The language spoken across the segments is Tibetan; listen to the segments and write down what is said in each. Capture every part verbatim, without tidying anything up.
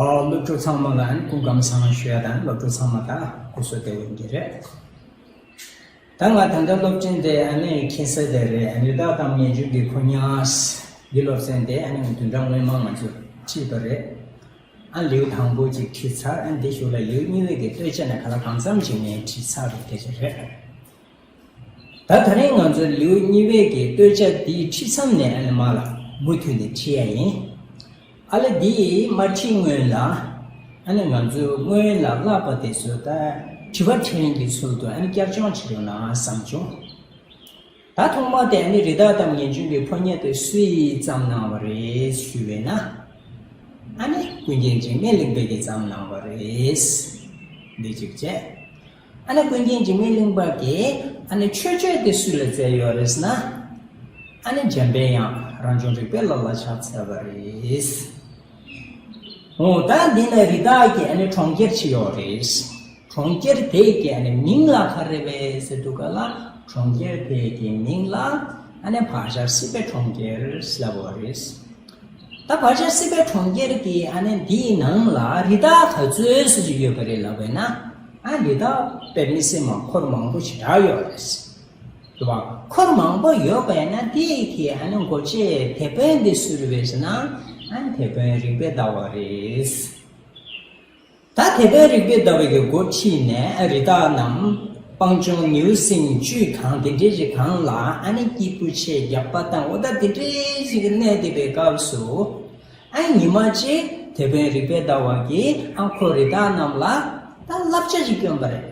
ཨོ། སློབ་ཕྲུག་ཚང་མ་ལ་ཨ་ནི་སྐུ་ཁམས་བཟང་ཞུ་ཡ་དང་། སློབ་ཕྲུག་ཚང་མ་ད་སྐུ་གཟུགས་བདེ་པོ་ཡིན་གྱི་རེད། ད་ང་ད་ལྟ་སློབ་ཚན་དེ་ཨ་ནི་མཁྱེན་གསལ་དེ་རེད། ཨ་ནི་རི་དྭགས་གཏམ་ངེས་འབྱུང་གི་ཕོ་ཉ་འདི་སློབ་ཚན་དེ་ཨ་ནི་བདུན་ཕྲག་སྔོན་མ་ང་ཚོས་ཁྲིད་པ་རེད། ཨ་ལེའུ་དང་པོ་ཅིག་ཁྲིད་ཚར། ཨ་འདི་གཞུག་ལ་ལེའུ་གཉིས་པའི་གི་སྟོད་ཆ་ནས་ག་ལ་གང་འཚམ་ཅིག་ངས་ཁྲིད་ཚར་བའི་སྐད་ཆ་རེད། ད་ད་རིང་ང་ཚོ་ལེའུ་གཉིས་པའི་གི་སྟོད་ཆ་འདི་ཁྲིད་མཚམས་ནས་ཨ་ནི་མ་ལ་མུ་མཐུད་ནས་ཁྲིད་ཡ་ཡིན། ཨ་ལེ་འདི་མ་ཁྲིད་སྔོན་ལ་ཨ་ནི་ང་ཚོས་སྔོན་ལ་བསླབ་པ་དེ་ཚོ་ད་དྲི་བ་དྲིས་ལན་གྱི་ཚུལ་དུ་ཨ་ནི་བསྐྱར་སྦྱོང་བྱེད་རོགས་གནང་བསམ་བྱུང་། ད་ཐོག་མ་དེ་ཨ་ནི་རི་དྭགས་གཏམ་ངེས་འབྱུང་གི་ཕོ་ཉ་དེ་སུས་བརྩམས་གནང་བ་རེད་ཞུས་པས་ན། ཨ་ནི་ཀུན་མཁྱེན་འཇིགས་མེད་གླིང་པས་ཀྱིས་བརྩམས་གནང་བ་རེད། འདི་གཅིག་བྱས། ཨ་ནི་ཀུན་མཁྱེན་འཇིགས་མེད་གླིང་པ་གིས་ཨ་ནི་མཆོད་བརྗོད་དེ་སུ་ལ་མཛད་ཡོད་རེད་ཟེར་ན། ཨ་ནི་འཇམ་པའི་དབྱངས་རང་བྱུང་རིག་པའི་བླ་ལ་ཕྱག་འཚལ་བ་རེད། འོ་ད་འདི་ན་རི་དྭགས་ཀྱི་ཨ་ནི་གྲོང་ཁྱེར་ཅིག་ཡོད་རེད། གྲོང་ཁྱེར་དེ་གི་ཨ་ནི་མིང་ལ་ག་རེ་རེད་ཟེར་དུས་ག་ལ། གྲོང་ཁྱེར་དེ་གི་མིང་ལ་ཨ་ནི་བག་ཆགས་སྲིད་པའི་གྲོང་ཁྱེར་ལབ་པ་རེད། ད་བག་ཆགས་སྲིད་པའི་གྲོང་ཁྱེར་གྱི་ཨ་ནི་འདིའི་ནང་ལ་རི་དྭགས་ག་ཚོད་ཙམ་ཅིག་ཡོད་པ་རེད་ལབ་པས་ན། ཨ་རི་དྭགས་དཔེ་མི་སྲིད་མ་འཁོར་མང་པོ་ཞེ་དྲག་ཡོད་རེད། རེད་བ། འཁོར་མང་པོ་ཡོད་པས་ན་དེའི་གི་ཨ་ནི་འགོ་བྱེད་དེད་དཔོན་འདི་སུ་རེད་ཟེར་ན། ཨ་དེད་དཔོན་རིག་པའི་ཟླ་བ་རེད། ད་དེད་དཔོན་རིག་པའི་ཟླ་བ་གི་འགོ་ཁྲིད་ནས་རི་དྭགས་རྣམས་སྤང་ལྗོངས་ནེའུ་གསིང་བཅུད་གང་དེ་འདྲའི་རིགས་གང་ལ་ཨ་ནི་སྐྱིད་པོ་བྱས་རྒྱགས་པ་བཏང་། འོ་ད་དེ་འདྲའི་ཞིག་གནས་བསྡད་པའི་སྐབས་སུ། ཨ་ཉི་མ་གཅིག་དེད་དཔོན་རིག་པའི་ཟླ་བ་གིས་ཨ་ཁོ་རི་དྭགས་རྣམས་ལ་ད་བསླབ་བྱ་ཞིག་བསྐྱོན་པ་རེད།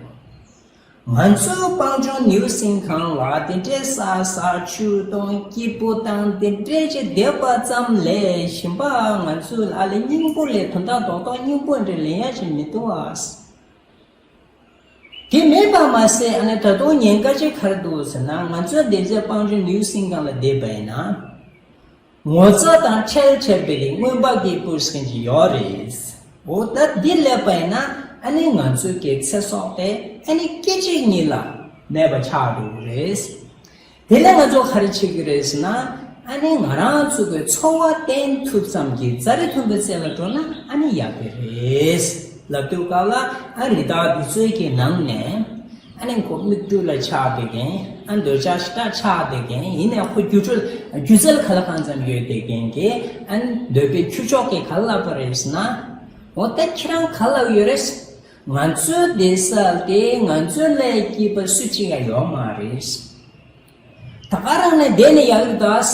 ང་ཚོའི་སྤང་ལྗོངས་ནེའུ་གསིང་གང་ལ་དེ་འདྲའི་ས་ས་ཆུ་དང་སྐྱིད་པོ་དང་དེ་འདྲའི་ཅིག་བསྡད་པ་ཙམ་ལས་གཞན་པ་ང་ཚོའི་ཨ་ལེ་སྙིང་པོ་ལས་དོན་དག་རྡོག་རྡོག་སྙིང་པོ་འདྲ་ལེན་ཡ་ཞིག་མི་འདུག་ཨ། དེ་མེད་པ་མ་ཟད་ཨ་ནི་ད་དུང་ཉེན་ཁ་ཅིག་ག་རེ་འདུག་ཟེར་ན། ང་ཚོ་འདི་ཚོའི་སྤང་ལྗོངས་ནེའུ་གསིང་གང་ལ་བསྡད་པ་ཡིན་ན། ངོ་ཚ་དང་ཁྲེལ་ཁྲེལ་བའི་རྔོན་པ་གི་སྤུ་ཟིང་ཅིག་ཡོད་རེད། འོ་ད་འདི་སླེབས་པ་ཡིན་ན་ཨ་ནི་ང་ཚོའི་གི་ཚེ་སྲོག་དེ་ཨ་ནི་སྐད་ཅིག་ཉིད་ལ་མེད་པ་ཆགས་འགྲོ་གི་རེད། དེ་ལས་ང་ཚོ་ག་རེ་བྱེད་ཀྱི་རེད་ཟེར་ན། ཨ་ནི་ང་རང་ཚོ་གི་འཚོ་བ་བརྟན་ཐུབ་ཙམ་གྱི་ཛ་རི་མཐོན་པོའི་རྩེ་ལ་འགྲོ་ན་ཨ་ནི་ཡག་གི་རེད་ལབ་དུས་སྐབས་ལ། ཨ་རི་དྭགས་འདི་ཚོའི་གི་ནང་ནས། ཨ་ནི་ཁོ་མིག་འཕྲུལ་ལ་ཆགས་བསྡད་མཁན། ཨ་འདོད་ཆགས་ཞེ་དྲག་ཆགས་བསྡད་མཁན་ཡིན་ནའི་ཁོ་སྒྱུ་འཕྲུལ་སྒྱུ་རྩལ་ག་ལ་གང་འཚམ་ཡོད་བསྡད་མཁན་གྱི། ཨ་ནི་འདོད་པའི་ཁྱུ་མཆོག་གིས་ག་ལབ་པ་རེད་ཟེར་ན། འོ་ད་ཁྱེད་རང་ག་ལབ་ཡོད་རེད། ང་ཚོའི་བསྡད་ས་དེ་ང་ཚོ་ལས་སྐྱིད་པ་སུ་གཅིག་ཡང་ཡོད་མ་རེད། ད་ག་རང་ནས་བསྡད་ནས་ཡག་གི་འདུག་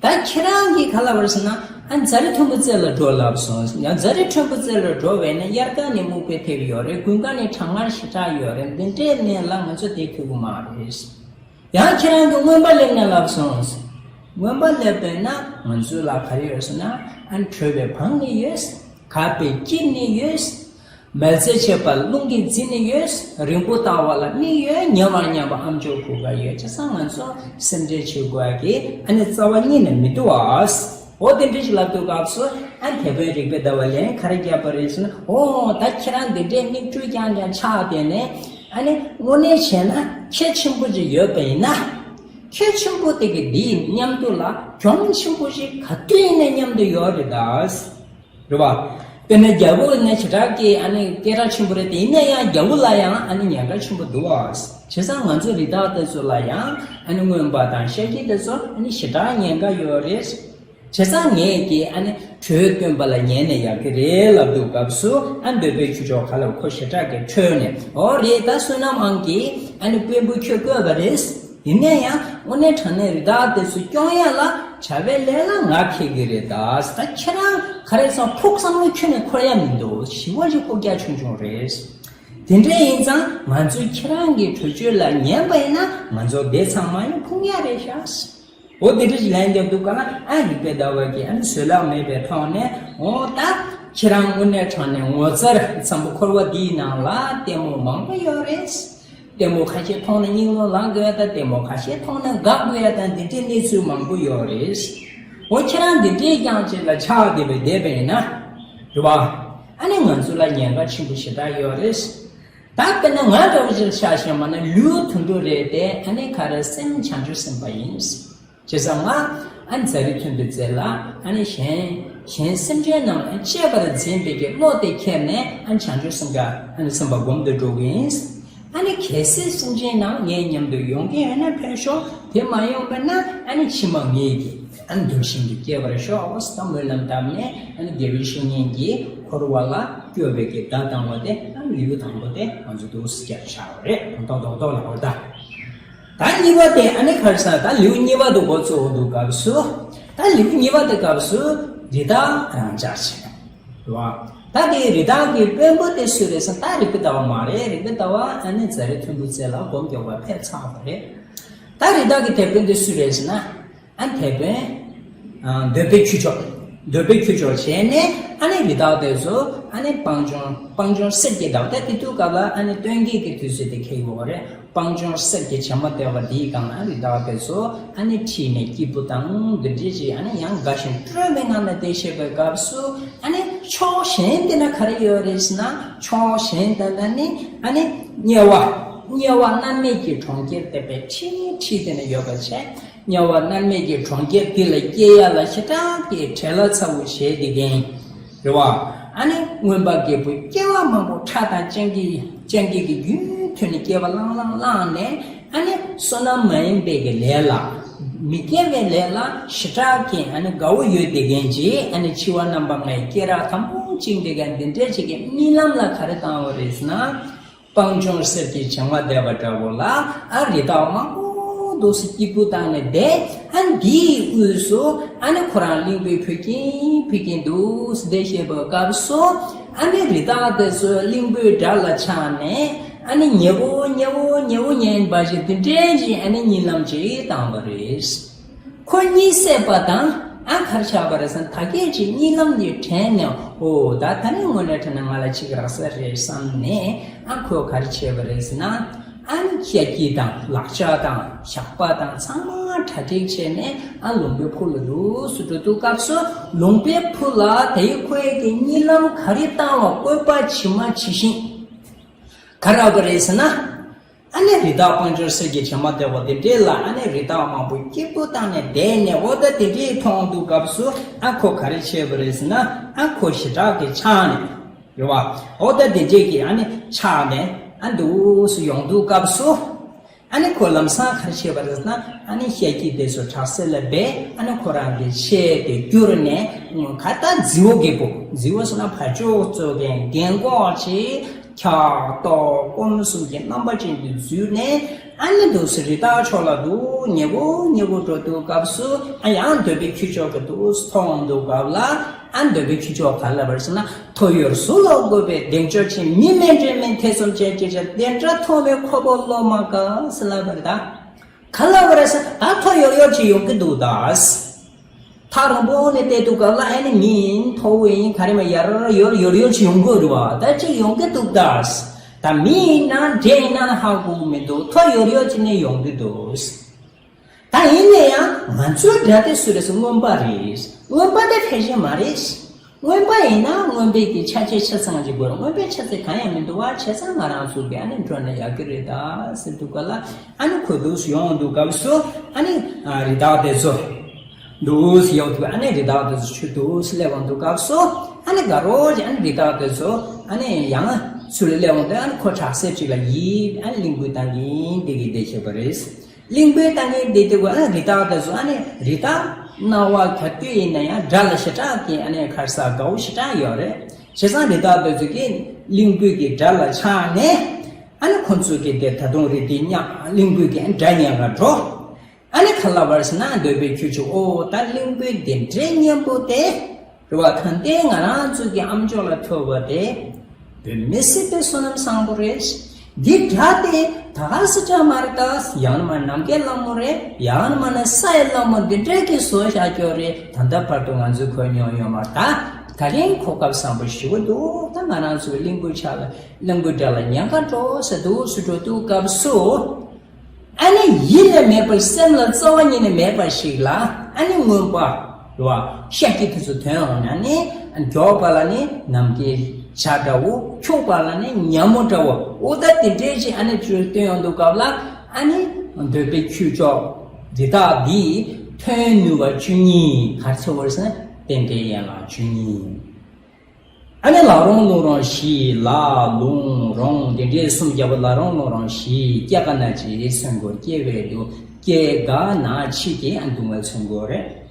ད་ཁྱེད་རང་གིས་ག་ལབ་པ་རེད་ཟེར་ན། ཨ་ཛ་རི་མཐོན་པོ་རྩེ་ལ་འགྲོ་ལབ་སོང་། ཡང་ཛ་རི་མཐོན་པོ་རྩེ་ལ་འགྲོ་བས་ན་དབྱར་ཁ་ནས་སྨུག་པའི་ཐེབས་ཡོད་རེད། དགུན་ཁ་ནས་གྲང་ངར་ཞེ་དྲག་ཡོད་རེད། འདི་འདྲའི་གནས་ལ་ང་ཚོ་བསྡད་ཐུབ་ཀྱི་མ་རེད། ཡང་ཁྱེད་རང་གིས་རྔོན་པ་སླེབས་ན་ལབ་སོང་། རྔོན་པ་སླེབས་པས་ན་ང་ཚོ་ལ་ག་རེ་ཡོད་ཟེར་ན། ཨ་བྲོས་པའི་བང་ནི་ཡོད། གབ་པའི་དཀྱིལ་ནི་ཡོད། མལ་རྩེ་བྱེད་པར་རླུང་གིས་བརྫི་ནི་ཡོད། རིང་པོ་ལྟ་བ་ལ་མིག་ཡོད། ཉལ་བར་མཉམ་པ་ཨ་མཆོག་གུར་དཀར་ཡོད། བྱས་ཙང་ང་ཚོ་སེམས་ཁྲལ་བྱེད་དགོས་ཀྱི་ཨ་ནི་རྩ་བ་ཉིད་ནས་མི་འདུག་ཨ། འོ་དེ་འདྲ་ཞིག་ལབ་དུས་སྐབས་སུ། ཨ་དེད་དཔོན་རིག་པའི་ཟླ་བ་ལན་ག་རེ་བརྒྱབ་པ་རེད་ཟེར་ན། འོ་ད་ཁྱེད་རང་འདི་འདྲའི་མིག་འཕྲུལ་རྐྱང་རྐྱང་ཆགས་བསྡད་ནས། ཨ་ནི་དངོས་གནས་བྱས་ན་ཁྱད་ཆེན་པོ་ཅིག་ཡོད་པ་ཡིན་ན། ཁྱད་ཆེན་པོ་དེ་གི་འདིའི་མཉམ་དུ་ལ་གྱོང་ཆེན་པོ་ཞིག་ག་དུས་ཡིན་ན་མཉམ་དུ་ཡོད་རེད་ད། རེད་བ། དཔེར་ན་རྒྱལ་པོ་ནི་ཞེ་དྲག་གི་ཨ་ནི་སྐད་གྲགས་ཆེན་པོ་རེད་དེ། ཡིན་ན་ཡང་རྒྱལ་པོ་ལ་ཡང་ཨ་ནི་ཉེན་ཁ་ཆེན་པོ་འདུག་བ། བྱས་ཙང་ང་ཚོ་རི་དྭགས་དེ་ཚོ་ལ་ཡང་ཨ་ནི་རྔོན་པ་དང་ཤ་ཁྱི་དེ་ཚོ་ཨ་ནི་ཞེ་དྲག་ཉེན་ཁ་ཡོད་རེད། བྱས་ཙང་ངས་ཀྱིས་ཨ་ནི་བྲོས་བསྟན་པ་ལ་ཉན་ནས་ཡག་གི་རེད་ལབ་དུས་སྐབས་སུ། ཨ་འདོད་པའི་ཁྱུ་མཆོག་ག་ལབ། ཁོ་ཞེ་དྲག་གི་ཁྲོས་ནས། འོ་རེད། ད་བསོད་ནམས་དབང་གིས་ཨ་ནི་དཔོན་པོ་ཁྱོད་བསྐོས་པ་རེད། ཡིན་ན་ཡང་དངོས་གནས་དྲང་གནས་རི་དྭགས་དེ་ཚོ་སྐྱོང་ཡ་ལ་བྱ་བའི་ལས་ལ་ང་འཁེལ་གི་རེད་ད། ད་ཁྱེད་རང་ག་རེ་ཚང་ཕུགས་བསམ་བློ་ཁྱོན་ནས་འཁོར་ཡ་མི་འདུག་ཞི་བ་ཞིག་ཕུགས་རྒྱ་ཆུང་ཆུང་རེད། དེ་འདྲ་ཡིན་ཙང་ང་ཚོས་ཁྱེད་རང་གི་གྲོས་ཆོད་ལ་ཉན་པ་ཡིན་ན་ང་ཚོ་དེ་ཚང་མ་ཡང་ཕུང་ཡ་རེད་ཤག་འོ་དེ་འདྲ་ཞིག་ལན་རྒྱབ་འདུག་ག་ལ། ཨ་རིག་པའི་ཟླ་བ་གིས་ཨ་ནི་བཟོད་གླགས་མེད་པའི་ཐོག་ནས། འོ་ད་ཁྱེད་རང་དངོས་གནས་དྲང་གནས་ངོ་མཚར་འཛམ་བུ་འཁོར་བ་འདིའི་ནང་ལ་ལྟད་མོ་མང་པོ་ཡོད་རེད། ལྟད་མོ་ཁ་ཤས་མཐོང་ན་སྙིང་རླུང་ལངས་དགོས་ཡ་དང་། ལྟད་མོ་ཁ་ཤས་མཐོང་ན་དགའ་དགོས་ཡ་དང་། འདི་འདྲའི་གནས་ཚུལ་མང་པོ་ཡོད་རེད། འོ་ཁྱེད་རང་འདི་འདྲའི་རྐྱང་ཅིག་ལ་ཆགས་བསྡད་པའི་བསྡད་པ་ཡིན་ན། རེད་བ། ཨ་ནི་ང་ཚོ་ལ་ཉེན་ཁ་ཆེན་པོ་ཞེ་དྲག་ཡོད་རེད། ད་དཔེར་ན་ང་འདྲ་བོ་ཅིག་ཆ་བཞག་པ་ན་ལེའུ་དོན་གྲུབ་རེད་དེ། ཨ་ནི་ག་རེ་སེམས་བྱང་ཆུབ་སེམས་དཔའ་ཡིན། བྱས་ཙང་ང་ཨ་ནི་ཛ་རི་མཐོན་པོའི་རྩེ་ལ་ཨ་ནི་གཞན་ གཞན་སེམས་ཅན་རྣམས་གཅེས་པར་འཛིན་པའི་གི་བློ་དེ་ཁྱེར་ནས་ཨ་ནི་བྱང་ཆུབ་སེམས་དཔའ་ཨ་ནི་སེམས་དཔའ་སྒོམ་དུ་འགྲོ་གི་ཡིན། ཨ་ནི་གལ་སྲིད་སེམས་ཅན་རྣམས་ངའི་མཉམ་དུ་ཡོང་གི་ཡོད་ན་ཕེབས་ཤོག་དེ་མ་ཡོང་པ་ན་ཨ་ནི་ཕྱི་མ་ངེད་ཀྱིས་ཨ་ནི་འདུལ་ཞིང་དུ་སྐྱེ་བར་ཤོག་ད་སྨོན་ལམ་བཏབ་ནས་ཨ་ནི་དགེ་བའི་བཤེས་གཉེན་གྱིས་འཁོར་བ་ལ་སྐྱོབ་པའི་གི་བརྡ་བཏང་བ་དེ་ཨ་ནི་ལེའུ་དང་པོ་དེ་ང་ཚོ་འདུག་སེ་བསྐྱར་བཞག་པ་རེད། དོན་དག་རྡོག་རྡོག་ལ་འོ་ད། ད་གཉིས་པ་དེ་ཨ་ནི་ཁར་ས་ད་ལེའུ་གཉིས་པ་དེ་འགོ་བཙུགས་འདུག་སྐབས་སུ། ད་ལེའུ་གཉིས་པ་དེ་སྐབས་སུ་རི་དྭགས་རང་འཇགས་བྱེད། རེད་བ། ད་དེ་རི་དྭགས་ཀྱི་དཔོན་པོ་དེ་སུ་རེད་ཟེར་ན་ད་རིག་པའི་ལྟ་བ་མ་རེད། རིག་པའི་ལྟ་བ་ཨ་ནི་ཛ་རི་མཐོན་པོའི་རྩེ་ལ་སྒོམ་རྒྱག་པ་ཕེབས་ཚར་བ་རེད། ད་རི་དྭགས་ཀྱི་དེད་དཔོན་དེ་སུ་རེད་ཟེར་ན། ཨ་ནི་དེད་དཔོན། ཨ་འདོད་པའི་ཁྱུ་མཆོག་འདོད་པའི་ཁྱུ་མཆོག་བྱས་ནས་ཨ་ནི་རི་དྭགས་དེ་ཚོ་ཨ་ནི་སྤང་ལྗོངས་སྤང་ལྗོངས་གསེར་གྱི་ཟླ་བ་དེ་དུས་སྐབས་ལ་ཨ་ནི་སྟོན་ཁའི་གི་དུས་ཚོད་དེ་འཁེལ་ཡོད་རེད། སྤང་ལྗོངས་གསེར་གྱི་བྱེ་མ་བརྡལ་བ་འདིའི་སྒང་ལ་ཨ་ནི་རི་དྭགས་དེ་ཚོ་ཨ་ནི་ཁྲིད་ནས་སྐྱིད་པོ་དང་འདི་འདྲས་ཅིག་ཨ་ནི་ཡང་དགའ་ཞིང་སྤྲོ་བའི་ངང་ནས་བསྡད་བཞིན་པའི་སྐབས་སུ་ཨ་ནི་ཕྱོགས་གཞན་དེ་ན་ག་རེ་ཡོད་རེད་ཟེར་ན། ཕྱོགས་གཞན་དེ་ན་ནི་ཨ་ནི་དམྱལ་བ་དམྱལ་བ་མནར་མེད་ཀྱི་གྲོང་ཁྱེར་དེ་དཔེ་ཁྲིད་ཁྲིད་དེ་ན་ཡོད་པ་བྱས། དམྱལ་བ་མནར་མེད་ཀྱི་གྲོང་ཁྱེར་འདི་ལ་སྐྱེ་ཡ་ལ་ཞེ་དྲག་གི་བྲེལ་བ་ཚ་བོ་བྱས་བསྡད་མཁན་རེད་བ། ཨ་ནི་མངོན་པ་རྒྱལ་པོ་སྐྱེ་བ་མང་པོ་ཁྲག་དང་སྤྱང་ཀི་སྤྱང་ཀི་གི་རྒྱུན་མཐུད་ནས་སྐྱེ་བ་བླངས་བླངས་བླངས་ནས་ཨ་ནི་བསོད་ནམས་མ་ཡིན་པའི་གི་ལས་ལ་མི་དགེ་བའི་ལས་ལ་ཞེ་དྲག་གི་ཨ་ནི་དགའ་བོ་ཡོད་བསྡད་མཁན་གྱི་ཨ་ནི་འཆི་བ་རྣམ་པ་ལྔའི་སྐེ་རགས་དམ་པོ་བཅིངས་བསྡད་མཁན་འདི་འདྲས་ཅིག་གི་རྨི་ལམ་ལ་ག་རེ་བཏང་བ་རེད་ཟེར་ན། སྤང་ལྗོངས་གསེར་གྱི་བྱེ་མ་བརྡལ་བ་འདྲ་བོ་ལ་ཨ་རི་དྭགས་མང་པོ་འདུག་སེ་སྐྱིད་པོ་བཏང་ནས་བསྡད། ཨ་འདིའི་དབུས་སུ་ཨ་ནི་ཁོ་རང་གླིང་བུས་ཕུད་ཀྱིན་ཕུད་ཀྱིན་འདུག་སེ་བསྡད་བཞིན་པའི་སྐབས་སུ་ཨ་ནི་རི་དྭགས་དེ་ཚོས་གླིང་བུའི་སྒྲ་ལ་ཆགས་ནས་ཨ་ནི་ཉེ་བོ་ཉེ་བོ་ཉེ་བོ་ཉན་པ་ཞིག་དེ་འདྲའི་ཅིག་ཨ་ནི་གཉིད་ལམ་ཅིག་བཏང་བ་རེད། ཁོ་གཉིད་སད་པ་དང་ཨ་ག་རེ་ཆགས་པ་རེད་ཟེར་ན། ད་གས་ཅིག་གཉིད་ལམ་འདི་དྲན་ནས། ཨོ་ད་ད་ནི་དངོས་གནས་དྲན་ན་ང་ལ་ཅིག་རག་ས་རེད་བསམ་ནས་ཨ་ཁོས་ག་རེ་བྱས་པ་རེད་ཟེར་ན། ཨ་ནི་ཤ་སྐྱི་དང་ལག་ཆ་དང་ཞགས་པ་དང་ཚང་མ་གྲ་སྒྲིག་བྱས་ནས་ཨ་ལུང་པའི་ཕུ་ལ་འདུག་སེ་འགྲོ་དུས་སྐབས་སུ་ལུང་པའི་ཕུ་ལ་དེའི་ཁོའི་གི་གཉིད་ལམ་ག་རེ་བཏང་བ་བཀོད་པ་ཇི་མ་ཇི་བཞིན་ག་རེ་རག་པ་རེད་ཟེར་ན། ཨ་ནི་རི་དྭགས་སྤང་ལྗོངས་གསེར་གྱི་བྱེ་མ་བརྡལ་བ་དེ་འདྲས་ལ་ཨ་ནི་རི་དྭགས་མང་པོ་སྐྱིད་པོ་བཏང་ནས་བསྡད་ནས། འོ་ད་དེ་འདྲས་མཐོང་དུས་སྐབས་སུ་ཨ་ཁོ་ག་རེ་བྱས་པ་རེད་ཟེར་ན། ཨ་ཁོ་ཞེ་དྲག་གི་ཆགས་ནས་རེད་བ། འོ་ད་དེ་འདྲས་ཀྱི་ཨ་ནི་ཆགས་ནས་ཨ་འདུག་སེ་ཡོང་དུས་སྐབས་སུ་ཨ་ནི་ཁོ་ལམ་སང་ག་རེ་བྱས་པ་རེད་ཟེར་ན། ཨ་ནི་ཤ་སྐྱི་དེ་ཚོ་དྲག་སེ་ལ་སྦས། ཨ་ནི་ཁོ་རང་གི་ཆས་དེ་བསྒྱུར་ནས་ཁ་ད་རྫི་བོ་རྒད་པོ། རྫི་བོ་ཟེར་ན་ཕར་ཕྱོགས་ཚོ་གི་རྒན་གོག་ཅིག་འཁྱག་ལྟོགས་སྐོམ་གསུམ་གྱི་རྣམ་པ་ཅན་དུ་འཛུལ་ནས་ཨ་ནི་འདུག་སེ་རི་དྭགས་ཕྱོགས་ལ་འདུག་ཉེ་བོ་ཉེ་བོ་འགྲོ་དུས་སྐབས་སུ་ཨ་ཡང་འདོད་པའི་ཁྱུ་མཆོག་གི་འདུག་སེ་མཐོང་དུས་སྐབས་ལ་ཨ་འདོད་པའི་ཁྱུ་མཆོག་ག་ལབ་པ་རེད་ཟེར་ན། ཐོ་ཡོར་གཟུགས་ལ་བཀོད་པའི་གདེང་ཆོག་ཅན། མི་མིན་འདྲེ་མིན་ཐེ་ཚོམ་ཅན། ཅི་བྱ་དེ་འདྲ་མཐོང་བའི་ཁོ་བོ་བློ་མ་དགའ་ཟེར་ལབ་པ་རེད་ད། ག་ལབ་པ་རེད་ཟེར་ན། ད་ཐོ་ཡོར་ཡོར་ཅིག་ཡོང་གི་འདུག་ད། ཐག་རིང་པོ་ནས་བལྟས་དུས་སྐབས་ལ་ཨ་ནི་མི་ཡིན་མཐོ་བོ་ཡིན་ག་རེ་མ་ཡར་ཡོར་ཡོར་ཡོར་ཅིག་ཡོང་གི་རེད་བ། ད་ཅིག་ཡོང་གི་འདུག་ད། ད་མི་ཡིན་ན་འདྲེ་ཡིན་ན་ཧ་གོ་གི་མི་འདུག་ཐོ་ཡོར་ཡོར་ཅིག་ནས་ཡོང་གི་འདུག་ད་ཡིན་ན་ཡང་ང་ཚོའི་དགྲ་དེ་སུ་རེད་ཟེར། རྔོན་པ་རེད། རྔོན་པ་དེ་ཕལ་ཆེར་མ་རེད། རྔོན་པ་ཡིན་ན་རྔོན་པའི་གི་ཆ་ཆས་ཆ་ཚང་ཅིག་དགོས་རེད། རྔོན་པའི་ཆ་ཚང་གང་ཡང་མི་འདུག་བ། བྱས་ཙང་ང་རང་ཚོ་གི་ཨ་ནི་འགྲོ་ན་ཡག་གི་རེད་ད་ཟེར་དུས་སྐབས་ལ་ཨ་ནི་ཁོ་འདུག་སེ་ཡོང་དུས་སྐབས་སུ་ཨ་ནི་རི་དྭགས་དེ་ཚོ་འདུག་སེ་ཡོང་དུས་ཨ་ནི་རི་དྭགས་དེ་ཚོ་ཆུ་འདུག་སེ་སླེབས་ཡོང་དུས་སྐབས་སུ་ཨ་ནི་དགའ་རོགས་ཀྱིས་ཨ་ནི་རི་དྭགས་དེ་ཚོ་ཨ་ནི་ཡང་ཚུར་སླེབས་ཡོང་དུས་ཨ་ནི་ཁོ་དྲག་སེ་ཅིག་ལ་ཡིབ་ཨ་ནི་གླིང་བུ་བཏང་གིན་བསྡད་ཀྱི་བསྡད་ཤེས་པ་རེད། གླིང་བུའི་ལྟ་ངན་འདི་དེ་བ་རི་དྭགས་དེ་ཚོ་ཨ་ནི་རི་དྭགས་སྣང་བ་ག་དུས་ཡིན་ན་ཡང་དགྲ་ལ་ཞེ་དྲག་གི་ཨ་ནི་ཁར་ས་དགའ་བོ་ཞེ་དྲག་ཡོད་རེད། བྱས་ཙང་རི་དྭགས་དེ་ཚོ་གིས་གླིང་བུ་གི་སྒྲ་ལ་ཆགས་ནས་ཨ་ནི་ཁོ་ཚོ་གིས་དེ་ད་དུང་རི་དེ་ཉག་གླིང་བུ་གི་སྒྲ་ཉན་ག་འགྲོ། ཨ་ནི་ག་ལབ་པ་རེད་ཟེར་ན། འདོད་པའི་ཁྱུ་མཆོག་ཨོ་ད་གླིང་བུ་འདི་འདྲའི་སྙན་པོ་དེ། རེད་བ། ད་ལྟའི་ང་རང་ཚོ་གི་ཨམ་ཅོག་ལ་ཐོས་པ་དེ་དཔེ་མི་སྲིད་པའི་བསོད་ནམས་བཟང་པོ་རེད། འདི་སྒྲ་དེ་ད་ག་སེ་འདྲ་མ་རེད་ད། ཡང་ན་མ་ནམ་མཁའི་ལྷ་མོ་རེད། ཡང་ན་མ་ན་ས་ཡི་ལྷ་མོ་འདི་འདྲ་གི་བཟོ་བཞག་ཀྱོག་རེད། ད་ལྟ་བར་དུ་ང་ཚོས་གོ་མྱོང་ཡོད་མ་རེད་ད། ད་རིང་གོ་སྐབས་བཟང་པོ་ཞེ་པོ་འདུག་ད་ང་རང་ཚོའི་གླིང་བུ་ཆགས་ལ་གླིང་བུ་སྒྲ་ལ་ཉན་ག་འགྲོ་ཟེར་འདུག་སེ་འགྲོ་དུས་སྐབས་སུ། ཨ་ནི་ཡིད་ལ་མེད་པར་སེམས་ལ་རྩ་བ་ཉིད་ནས་མེད་པ་ཞིག་ལ་ཨ་ནི་མངོན་པ་རེད་བ། ཤ་སྐྱི་དེ་ཚོ་ཐོན་འོང་ན་ནི་མགྱོགས་པ་ལ་ནི་ནམ་མཁའི་བྱ་འདྲ་བོ། འཁྱུག་པ་ལ་ནི་ཉ་མོ་འདྲ་བོ། འོ་ད་དེ་འདྲའི་ཅིག་ཨ་ནི་ཚུར་སྟོན་ཡོང་དུས་སྐབས་ལ་ཨ་ནི་འདོད་པའི་ཁྱུ་མཆོག་འདི་དག་འདིས་ཐོན་ནུས་པ་བཅུ་གཉིས་ག་རེ་ཆགས་པ་རེད་ཟེར་ན། རྟེན་འབྲེལ་ཡན་ལག་བཅུ་གཉིས། ཨ་ནི་ལ་རོང་ལུང་རོང་བཞི། ལ་ལུང་རོང་དེ་འདྲའི་གསུམ་བརྒྱབ་པ། ལ་རོང་ལུང་རོང་བཞི། སྐྱེ་རྒ་ན་འཆིའི་མཚོན་འཁོར། སྐྱེ་བའི་སྡུག་སྐྱེ་རྒ་ན་འཆི་གི་ཨ་སྡུག་བསྔལ་མཚོན་འཁོར་རེད།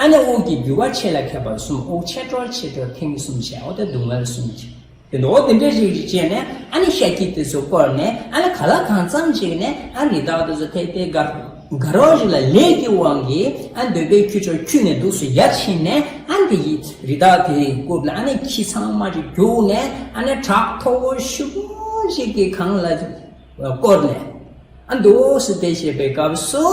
ཨ་ནི་དབུགས་ཀྱི་རྒྱུ་བ་ཆེ་ལ་མཁས་པ་གསུམ། དབུགས་ཆེ་དྲགས་ཆེ་དྲགས་ཐེངས་གསུམ་བྱས། འོ་ད་སྡུག་བསྔལ་གསུམ་བྱས། དེ་འདྲ་འོ་དེ་འདྲ་ཞིག་བྱས་ནས། ཨ་ནི་ཤ་ཁྱི་དེ་ཚོ་བསྐོར་ནས། ཨ་ནི་ག་ལ་གང་འཚམ་ཞིག་ནས། ཨ་རི་དྭགས་དེ་ཚོ་ཐད་དེ་དགའ་དགའ་རོགས་ཞིག་ལ་ལས་ཀྱི་དབང་གིས། ཨ་འདོད་པའི་ཁྱུ་མཆོག་ཁྱུ་ནས་འདུག་སེ་ཡར་ཕྱིན་ནས། ཨ་འདི་ཡི་རི་དྭགས་དེའི་རྐུབ་ལ་ཨ་ནི་ཁྱི་ཚང་མ་ཞིག་རྒྱུགས་ནས། ཨ་ནི་བྲག་མཐོ་བོ་ཞེ་པོ་ཞིག་གི་སྒང་ལ་བསྐོར་ནས། ཨ་འདུག་སེ་བསྡད་བྱས་པའི་སྐབས་སུ།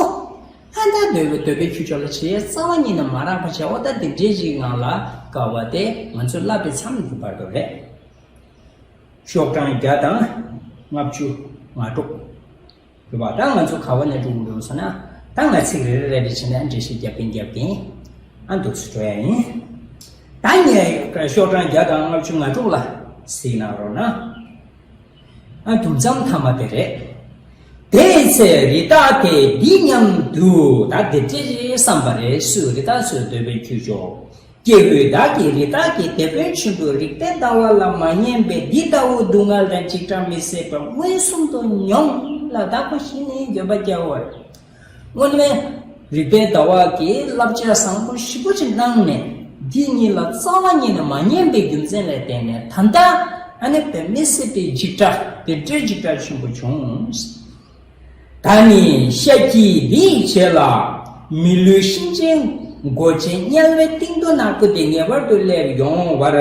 ཨ་ད་འདོད་པའི་འདོད་པའི་ཁྱུ་མཆོག་ལ་བྱས་རྩ་བ་ཉིད་ནས་མ་རག་པ་བྱས། འོ་ད་དེ་འདྲའི་ཞིག་ངང་ལ་དགའ་བ་དེ་ང་ཚོ་བསླབ་པའི་མཚམས་ཀྱི་བར་དུ་རེད། ཤོག་གྲངས་བརྒྱ་དང་ལྔ་བཅུ་ང་དྲུག་རེད་པ། ད་ང་ཚོ་ག་བ་ནས་འགྲོ་གི་འདུག་ཟེར་ན། ད་ང་ཚིག་རེ་རེ་རེ་རེ་བྱས་ནས་འགྲེལ་བཤད་རྒྱབ་གིན་རྒྱབ་གིན་ཨ་འདུག་སེ་འགྲོ་ཡ་ཡིན། ད་ངས་ཤོག་གྲངས་བརྒྱ་དང་ལྔ་བཅུ་ང་དྲུག་ལ་གཟིགས་གནང་རོགས་གནང་། ཨ་དུམ་མཚམས་མཐའ་མ་དེ་རེད། དེའི་ཚེ་རི་དྭགས་དེས་འདི་སྙམ་དུ། ད་དེ་འདྲ་བསམ་པ་རེད། སུ། རི་དྭགས་ཚོའི་འདོད་པའི་ཁྱུ་མཆོག་སྐྱེ་བོ་དག་གིས་རི་དྭགས་ཀྱི་དེད་དཔོན་ཆེན་པོ་རིག་པའི་ཟླ་བ་ལ་མ་ཉན་པས། འདི་ལྟ་བུའི་སྡུག་བསྔལ་དང་འཇིགས་སྐྲག་མི་བཟད་པ་མངོན་སུམ་དུ་མྱོང་ལ་བདག་པོ་བཞི་ནས་འགྱོད་པ་སྐྱེའོ། དངོས་གནས་རིག་པའི་ཟླ་བ་གིས་བསླབ་བྱ་བཟང་པོ་ཞེ་པོ་ཅིག་གནང་ནས། འདི་གཉིས་ལ་རྩ་བ་ཉིད་ནས་མ་ཉན་པའི་རྒྱུ་མཚན་ལ་བརྟེན་ནས། ད་ལྟ་ཨ་ནི་དཔེ་མི་སྲིད་པའི་འཇིགས་སྐྲག་དེ་འདྲའི་འཇིགས་སྐྲག་ཆེན་པོ་བྱུང་། ད་ནི་ཤ་ཁྱི་འདིའི་རྗེས་ལ། མི་ལུས་གཤིན་རྗེའི་མགོ་ཅན་དམྱལ་བའི་གཏིང་རྡོ་ནག་པོ་དེ་ངེས་པར་དུ་སླེབས་ཡོང་བར།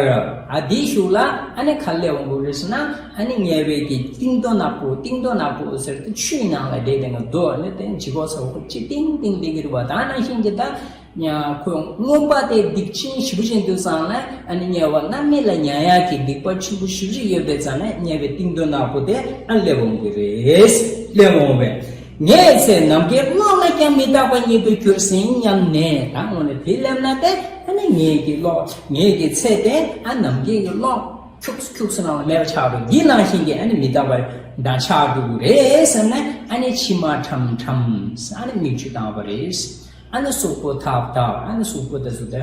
ཨ་འདིའི་གཞུག་ལ་ཨ་ནི་ག་སླེབས་འོང་གི་རེད་ཟེར་ན། ཨ་ནི་དམྱལ་བའི་གི་གཏིང་རྡོ་ནག་པོ། གཏིང་རྡོ་ནག་པོ་ཟེར་དུས་ཆུའི་ནང་ལ་བསྡད་དེ་ང་རྡོ་ཨ་ནི་དེ་ལྗིད་ཁོག་ཚ་པོ་ཅིག་ཏིང་ཏིང་ལྡིང་གི་རེད་པ། ད་ནང་བཞིན་གྱི་ད་ཁོ་རྔོན་པ་དེ་སྡིག་ཆེན་ཞེ་པོ་ཅིག་འདུག་ཙང་ལ། ཨ་ནི་དམྱལ་བ་མནར་མེད་ལ་ཉར་ཡག་གི་སྡིག་པ་ཆེན་པོ་ཞེ་པོ་ཅིག་ཡོད་པའི་ཙང་ལ། དམྱལ་བའི་གཏིང་རྡོ་ནག་པོ་དེ་ཨ་སླེབས་འོང་གི་རེད། སླེབས་འོང་བས། ངས་ཚེ་ནམ་མཁའི་གློག་ལས་ཀྱང་མི་རྟག་པ་ཉིད་དུ་གྱུར་ཟིན་སྙམ་ནས། ད་འོ་ན་དེ་སླེབས་ན་དེ་ཨ་ནི་ངེད་ཀྱི་གློག་ངེད་ཀྱི་ཚེ་དེ་ཨ་ནམ་མཁའི་གི་གློག་ཁྱུག་ཁྱུག་སེ་ནང་ལ་མེད་པ་ཆགས་འགྲོ། འདི་ནང་བཞིན་གྱི་ཨ་ནི་མི་རྟག་པ་འདྲ་ཆགས་འགྲོ་གི་རེད་བསམ་ནས། ཨ་ནི་མཆི་མ་ཁྲམ་ཁྲམ་ཨ་ནི་མིག་ཆུ་བཏང་བ་རེད། ཨ་ནི་གཟུགས་པོ་ཐབ་ཐབ། ཨ་ནི་གཟུགས་པོ་དེ་ཚོ་དེ་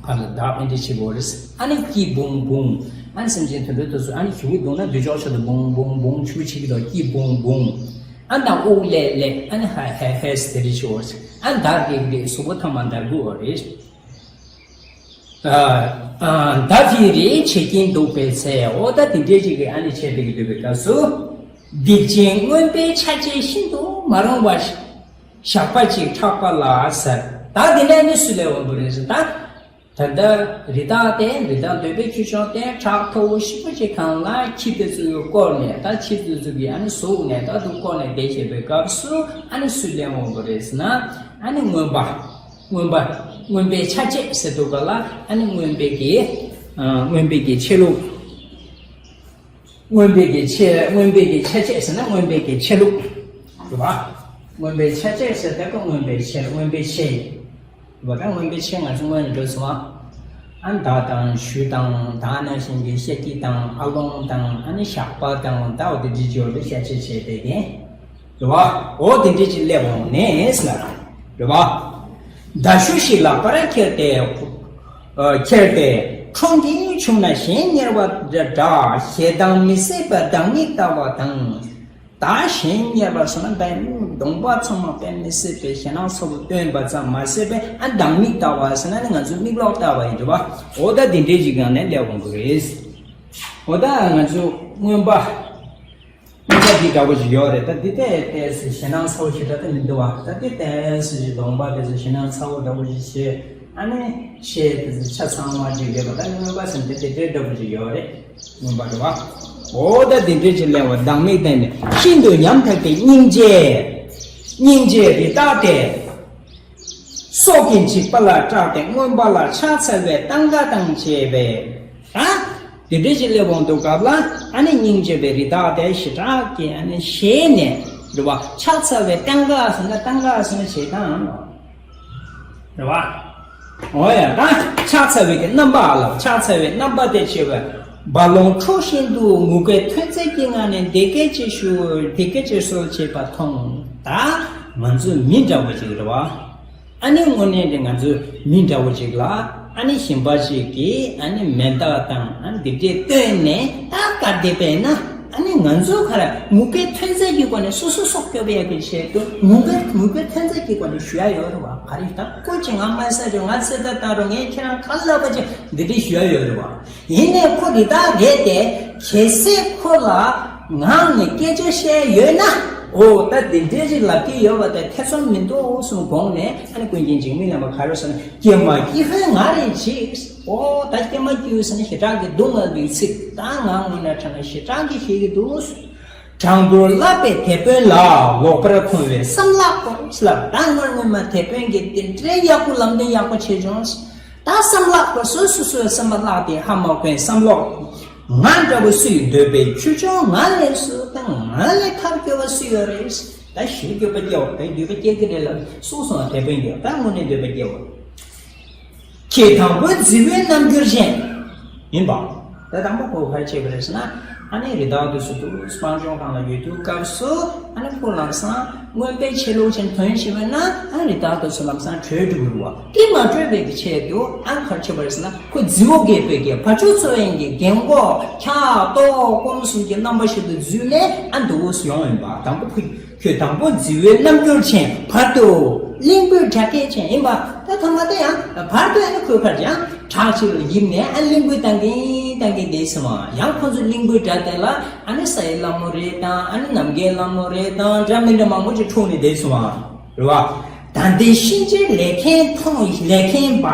ཕར་ལ་བརྡབ་ཨེ་འདྲ་བྱེད་དགོས་རེད། ཨ་ནི་སྐྱི་བུང་བུང་། ཨ་ནི་སེམས་ཅན་དུད་འགྲོ་དེ་ཚོ་ཨ་ནི་ཞེ་པོ་གདུང་ན་སྡུག་ཅག་ཆེད་དུ་བུང་བུང་བུང་ཞེ་པོ་བྱེད་ཀྱི་འདུག་སྐྱི་བུང་བུང་། ཨ་ནི་དབུགས་ལེགས་ལེགས། ཨ་ནི་ཧ་ཧ་ཧ་ཟེར་དེ་འདྲ་བྱེད་དགོས་རེད། ཨ་ནི་བརྡབ་རེད་རེད། གཟུགས་པོ་ཐམ་པ་བརྡབ་དགོས་རེད། ཨ་ཨ་ད་དེ་རེད་བྱེད་ཀྱིན་འདུག་པའི་ཚེ། འོ་ད་དེ་འདྲས་ཅིག་གི་ཨ་ནི་བྱེད་དེ་གི་འདུག་པའི་སྐབས་སུ། སྡིག་ཅན་རྔོན་པའི་ཆ་བྱད་ཤིན་ཏུ་མ་རུངས་པ་ཞགས་པ་ཅིག་ཕྲག་པ་ལ་ཟེར། ད་དེ་ནས་ནི་སུ་སླེབས་འོང་གི་རེད་ཟེར། ད་ད་ལྟ་རི་དྭགས་དེ། རི་དྭགས་འདོད་པའི་ཁྱུ་མཆོག་དེ་བྲག་མཐོ་བོ་ཞེ་པོ་ཅིག་སྒང་ལ་ཁྱི་དེ་ཚོས་བསྐོར་ནས། ད་ཁྱི་དེ་ཚོ་གིས་ཨ་ནི་ཟུག་ནས་ད་དུང་བསྐོར་ནས་བསྡད་བྱས་པའི་སྐབས་སུ། ཨ་ནི་སུ་སླེབས་འོང་གི་རེད་ཟེར་ན། ཨ་ནི་རྔོན་པ། རྔོན་པ། རྔོན་པའི་ཆ་བྱད་ཟེར་འདུག་ག་ལ། ཨ་ནི་རྔོན་པའི་གི་ཨ་རྔོན་པའི་གི་ཆ་ལུགས། རྔོན་པའི་གི་ཆ། རྔོན་པའི་གི་ཆ་བྱད་ཟེར་ན་རྔོན་པའི་གི་ཆ་ལུགས་རེད་པ། རྔོན་པའི་ཆ་བྱད་ཟེར་དུས་ཀ་རྔོན་པའི་ཆ། རྔོན་པའི་ཆ་རེད་པ། ད་རྔོན་པའི་ཆ་ང་ཚོ་སྔོན་ནས་འགྲོ་སོང་བ། ཨ་མདའ་དང་གཞུ་དང་། ད་ནང་བཞིན་གྱི་ཤ་ཁྱི་དང་། ཨ་ལོང་དང་། ཨ་ནི་ཞགས་པ་དང་། ད་འོ་དེ་འདྲ་ཅིག་ཡོད་རེད། ཤ་ཆེ་ཆེ་དེ་གན། རེད་པ། འོ་དེ་འདྲ་ཅིག་སླེབས་འོང་ནས་ལ། རེད་པ། མདའ་གཞུ་ཞིག་ལག་པར་ཁྱེར་ཏེ། ཨ་ཁྱེར་ཏེ་ཁྲོ་འདི་བྱུང་ན་གཞན་ཉེ་བ་འདྲ། ཞེ་སྡང་མི་བཟད་པ་སྡང་མིག་ལྟ་བ་དང་། ད་གཞན་ཉེ་བ་ཟེར་ན་ད་གདོང་པ་ཚང་མ་དཔེ་མི་སྲིད་པའི་ཞེ་སྡང་ཚ་པོ་སྟོན་པ་ཙམ་མ་ཟད་པའི། ཨ་སྡང་མིག་ལྟ་བ་ཟེར་ན་ནི་ང་ཚོ་མིག་ལོག་ལྟ་བ་ཡིན། རེད་པ། འོ་ད་དེ་འདྲའི་ཅིག་སྒང་ནས་སླེབས་འོང་གི་རེད། འོ་ད་ང་ཚོ་རྔོན་པ། རྔོན་པ་འདི་འདྲ་པོ་ཞིག་ཡོད་རེད། ད་འདི་ཏོག་ཙམ་ཞེ་སྡང་ཚ་པོ་ཞེ་དྲག་ཏུ་མི་འདུག་པ། ད་འདི་ཏོག་ཙམ་གདོང་པ་དེ་ཚོ་ཞེ་སྡང་ཚ་པོ་འདྲ་པོ་ཞིག་བྱས། ཨ་ནི་ཆེ་དེ་ཚོ་ཆ་ཚང་བ་ཅིག་རེད་པ། ད་རྔོན་པ་ཟེར་དེ་དེ་འདྲའི་འདྲ་པོ་ཞིག་ཡོད་རེད། རྔོན་པ་རེད་པ། འོ་ད་དེ་འདྲའི་ཅིག་སླེབས་པ། སྡང་མིག་བསྟན་ནས་ཤིན་ཏུ་ཉམ་ཐག་པའི་སྙིང་རྗེ། སྙིང་རྗེ་རི་དྭགས་དེ། སྲོག་གི་འཇིགས་པ་ལ་སྐྲག་སྟེ་རྔོན་པ་ལ་ཕྱག་འཚལ་བའི་སྟངས་ཀ་དང་བཅས་པས། ད་དེ་འདྲ་ཞིག་སླེབས་འོང་དུས་སྐབས་ལ། ཨ་ནི་སྙིང་རྗེ་བའི་རི་དྭགས་དེ་ཞེ་དྲག་གི་ཨ་ནི་ཞེད་ནས། རེད་པ། ཕྱག་འཚལ་བའི་སྟངས་ཀ་ཟེར་ན། སྟངས་ཀ་ཟེར་ན་བྱེད་སྟངས་རེད་པ། འོ་ཡ། ད་ཕྱག་འཚལ་བའི་གི་རྣམ་པ་ལ། ཕྱག་འཚལ་བའི་རྣམ་པ་དེ་བྱེད་པས། རྦ་ཀློང་འཁྲུགས་བཞིན་དུ་ངུ་སྐད་ཐོན་རྩེད་ཀྱི་ངང་ནས་འདི་སྐད་ཅེས་ཞུ། འདི་སྐད་ཅེས་གསོལ་བྱེད་པ་མཐོང་། ད་ང་ཚོ་མི་འདྲ་པོ་ཅིག་རེད་པ། ཨ་ནི་དངོས་གནས་དེ་ང་ཚོའི་མི་འདྲ་བོ་ཅིག་ལ་ཨ་ནི་གཞན་པ་ཞིག་གིས་ཨ་ནི་མེ་མདའ་དང་ཨ་ནི་འདི་འདྲས་བཏོན་ནས་ད་ག་བསྡད་པས་ན། ཨ་ནི་ང་ཚོ་ག་རེ་ངུ་སྐད་ཐོན་རྫས་ཀྱི་སྒོ་ནས་སོ་སོ་སྲོག་སྐྱོབ་ཡག་གི་ཆེད་དུ་ངུ་སྐད་ངུ་སྐད་ཐོན་རྫས་ཀྱི་སྒོ་ནས་ཞུ་ཡ་ཡོད་རེད་བ། ག་རེ་ད་ཀོ་ཅིག་ང་དམའ་ས་ཅིག་ང་ཚེ་ད་ལྟ་རུ་ངས་ཁྱེད་རང་ག་ལབ་པ་ཅིག་འདི་འདྲས་ཞུ་ཡ་ཡོད་རེད་བ། ཡིན་ནའི་ཁོ་འདི་ལྟར་རེད་དེ། གལ་སྲིད་ཁོ་ལ་ངག་ནས་སྐད་ཆ་བཤད་ཡོད་ན། འོ་ད་འདི་འདྲས་ཅིག་ལབ་ཀྱི་ཡོད་པ་དེ་ཐེ་ཚོམ་མི་འདུག་གསུངས་དགོངས་ནས། ཨ་ནི་ཀུན་མཁྱེན་འཇིགས་མེད་བླ་མ་ག་རེ་ཟེར་ན། ཀྱེ་མ་ཀྱི་ཧོན་ང་རེ་འཇིགས། འོ་ད་ཀྱེ་མ་ཀྱི་ཧོན་ཟེར་ན་ཞེ་དྲག་གི་སྡུག་བསྔལ་བའི་ཚིག་ད་ངག་ངོ་ན་དྲང་ཞེ་དྲག་གི་ཤེས་ཀྱི་འདུག་དྲང་པོར་བསླབ་པའི་དེད་དཔོན་ལ། ལོག་པར་མཐོང་བའི་བསམ་བརླག་གོ་ལབ། ད་སྔོན་སྔོན་མ་དེད་དཔོན་གྱིས་དེ་འདྲའི་ཡག་པོ་ལམ་སྟོན་ཡག་པོ་བྱས་བྱུང་། ད་བསམ་བརླག་པ་སོ་སོ་སོའི་བསམ་པ་བརླག་སྟེ་ཧ་མ་གོ་བསམ་བརླག་ང་འདྲ་བོ་སུས་འདོད་པའི་ཆོས་སྐྱོང་ང་ལས་སུ་དང་ང་ལས་ཐབས་སྐྱོ་བ་སུ་ཡོད་རེད། ད་ཞེ་འདོད་པ་སྐྱེ་བ་དང་འདོད་པ་སྐྱེ་གི་རེད་ལ་སོང་སོང་བ་དེད་དཔོན་གྱིས་ད་དངོས་གནས་འདོད་པ་སྐྱེ་བ། ཁྱེད་དང་པོ་རྫི་བོའི་རྣམ་འགྱུར་ཅན་ཡིན་པ། ད་དང་པོ་ཁོ་ག་རེ་བྱས་པ་རེད་ཟེར་ན། ཨ་ནི་རི་དྭགས་དེ་ཚོ་འདུག་སྤང་ལྗོངས་སྒང་ལ་ཡོད་དུས་སྐབས་སུ་ཨ་ནི་ཁོ་ལམ་སང་རྔོན་པའི་ཆེ་ལུགས་ཅན་དོན་བྱེད་པ་ན་ཨ་རི་དྭགས་དེ་ཚོ་ལམ་སང་བྲོས་འགྲོ་གི་རེད་བ། དེ་མ་བྲོས་པའི་གི་ཆེད་དུ་ཨ་ག་རེ་བྱས་པ་རེད་ཟེར་ན། ཁོ་རྫི་བོ་དགྱེས་པའི་གི་བ་ཕྱུགས་འཚོ་བའི་གི་རྒན་གོག་འཁྱག་ལྟོགས་སྐོམ་གསུམ་གྱི་རྣམ་པ་ཞིག་ཏུ་འཛུལ་ནས་ཨ་འདུག་སེ་ཡོང་ཡིན་པ། དང་པོ་ཁོ། ཁྱོད་དང་པོ་རྫི་བོའི་རྣམ་འགྱུར་ཅན། བར་དུ་གླིང་བུའི་སྒྲ་སྐད་ཅན་ཡིན་པ། ད་ཐ་མ་དེ་ཡང་བར་དུ་ཨ་ནི་ཁོའི་ཁར་ཡང་བྲག་ཅིག་ལ་ཡིབ་ནས་ཨ་གླིང་བུ་བཏང་གིན་བཏང་གིན་བསྡད་སོང་བ། ཡང་ཁོ་ཚོ་གླིང་བུའི་སྒྲ་དེ་ལ་ཨ་ནི་ས་ཡི་ལྷ་མོ་རེད་དང་ཨ་ནི་ནམ་མཁའི་ལྷ་མོ་རེད་དང་འདྲ་མི་འདྲ་མང་པོ་ཅིག་འཁྲུངས་ནས་བསྡད་སོང་བ་རེད་བ། ད་ལྟའི་གཤིན་རྗེ་ལས་མཁན་མཐོང་ལས་མཁན་པ།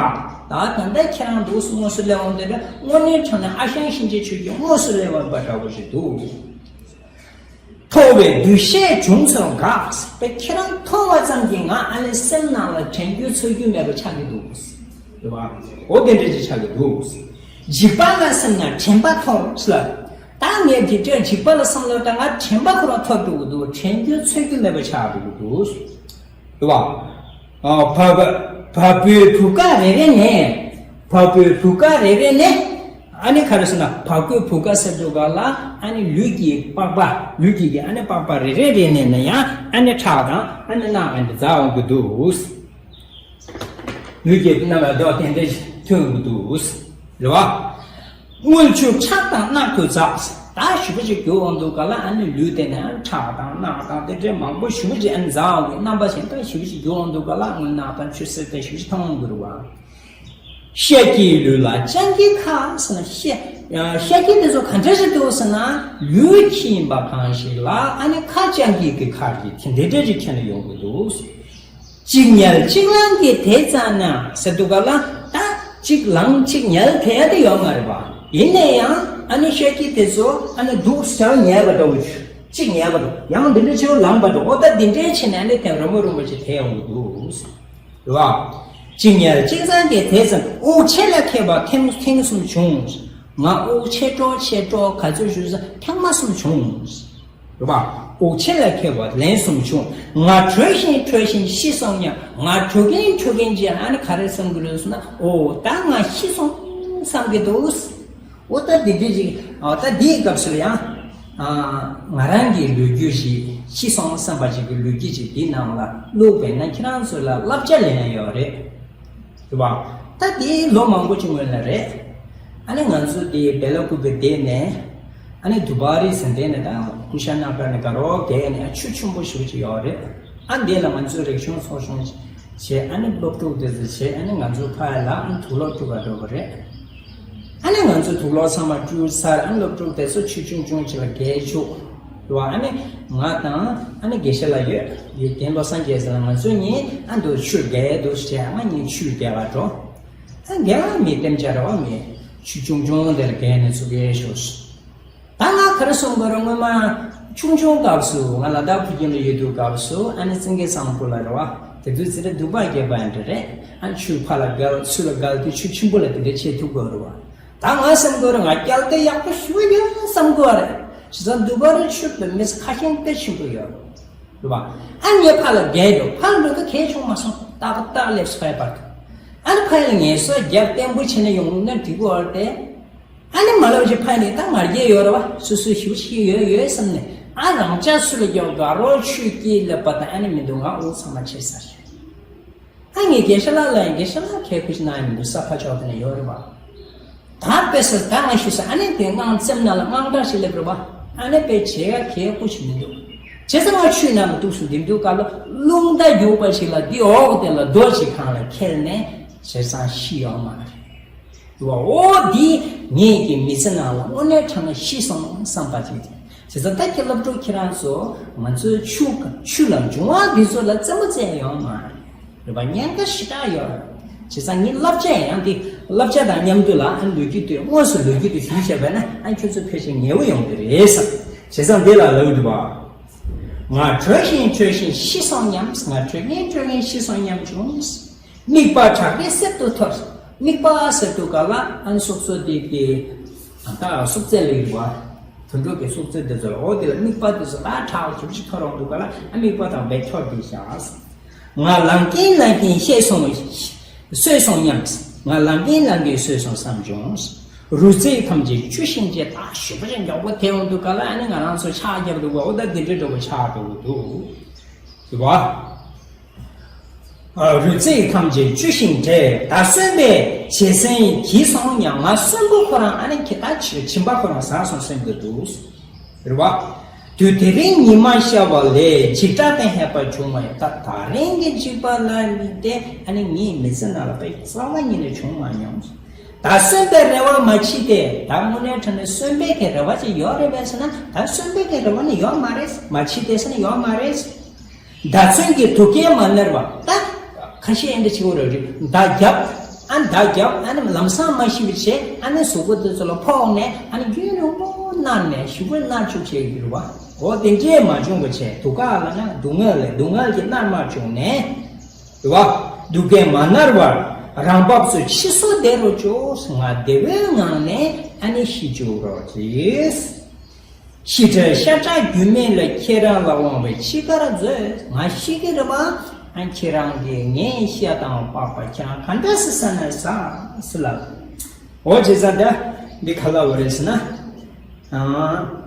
ད་ད་ལྟ་ཁྱེད་རང་འདུག་སེ་དངོས་སུ་སླེབས་འོང་དེ་འདྲ་དངོས་གནས་དྲང་གནས་ཨ་ཞང་གཤིན་རྗེ་ཁྱོད་ཀྱིས་དངོས་སུ་སླེབས་འོང་པ་འདྲ་བོ་ཞིག་འདུག་མཐོ་བའི་འདུ་ཤེས་བྱུང་ཚུལ་དགག་པས། ཁྱེད་རང་མཐོ་བ་ཙམ་གྱིས་ང་ཨ་ནི་སེམས་ནང་ལ་དྲན་རྒྱུ་ཚོར་རྒྱུ་མེད་པ་ཆགས་ཀྱི་འདུག་རེད་བ། འོ་དེ་འདྲ་ཅིག་ཆགས་ཀྱི་འདུག་འཇིགས་པ་ལ་སེམས་ན་དྲན་པ་འཐོར་ལ། ད་ངས་འདི་འདྲའི་འཇིགས་པ་ལ་བསམ་བློ་བཏང་ང་དྲན་པ་ཁོ་རང་འཐོར་འགྲོ་གི་འདུག་དྲན་རྒྱུ་ཚོར་རྒྱུ་མེད་པ་ཆགས་འགྲོ་གི་འདུག་རེད་བ། ཨ་བ་བ་བ་སྤུའི་བུ་ག་རེ་རེ་ནས། བ་སྤུའི་བུ་ག་རེ་རེ་ནས། ཨ་ནི་ག་རེ་ཟེར་ན་བ་སྤུའི་བུ་ག་ཟེར་དུས་ག་ལ་ཨ་ནི་ལུས་ཀྱི་པགས་པ་ལུས་ཀྱི་གི་ཨ་ནི་པགས་པ་རེ་རེ་རེ་ནས་ན་ཡང་ཨ་ནི་ཁྲག་དང་ཨ་ནི་རྣག་ཨ་ནི་འཛག་འོང་གི་འདུག་ལུས་ཀྱི་རྣམ་པ་མདོག་དེ་འདྲ་ཐོན་འོང་གི་འདུག་རེད་བ། དངུལ་ཆུ་ཁྲག་དང་རྣག་ཏུ་འཛག་ད་ཞུ་བ་ཅིག་རྒྱུ་འོང་དུས་ག་ལ་ཨ་ནི་ལུས་དེ་ནས་ཁྲག་དང་རྣག་དང་དེ་འདྲའི་མང་པོ་ཞུ་བ་ཅིག་ཨ་ནི་འཛག་འོང་གི་རྣམ་པ་ཞིག་ད་ཞུ་བ་ཅིག་རྒྱུ་འོང་དུས་ག་ལ་དངུལ་རྣག་དང་ཆུ་སེར་དེ་ཞུ་བ་ཅིག་མཐོང་འོང་གི་རེད་བ། ཤ་སྐྱེས་ལུས་ལ་སྤྱང་ཀི་ཁ་ཟེར་ན་ཤ་ཤ་སྐྱེས་དེ་ཚོ་ག་འདྲ་ཞིག་འདུག་ཟེར་ན་ལུས་ཁྱི་ཡིན་པ་གང་ཞིག་ལ་ཨ་ནི་ཁ་སྤྱང་ཀི་གི་ཁ་གི་དེ་འདྲ་འདྲ་ཅིག་ཁྱེར་ནས་ཡོང་གི་འདུག་གཅིག་ཉལ་གཅིག་ལངས་ཀྱི་དེ་ཙམ་ན་ཟེར་འདུག་ག་ལ་ད་གཅིག་ལངས་གཅིག་ཉལ་དེ་ཡ་དེ་ཡོད་མ་རེད་པ། ཡིན་ན་ཡང་ཨ་ནི་ཤ་སྐྱེས་དེ་ཚོ་ཨ་ནི་འདུག་ཟེར་ཉལ་བ་འདྲ་བོ་གཅིག་ཉལ་བ་འདུག་ཡང་འདི་འདྲ་ཆེ་བ་ལངས་པ་འདུག་འོ་ད་འདི་འདྲའི་ཆེ་ན་ཨ་ནི་དེ་ར་མོ་རུམ་པ་ཅིག་དེ་ཡོང་གི་འདུག་རེད་བ། གཅིག་ཉལ་གཅིག་ལངས་ཀྱི་དེ་ཙམ་དབུགས་ཆད་ལ་ཁད་པ་ཐེངས་ཐེངས་གསུམ་བྱུང་། ང་དབུགས་ཆད་འགྲོ་ཆད་འགྲོ་ག་ཚོད་བྱུང་ཟེར་ཐེངས་མ་གསུམ་བྱུང་། རེད་བ། དབུགས་ཆད་ལ་ཁད་པ་ལན་གསུམ་བྱུང་། ང་བྲོས་ཤིང་བྲོས་ཤིང་ཤི་སོང་ཡང་ང་བྲོས་ཀྱིན་བྲོས་ཀྱིན་ཅི་ཨ་ནི་ག་རེ་བསམ་གི་རེད་ཟེར་ན། འོ་ད་ང་ཤི་སོང་བསམ་གི་འདུག་འོ་ད་འདི་འདྲ་ཅིག་འོ་ད་འདིའི་སྐབས་སུ་ཡང་། ང་རང་གི་ལོ་རྒྱུས་ཤིག་ཤི་སོང་བསམ་པ་ཅིག་གི་ལོ་རྒྱུས་ཅིག་འདི་ནང་ལ་བླུགས་པས་ན་ཁྱེད་རང་ཚོ་ལ་བསླབ་བྱ་ལེན་ཡ་ཡོད་རེད། རེད་བ། ད་འདི་ལོ་མང་པོ་ཅིག་སྔོན་ལ་རེད། ཨ་ནི་ང་ཚོ་འདི་བེ་ལ་ཀུ་པེ་བསྡད་ནས། ཨ་ནི་དུ་བ་རི་ཟེར་འདི་ནས་ད་ཀུ་ཤ་ན་གར་ནས་དགའ་རོགས་བསྡད་ནས་ཆུ་ཆེན་པོ་ཞིག་ཅིག་ཡོད་རེད། ཨ་འདི་ལ་ང་ཚོའི་རིག་གཞུང་ཚོགས་ཆུང་བྱས་ཨ་ནི་སློབ་ཕྲུག་དེ་ཚོ་བྱས་ཨ་ནི་ང་ཚོ་ཕ་ཡ་ལ་ཨ་ནི་དུག་ལོག་སྤྲུག་ག་འགྲོ་གི་རེད། ཨ་ནི་ང་ཚོ་དུག་ལོག་ཚང་མ་སྤྲུགས་ཚར་ཨ་ནི་སློབ་ཕྲུག་དེ་ཚོ་ཆུ་ཆུང་ཆུང་ཅིག་ལ་བརྒལ་བཅུག་རེད་བ། ཨ་ནི་ང་དང་ཨ་ནི་དགེ་བཤེས་ལགས་ཡོད་ཡོད་རྒན་བློ་བཟང་རྒྱལ་མཚན་ལགས་ང་ཚོ་གཉིས་ཨ་འདུག་ཆུར་བརྒལ་འདུག་བྱས་ང་གཉིས་ཆུར་བརྒལ་བར་འགྲོ། ཨ་རྒན་ལགས་མི་ལྟེམ་བྱ་རེད་བ། མི་ཆུ་ཆུང་ཆུང་དེར་བརྒལ་ནས་ཚུར་བརྒལ་ཤོག་ད་ང་ག་རེ་གསུང་དགོས་རེད། སྔོན་མ་ཆུང་ཆུང་སྐབས་སུ་ང་ལ་དྭགས་བོད་ཁྱིམ་ལ་ཡོད་དུས་སྐབས་སུ་ཨ་ནི་བཙན་རྒྱལ་བཟང་པོ་ལགས་རེད་བ། དེ་དུས་ཙི་རེ་འདུག་པ་རྒྱས་པ་ཡང་འདྲ་རེད། ཨ་ཆུ་ཕར་ལ་བརྒལ་ཚུར་ལ་བརྒལ་དུས་ཆུ་ཆེན་པོ་ལ་དེ་འདྲ་བྱེད་ཐུབ་དགོས་རེད་བ། ད་ང་བསམ་དགོས་རེད། ང་སྐྱལ་དེ་ཡག་པོ་ཞུ་ཡོད་བསམ་དགོས་རེད། བྱས་ཙང་འདུག་པ་རེད་ཆུ་དེ་མི་ཁ་ཤས་དཔེ་ཆེན་པོ་ཡོད་རེད་བ། ཨ་ངས་ཕར་ལ་བརྒལ་འགྲོ་ཕར་འགྲོ་དུས་གས་བྱུང་མ་སོང་། ཏག་ཏག་སླེབས་སོང་ཕ་ཡི་བར་དུ། ཨ་ནི་ཕ་ཡི་ལ་ངལ་གསོ་རྒྱབ་བརྟན་པོ་བྱས་ནས་ཡོང་ན་འགྲིག་གི་རེད་དེ། ཨ་ནི་མ་ལབ་ཅིག་ཕ་ནི་ད་ང་རྒྱལ་ཡོད་རེད་བ། སོ་སོའི་ཞུ་ཞིག་ཡོད་ཡོད་བསམ་ནས་ཨ་རང་ཅག་སུ་ལ་ཀྱང་དགའ་རོགས་ཆུ་སྐྱེས་ལབ་པ་དང་ཨ་ནི་མི་འདུག་ང་དབུགས་ཚང་མ་ཆད་ཚར་ཤག་ད་ངས་དགེ་བཤེས་ལགས་ལ་ཡང་དགེ་བཤེས་ལགས་ཁྱེད་སྐུ་ཞིག་གནང་ཡིན་མི་འདུག་ས་ཕ་ཕྱོགས་དེ་ནས་ཡོད་རེད་པ། ད་དཔེ་སྲིད་ད་ང་ཞུས་ས་ཨ་ནི་དེ་དངངས་སེམས་ནང་ལ་དངངས་སྐྲག་ཞིག་སླེབས་རེད་པ། ཨ་ནི་དཔེ་བྱེད་ཡ་ཁྱེད་སྐུ་ཞིག་མི་འདུག་བྱས་ཙང་ང་ཆུ་ནང་ལ་འདུག་སུ་འདི་འདུག་ག་ལ་རླུང་རྟ་རྒྱུག་པ་ཞིག་ལ་འདི་འོག་དེ་ལ་རྡོ་ཞིག་གང་ལ་ཁྱེར་ནས་བྱས་ཙང་ཤི་ཡོང་མ་རེད། འོ་འདི་ངེད་ཀྱི་མི་ཚེ་ནང་ལ་དངོས་གནས་དྲང་གནས་ཤི་སོང་བསམ་པ་ཅིག་དེ། བྱས་ཙང་ད་ཁྱེད་སློབ་ཕྲུག་ཁྱེད་རང་ཚོ་ང་ཚོའི་ཆུ་ཆུ་ལ་འབྱུང་བ་འདི་ཚོ་ལ་རྩེད་མོ་རྩེ་ཡོང་མ་རེད་པ། ཉེན་ཁ་ཞེ་དྲག་ཡོད་རེད། བྱས་ཙང་ངའི་བསླབ་བྱ་ཡང་དེ་བསླབ་བྱ་དང་མཉམ་དུ་ལ་ཨ་ལོ་རྒྱུས་དེ་དངོས་སུ་ལོ་རྒྱུས་དེ་ཞུས་བྱས་པ་ན་ཨ་ཁྱོད་ཚོ་ཕལ་ཆེར་ངེས་པོ་ཡོང་གི་རེད་བསམ། བྱས་ཙང་འདི་ལ་ལབ་འདུག་པ། ང་བྲོས་ཤིང་བྲོས་ཤིང་ཤི་སོང་སྙམ། ང་བྲོས་ངན་བྲོས་ངན་ཤི་སོང་སྙམ་བྱུང་། དམིགས་པ་བྲག་རིའི་གསེབ་ཏུ་འཐོར། དམིགས་པ་ཟེར་དུས་ག་ལ་ཨན་སོག་སོ་དེ་གི་ད་སོག་རྩེ་ལེགས་བ། དུད་འགྲོ་གི་སོག་རྩེ་དེ་ཚོ་ལ་འོ་དེ་ལ་དམིགས་པ་དེ་ཚོ་ད་ཁྲག་ཞིབ་ཞིབ་འཐོར་འོང་དུས་ག་ལ་ཨ་དམིགས་པ་དང་བེད་འཐོར་དེ་བཞག་ང་ལངས་ཀྱིན་ལངས་ཀྱིན་ཤེས་སོང་། སོས་སོང་སྙམ། ང་ལངས་ཀྱིན་ལངས་ཀྱིན་སོས་སོང་བསམ་བྱུང་། རུས་རྩེ་ཐམས་ཅད་བཅུ་ཞིང་བཅད། ད་ཞིབ་པ་ཞིག་མགྱོགས་པོ་དེ་འོང་དུས་ག་ལ་ཨ་ནི་ང་རང་ཚོ་ཕྱག་རྒྱབ་འདུག་ག་འོ་ད་དེ་འདྲའི་འདྲ་བོ་ཆགས་འགྲོ་གི་འདུག་ཟེར་བ། རུས་རྩེ་ཐམས་ཅད་བཅུ་ཞིང་བཅད། ད་གསོན་པའི་བྱད་སེམས་གྱིས་སོང་སྙམ། ང་གསོན་པོ་ཁོ་རང་ཨ་ནི་ཁྱི་ད་ཕྱི་མ་ཁོ་རང་ཟག་སོང་སེམས་ཀྱི་འདུག་རེད་བ། དུས་དེ་རིང་ཉི་མ་ཤར་བ་ལས། འཇིགས་སྐྲག་དང་ཧད་པ་བྱུང་མ་ཡོང་། ད་ད་རིང་གི་འཇིགས་པ་ལ་དམིགས་ཏེ་ཨ་ནི་ངའི་མི་ཚེ་ནང་ལ་དཔེ་རྩ་བ་ཉིད་ནས་བྱུང་མ་མྱོང་། ད་གསོན་པའི་རེ་བ་མ་མཆིས་ཏེ། ད་དངོས་གནས་དྲང་གནས་གསོན་པའི་གི་རེ་བ་ཅིག་ཡོད་རེད་པས་ཟེར་ན་ད་གསོན་པའི་གི་རེ་བ་ནི་ཡོད་མ་རེད། མ་མཆིས་ཏེ་ཟེར་ན་ཡོད་མ་རེད། མདའ་མཚོན་གྱི་དུག་རྐྱེན་མ་མནར་བ། ད་ཁ་ཤས་ཨེ་འདྲ་ཆེ་བོ་རེད་རེད། མདའ་རྒྱབ། ཨ་མདའ་རྒྱབ་ཨ་ནི་ལམ་སང་མ་ཤི་བའི་ཆེད་ཨ་ནི་གཟུགས་པོ་དེ་ཚོ་ལ་ཕོག་ནས་ཨ་ནི་རྒྱུན་རིང་པོ་མནར་ནས་ཞུ་བོ་མནར་བཅུག་བྱས་ཡོད་རེད་བ། འོ་དེ་འདྲས་མ་བྱུང་བ་བྱས་དུག་ཁ་ལ་ན་སྡུག་བསྔལ་ལས་སྡུག་བསྔལ་གྱི་མནར་མ་བྱུང་ནས་རེད་བ། དུག་རྐྱེན་མ་མནར་བར་རང་བབས་སུ་ཕྱི་སོ་བདེ་རུ་བཅུག་ང་བདེ་བོའི་ངང་ནས་ཨ་ནི་ཤི་བཅུག་རོགས་གྱིས། ཤི་བྲལ་ཤ་ཁྲག་རྒྱུན་མེད་ལ་ཁྱེད་རང་ལ་དབང་བའི་འཆི་ཁར་མཛོད། ང་ཤི་གི་རེད་པ། ཨ་ཁྱེད་རང་གིས་ངའི་ཤ་དང་པགས་པ་ཁྱེད་རང་ག་འདྲ་སེ་ཟ་ན་ཟ་ཟེར་ལབ། འོ་བྱས་ཙང་ད་འདི་ག་ལབ་པ་རེད་ཟེར་ན། ཨང་།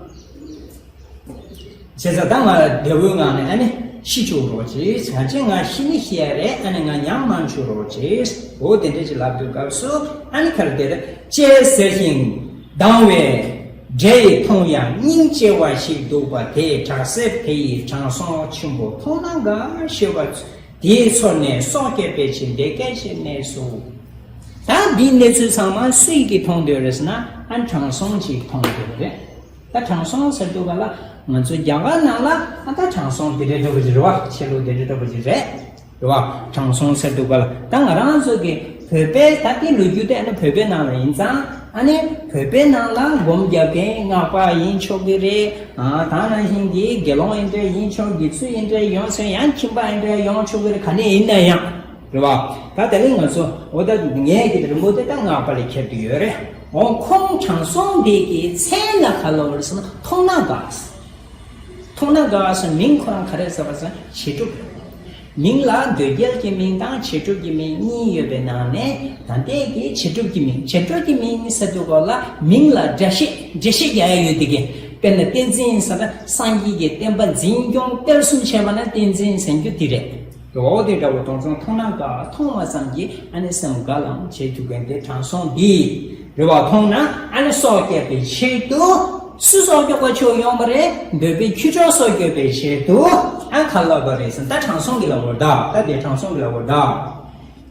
བྱས་ཙང་ད་ང་བདེ་བོའི་ངང་ནས་ཨ་ནི་ཤི་བཅུག་རོགས་གྱིས། ང་ཅི་ང་ཤི་ནི་ཤི་ཡ་རེད། ཨ་ནི་ང་ཉམས་མ་བཅུག་རོགས་གྱིས། འོ་དེ་འདྲ་ཅིག་ལབ་དུས་སྐབས་སུ་ཨ་ནི་ག་རེ་དེ་རེད། ཅེས་ཟེར་ཞིང་སྡང་བའི་འདྲེ་ཡིས་མཐོང་ཡང་སྙིང་རྗེ་བ་ཞིག་འདུག་པ་དེས་དྲག་སེ་དེ་ཡི་དྲང་སྲོང་ཆེན་པོ་མཐོང་ན་དགའ་ཞེས་པ་དེའི་ཚོར་ནས་སྲོག་བསྐྱབས་པའི་ཕྱིར་འདི་སྐད་ཅེས་སྨྲས་སོ། ད་འདིའི་གནས་ཚུལ་ཚང་མ་སུ་ཡིས་ཀྱིས་མཐོང་འདོད་རེད་ཟེར་ན་ཨ་དྲང་སྲོང་ཅིག་མཐོང་འདོད་རེད། ད་དྲང་སྲོང་ཟེར་དུས་ག་ལ་ང་ཚོ་རྒྱ་གར་ནང་ལ་ཨ་ད་དྲང་སྲོང་དེ་འདྲའི་འདྲ་པོ་ཅིག་རེད་བ། ཆེ་ལོ་དེ་འདྲའི་འདྲ་པོ་ཅིག་རེད། རེད་བ། དྲང་སྲོང་ཟེར་དུས་ག་ལ་ད་ང་རང་ཚོ་གི་བོད་པའི་ད་ལྟའི་ལོ་རྒྱུས་དེ་ཨ་ནི་བོད་པའི་ནང་ལ་ཡིན་ཙང་ཨ་ནི་བོད་པའི་ནང་ལ་སྒོམ་རྒྱག་མཁན་སྔགས་པ་ཡིན་ཆོག་གི་རེད། ཨ་ད་ནང་བཞིན་གྱི་དགེ་སློང་ཡིན་འདྲ་ཡིན་ཆོག་དགེ་ཚུལ་ཡིན་འདྲ་ཡོང་ཚེ་ཡང་ཁྱིམ་པ་ཡིན་འདྲ་ཡོང་ཆོག་གི་རེད། ག་ནས་ཡིན་ན་ཡང་། རེད་བ། ད་དེ་རིང་ང་ཚོ་འོ་ད་ངས་ཀྱི་རི་མོ་དེ་ད་སྔགས་པ་ལ་ཁྱེར་དུ་ཡོད་རེད། འོ་ཁོང་དྲང་སྲོང་དེ་གི་མཚན་ལ་ག་ལབ་རེད་ཟེར་ན་མཐོང་ན་དགའ། མཐོང་ན་དགའ་ཟེར་མིང་ཁོ་རང་ག་རེ་ཟེར་བ་ཟེར་ན་བྱད་སྒྲུབ་རེད། མིང་ལ་འདོད་རྒྱལ་གྱི་མིང་དང་བྱད་སྒྲུབ་ཀྱི་མིང་གཉིས་ཡོད་པའི་ནང་ནས་ད་ལྟའི་གི་བྱད་སྒྲུབ་ཀྱི་མིང་། བྱད་སྒྲུབ་ཀྱི་མིང་ཟེར་དུས་སྐབས་ལ་མིང་ལ་འགྲེལ་བཤད་འགྲེལ་བཤད་རྒྱག་ཡ་ཡོད་དེ་གི། དཔེར་ན་བསྟན་འཛིན་ཟེར་ན་སངས་རྒྱས་ཀྱི་བསྟན་པ་འཛིན་སྐྱོང་སྤེལ་གསུམ་བྱས་པ་ན་བསྟན་འཛིན་ཟེར་རྒྱུ་དེ་རེད། འོ་དེ་འདྲ་བོ་དོན་ཚང་མཐོང་ན་དགའ། མཐོང་བ་ཙམ་གྱིས་ཨ་ནི་སེམས་དགའ་ལངས་བྱེད་ཐུབ་མཁན་དེ་དྲང་སྲོང་འདི་རེད་བ། མཐོང་ན་ཨ་ནི་སྲོག་བསྐྱབས་པའི་ཆེད་དུ་སུ་སྲོག་སྐྱོབ་པ་ཆོག་ཡོང་བ་རེད། འདོད་པའི་ཁྱུ་མཆོག་སྲོག་སྐྱོབ་པའི་ཆེད་དུ་ཨ་ག་ལབ་པ་རེད་ཟེར་ན་ད་དྲང་སྲོང་གི་ལབ་པ་ད་ད་དེ་དྲང་སྲོང་གི་ལབ་པ་ད།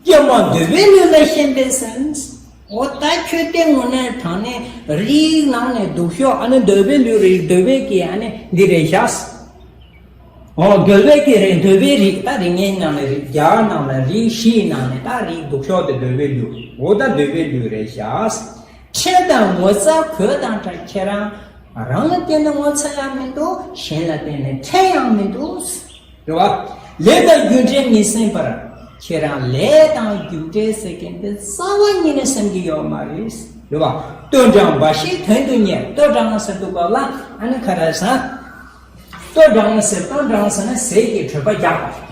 ཀྱེ་མ་འདོད་པའི་ལུས་ལ་ཞེན་པའི་སེམས། འོ་ད་ཁྱོད་ལྟས་ངོ་ནས་དྲང་ནས་རིགས་ནང་ནས་སྡུག་ཤོས་ཨ་ནི་འདོད་པའི་ལུས་རེད། འདོད་པའི་གི་ཨ་ནི་འདི་རེད་ཤག་འོ་འདོད་པའི་གི་རེད། འདོད་པའི་རིགས་ད་རིགས་ངན་ནང་ནས་རིགས་བརྒྱ་ནང་ནས་རིགས་བཞིའི་ནང་ནས་ད་རིགས་སྡུག་ཤོས་དེ་འདོད་པའི་ལུས། འོ་ད་འདོད་པའི་ལུས་རེད་ཤག་ཁྲེལ་དང་ངོ་ཚ་གོས་དང་འདྲ། ཁྱེད་རང་རང་ལ་བརྟེན་ནས་ངོ་ཚ་ཡང་མི་འདུག་གཞན་ལ་བརྟེན་ནས་ཁྲེལ་ཡང་མི་འདུག་རེད་བ། ལས་དང་རྒྱུ་འབྲས་མི་སེམས་པར། ཁྱེད་རང་ལས་དང་རྒྱུ་འབྲས་ཟེར་མཁན་དེ་རྩ་བ་ཉིད་ནས་སེམས་ཀྱི་ཡོད་མ་རེད། རེད་བ། ལྟོ་འགྲངས་འབའ་ཞིག་དོན་དུ་གཉེར། ལྟོ་འགྲངས་ཟེར་དུས་སྐབས་ལ་ཨ་ནི་ག་རེ་ཟེར། ལྟོ་འགྲངས་ཟེར། ལྟོ་འགྲངས་ཟེར་ན་ཟས་ཀྱི་གྲོད་པ་རྒྱགས་པ་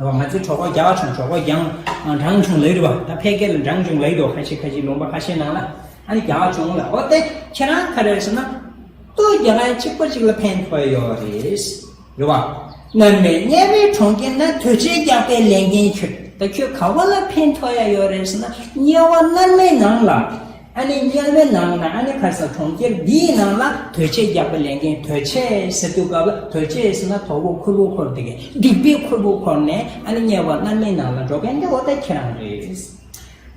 རེད། རེད་བ། ང་ཚོའི་གྲོད་ཁོག་རྒྱགས་བྱུང་། གྲོད་ཁོག་རྒྱང་འགྲངས་བྱུང་ལབ་རེད་བ། ད་ཕལ་སྐད་ལ་འགྲངས་བྱུང་ལབ་འདུག་ཁ་ཤས་ཁ་ཤས་ལུང་པ་ཁ་ཤས་ནང་ལ་ཨ་ནི་རྒྱགས་བྱུང་ལ། འོ་དེ་ཁྱེད་རང་ག་རེ་ཟེར་ན་ལྟོ་རྒྱག་ཡ་གཅིག་པ་གཅིག་ལ་ཕན་ཐོགས་ཡོད་རེད། རེད་བ། མནར་མེད་དམྱལ་བའི་གྲོང་ཁྱེར་ན། དོས་ཆེན་རྒྱགས་པའི་ལས་མཁན་ཁྱོད། ད་ཁྱོད་ག་བ་ལ་ཕན་ཐོགས་ཡ་ཡོད་རེད་ཟེར་ན། དམྱལ་བ་མནར་མེད་ནང་ལ། ཨ་ནི་དམྱལ་བའི་ནང་ན་ཨ་ནི་ཁ་སང་གྲོང་ཁྱེར་འདིའི་ནང་ལ་དོས་ཆེན་རྒྱགས་པའི་ལས་མཁན། དོས་ཆེན་ཟེར་དུས་སྐབས་ལ་དོས་ཆེན་ཟེར་ན་དོ་པོ་ཁུར་པོ་འཁོར་དེ་གས། སྡིག་པའི་ཁུར་པོ་འཁོར་ནས་ཨ་ནི་དམྱལ་བ་མནར་མེད་ནང་ལ་འགྲོ་མཁན་དེ་འོ་ད་ཁྱེད་རང་རེད།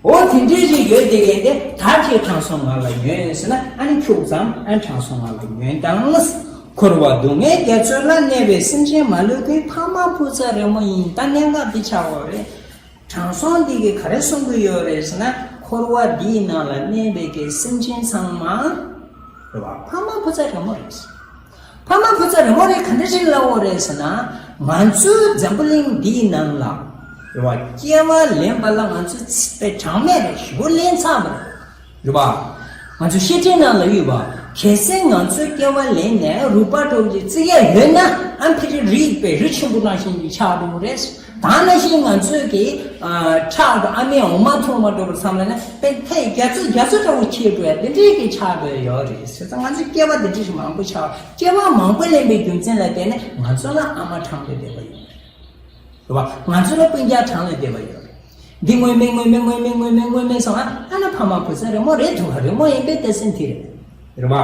འོ་དེ་འདྲའི་ཞིག་ཡོད་དེ་གས་དེ། ད་ཁྱེད་དྲང་སྲོང་ང་ལ་ཉོན་ཟེར་ན་ཨ་ནི་ཁྱུག་ཙམ་ཨ་དྲང་སྲོང་ང་ལ་ཉོན་དང་། འཁོར་བ་སྡུག་བསྔལ་རྒྱ་མཚོ་ལ། གནས་པའི་སེམས་ཅན་མ་ལུས་ཀུན། ཕ་མ་བུ་ཚ་རི་མོ་ཡིན། ད་གནད་འགག་འདི་ཆགས་ཡོད་རེད། དྲང་སྲོང་འདི་གིས་ག་རེ་གསུང་གི་ཡོད་རེད་ཟེར་ན། འཁོར་བ་འདིའི་ནང་ལ་གནས་པའི་གི་སེམས་ཅན་ཚང་མ་རེད་བ། ཕ་མ་བུ་ཚ་རི་མོ་རེད། ཕ་མ་བུ་ཚ་རི་མོ་རེད། ག་འདྲ་ཞིག་ལབ་ཡོད་རེད་ཟེར་ན། ང་ཚོའི་འཛམ་བུ་གླིང་འདིའི་ནང་ལ་རེད་བ། སྐྱེ་བ་ལེན་པ་ལ་ང་ཚོས་ཚད་པའི་གྲངས་མེད་རེ་ཞིག་ལེན་ཚར་བ་རེད། རེད་བ། ང་ཚོ་བཤད་ཁྲིད་ནང་ལ་ཡོད་པ། གལ་སྲིད་ང་ཚོས་སྐྱེ་བ་ལེན་ནས་རུས་པ་འགྲོ་གི་རྩི་ཡ་ཡོད་ན། ཨ་ཕི་ཅི་རི་ཡིག་པའི་རི་ཆེན་པོ་ནང་བཞིན་གྱི་ཆགས་འགྲོ་གི་རེད། ད་ནང་བཞིན་ང་ཚོས་ཀྱི་ཨ་ཁྲག་དང་ཨ་མའི་འོ་མ་འཐུང་མ་འགྲོ་བར་བསམ་ལ་ན། དཔེ་ཐེངས་བརྒྱ་ཚོ་བརྒྱ་ཚོ་འདྲ་བོ་ཁྱེར་འགྲོ་ཡ་དེ་འདྲའི་གི་ཆགས་འགྲོ་ཡ་ཡོད་རེད། བྱས་ཙང་ང་ཚོས་སྐྱེ་བ་དེ་འདྲ་ཞིག་མང་པོ་ཆགས། སྐྱེ་བ་མང་པོ་ལེན་པའི་རྒྱུ་མཚན་ལ་བརྟེན་ནས་ང་ཚོ་ལ་ཨ་མ་གྲངས་ལས་འདས་པ་ཡོད་རེད། རེད་བ། ང་ཚོ་ལ་སྤུན་ཀྱག་གྲངས་ལས་འདས་པ་ཡོད་རེད། འདི་སྔོན་མའི་སྔོན་མའི་སྔོན་མའི་སྔོན་མའི་སྔོན་མའི་སོང་ང་། ཨ་ན་ཕ་མ་བུ་ཚ་རི་མོ་རེད་འདུག་ག་རི་མོ་ཡིན་པའི་ཏེ་སེམས་དེ་རེད། རེད་བ།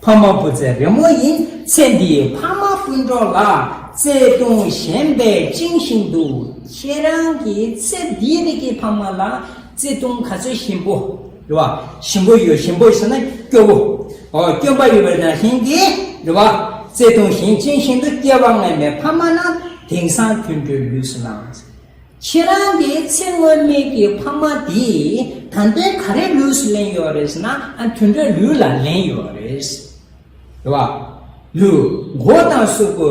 ཕ་མ་བུ་ཚ་རི་མོ་ཡིན། ཚེ་འདིའི་ཕ་མ་སྤུན་གྲོགས་ལ། བརྩེ་དུང་ཞན་པས་བཅིངས་བཞིན་དུ། ཁྱེད་རང་གི་ཚེ་འདིའི་རིགས་ཀྱི་ཕ་མ་ལ་བརྩེ་དུང་ག་ཚོད་ཞན་པོ། རེད་བ། ཞན་པོ་ཡོད། ཞན་པོ་ཟེར་ན་སྐྱོ་བོ། ཨོ་སྐྱོན་པ་ཡོད་པའི་ནང་བཞིན་གྱི་རེད་བ། བརྩེ་དུང་ཞན་བཅིངས་བཞིན་དུ། སྐྱེ་བ་སྔོན་མའི་ཕ་མ་རྣམས། དེང་སང་དུད་འགྲོའི་ལུས་སུ་བླངས། ཁྱེད་རང་གི་ཚེ་སྔོན་མའི་གི་ཕ་མ་དེས་ད་ལྟའི་ག་རེ་ལུས་སུ་ལེན་ཡོད་རེད་ཟེར་ན། ཨ་དུད་འགྲོའི་ལུས་ལ་ལེན་ཡོད་རེད། རེད་བ། ལུས། མགོ་དང་གཟུགས་པོ་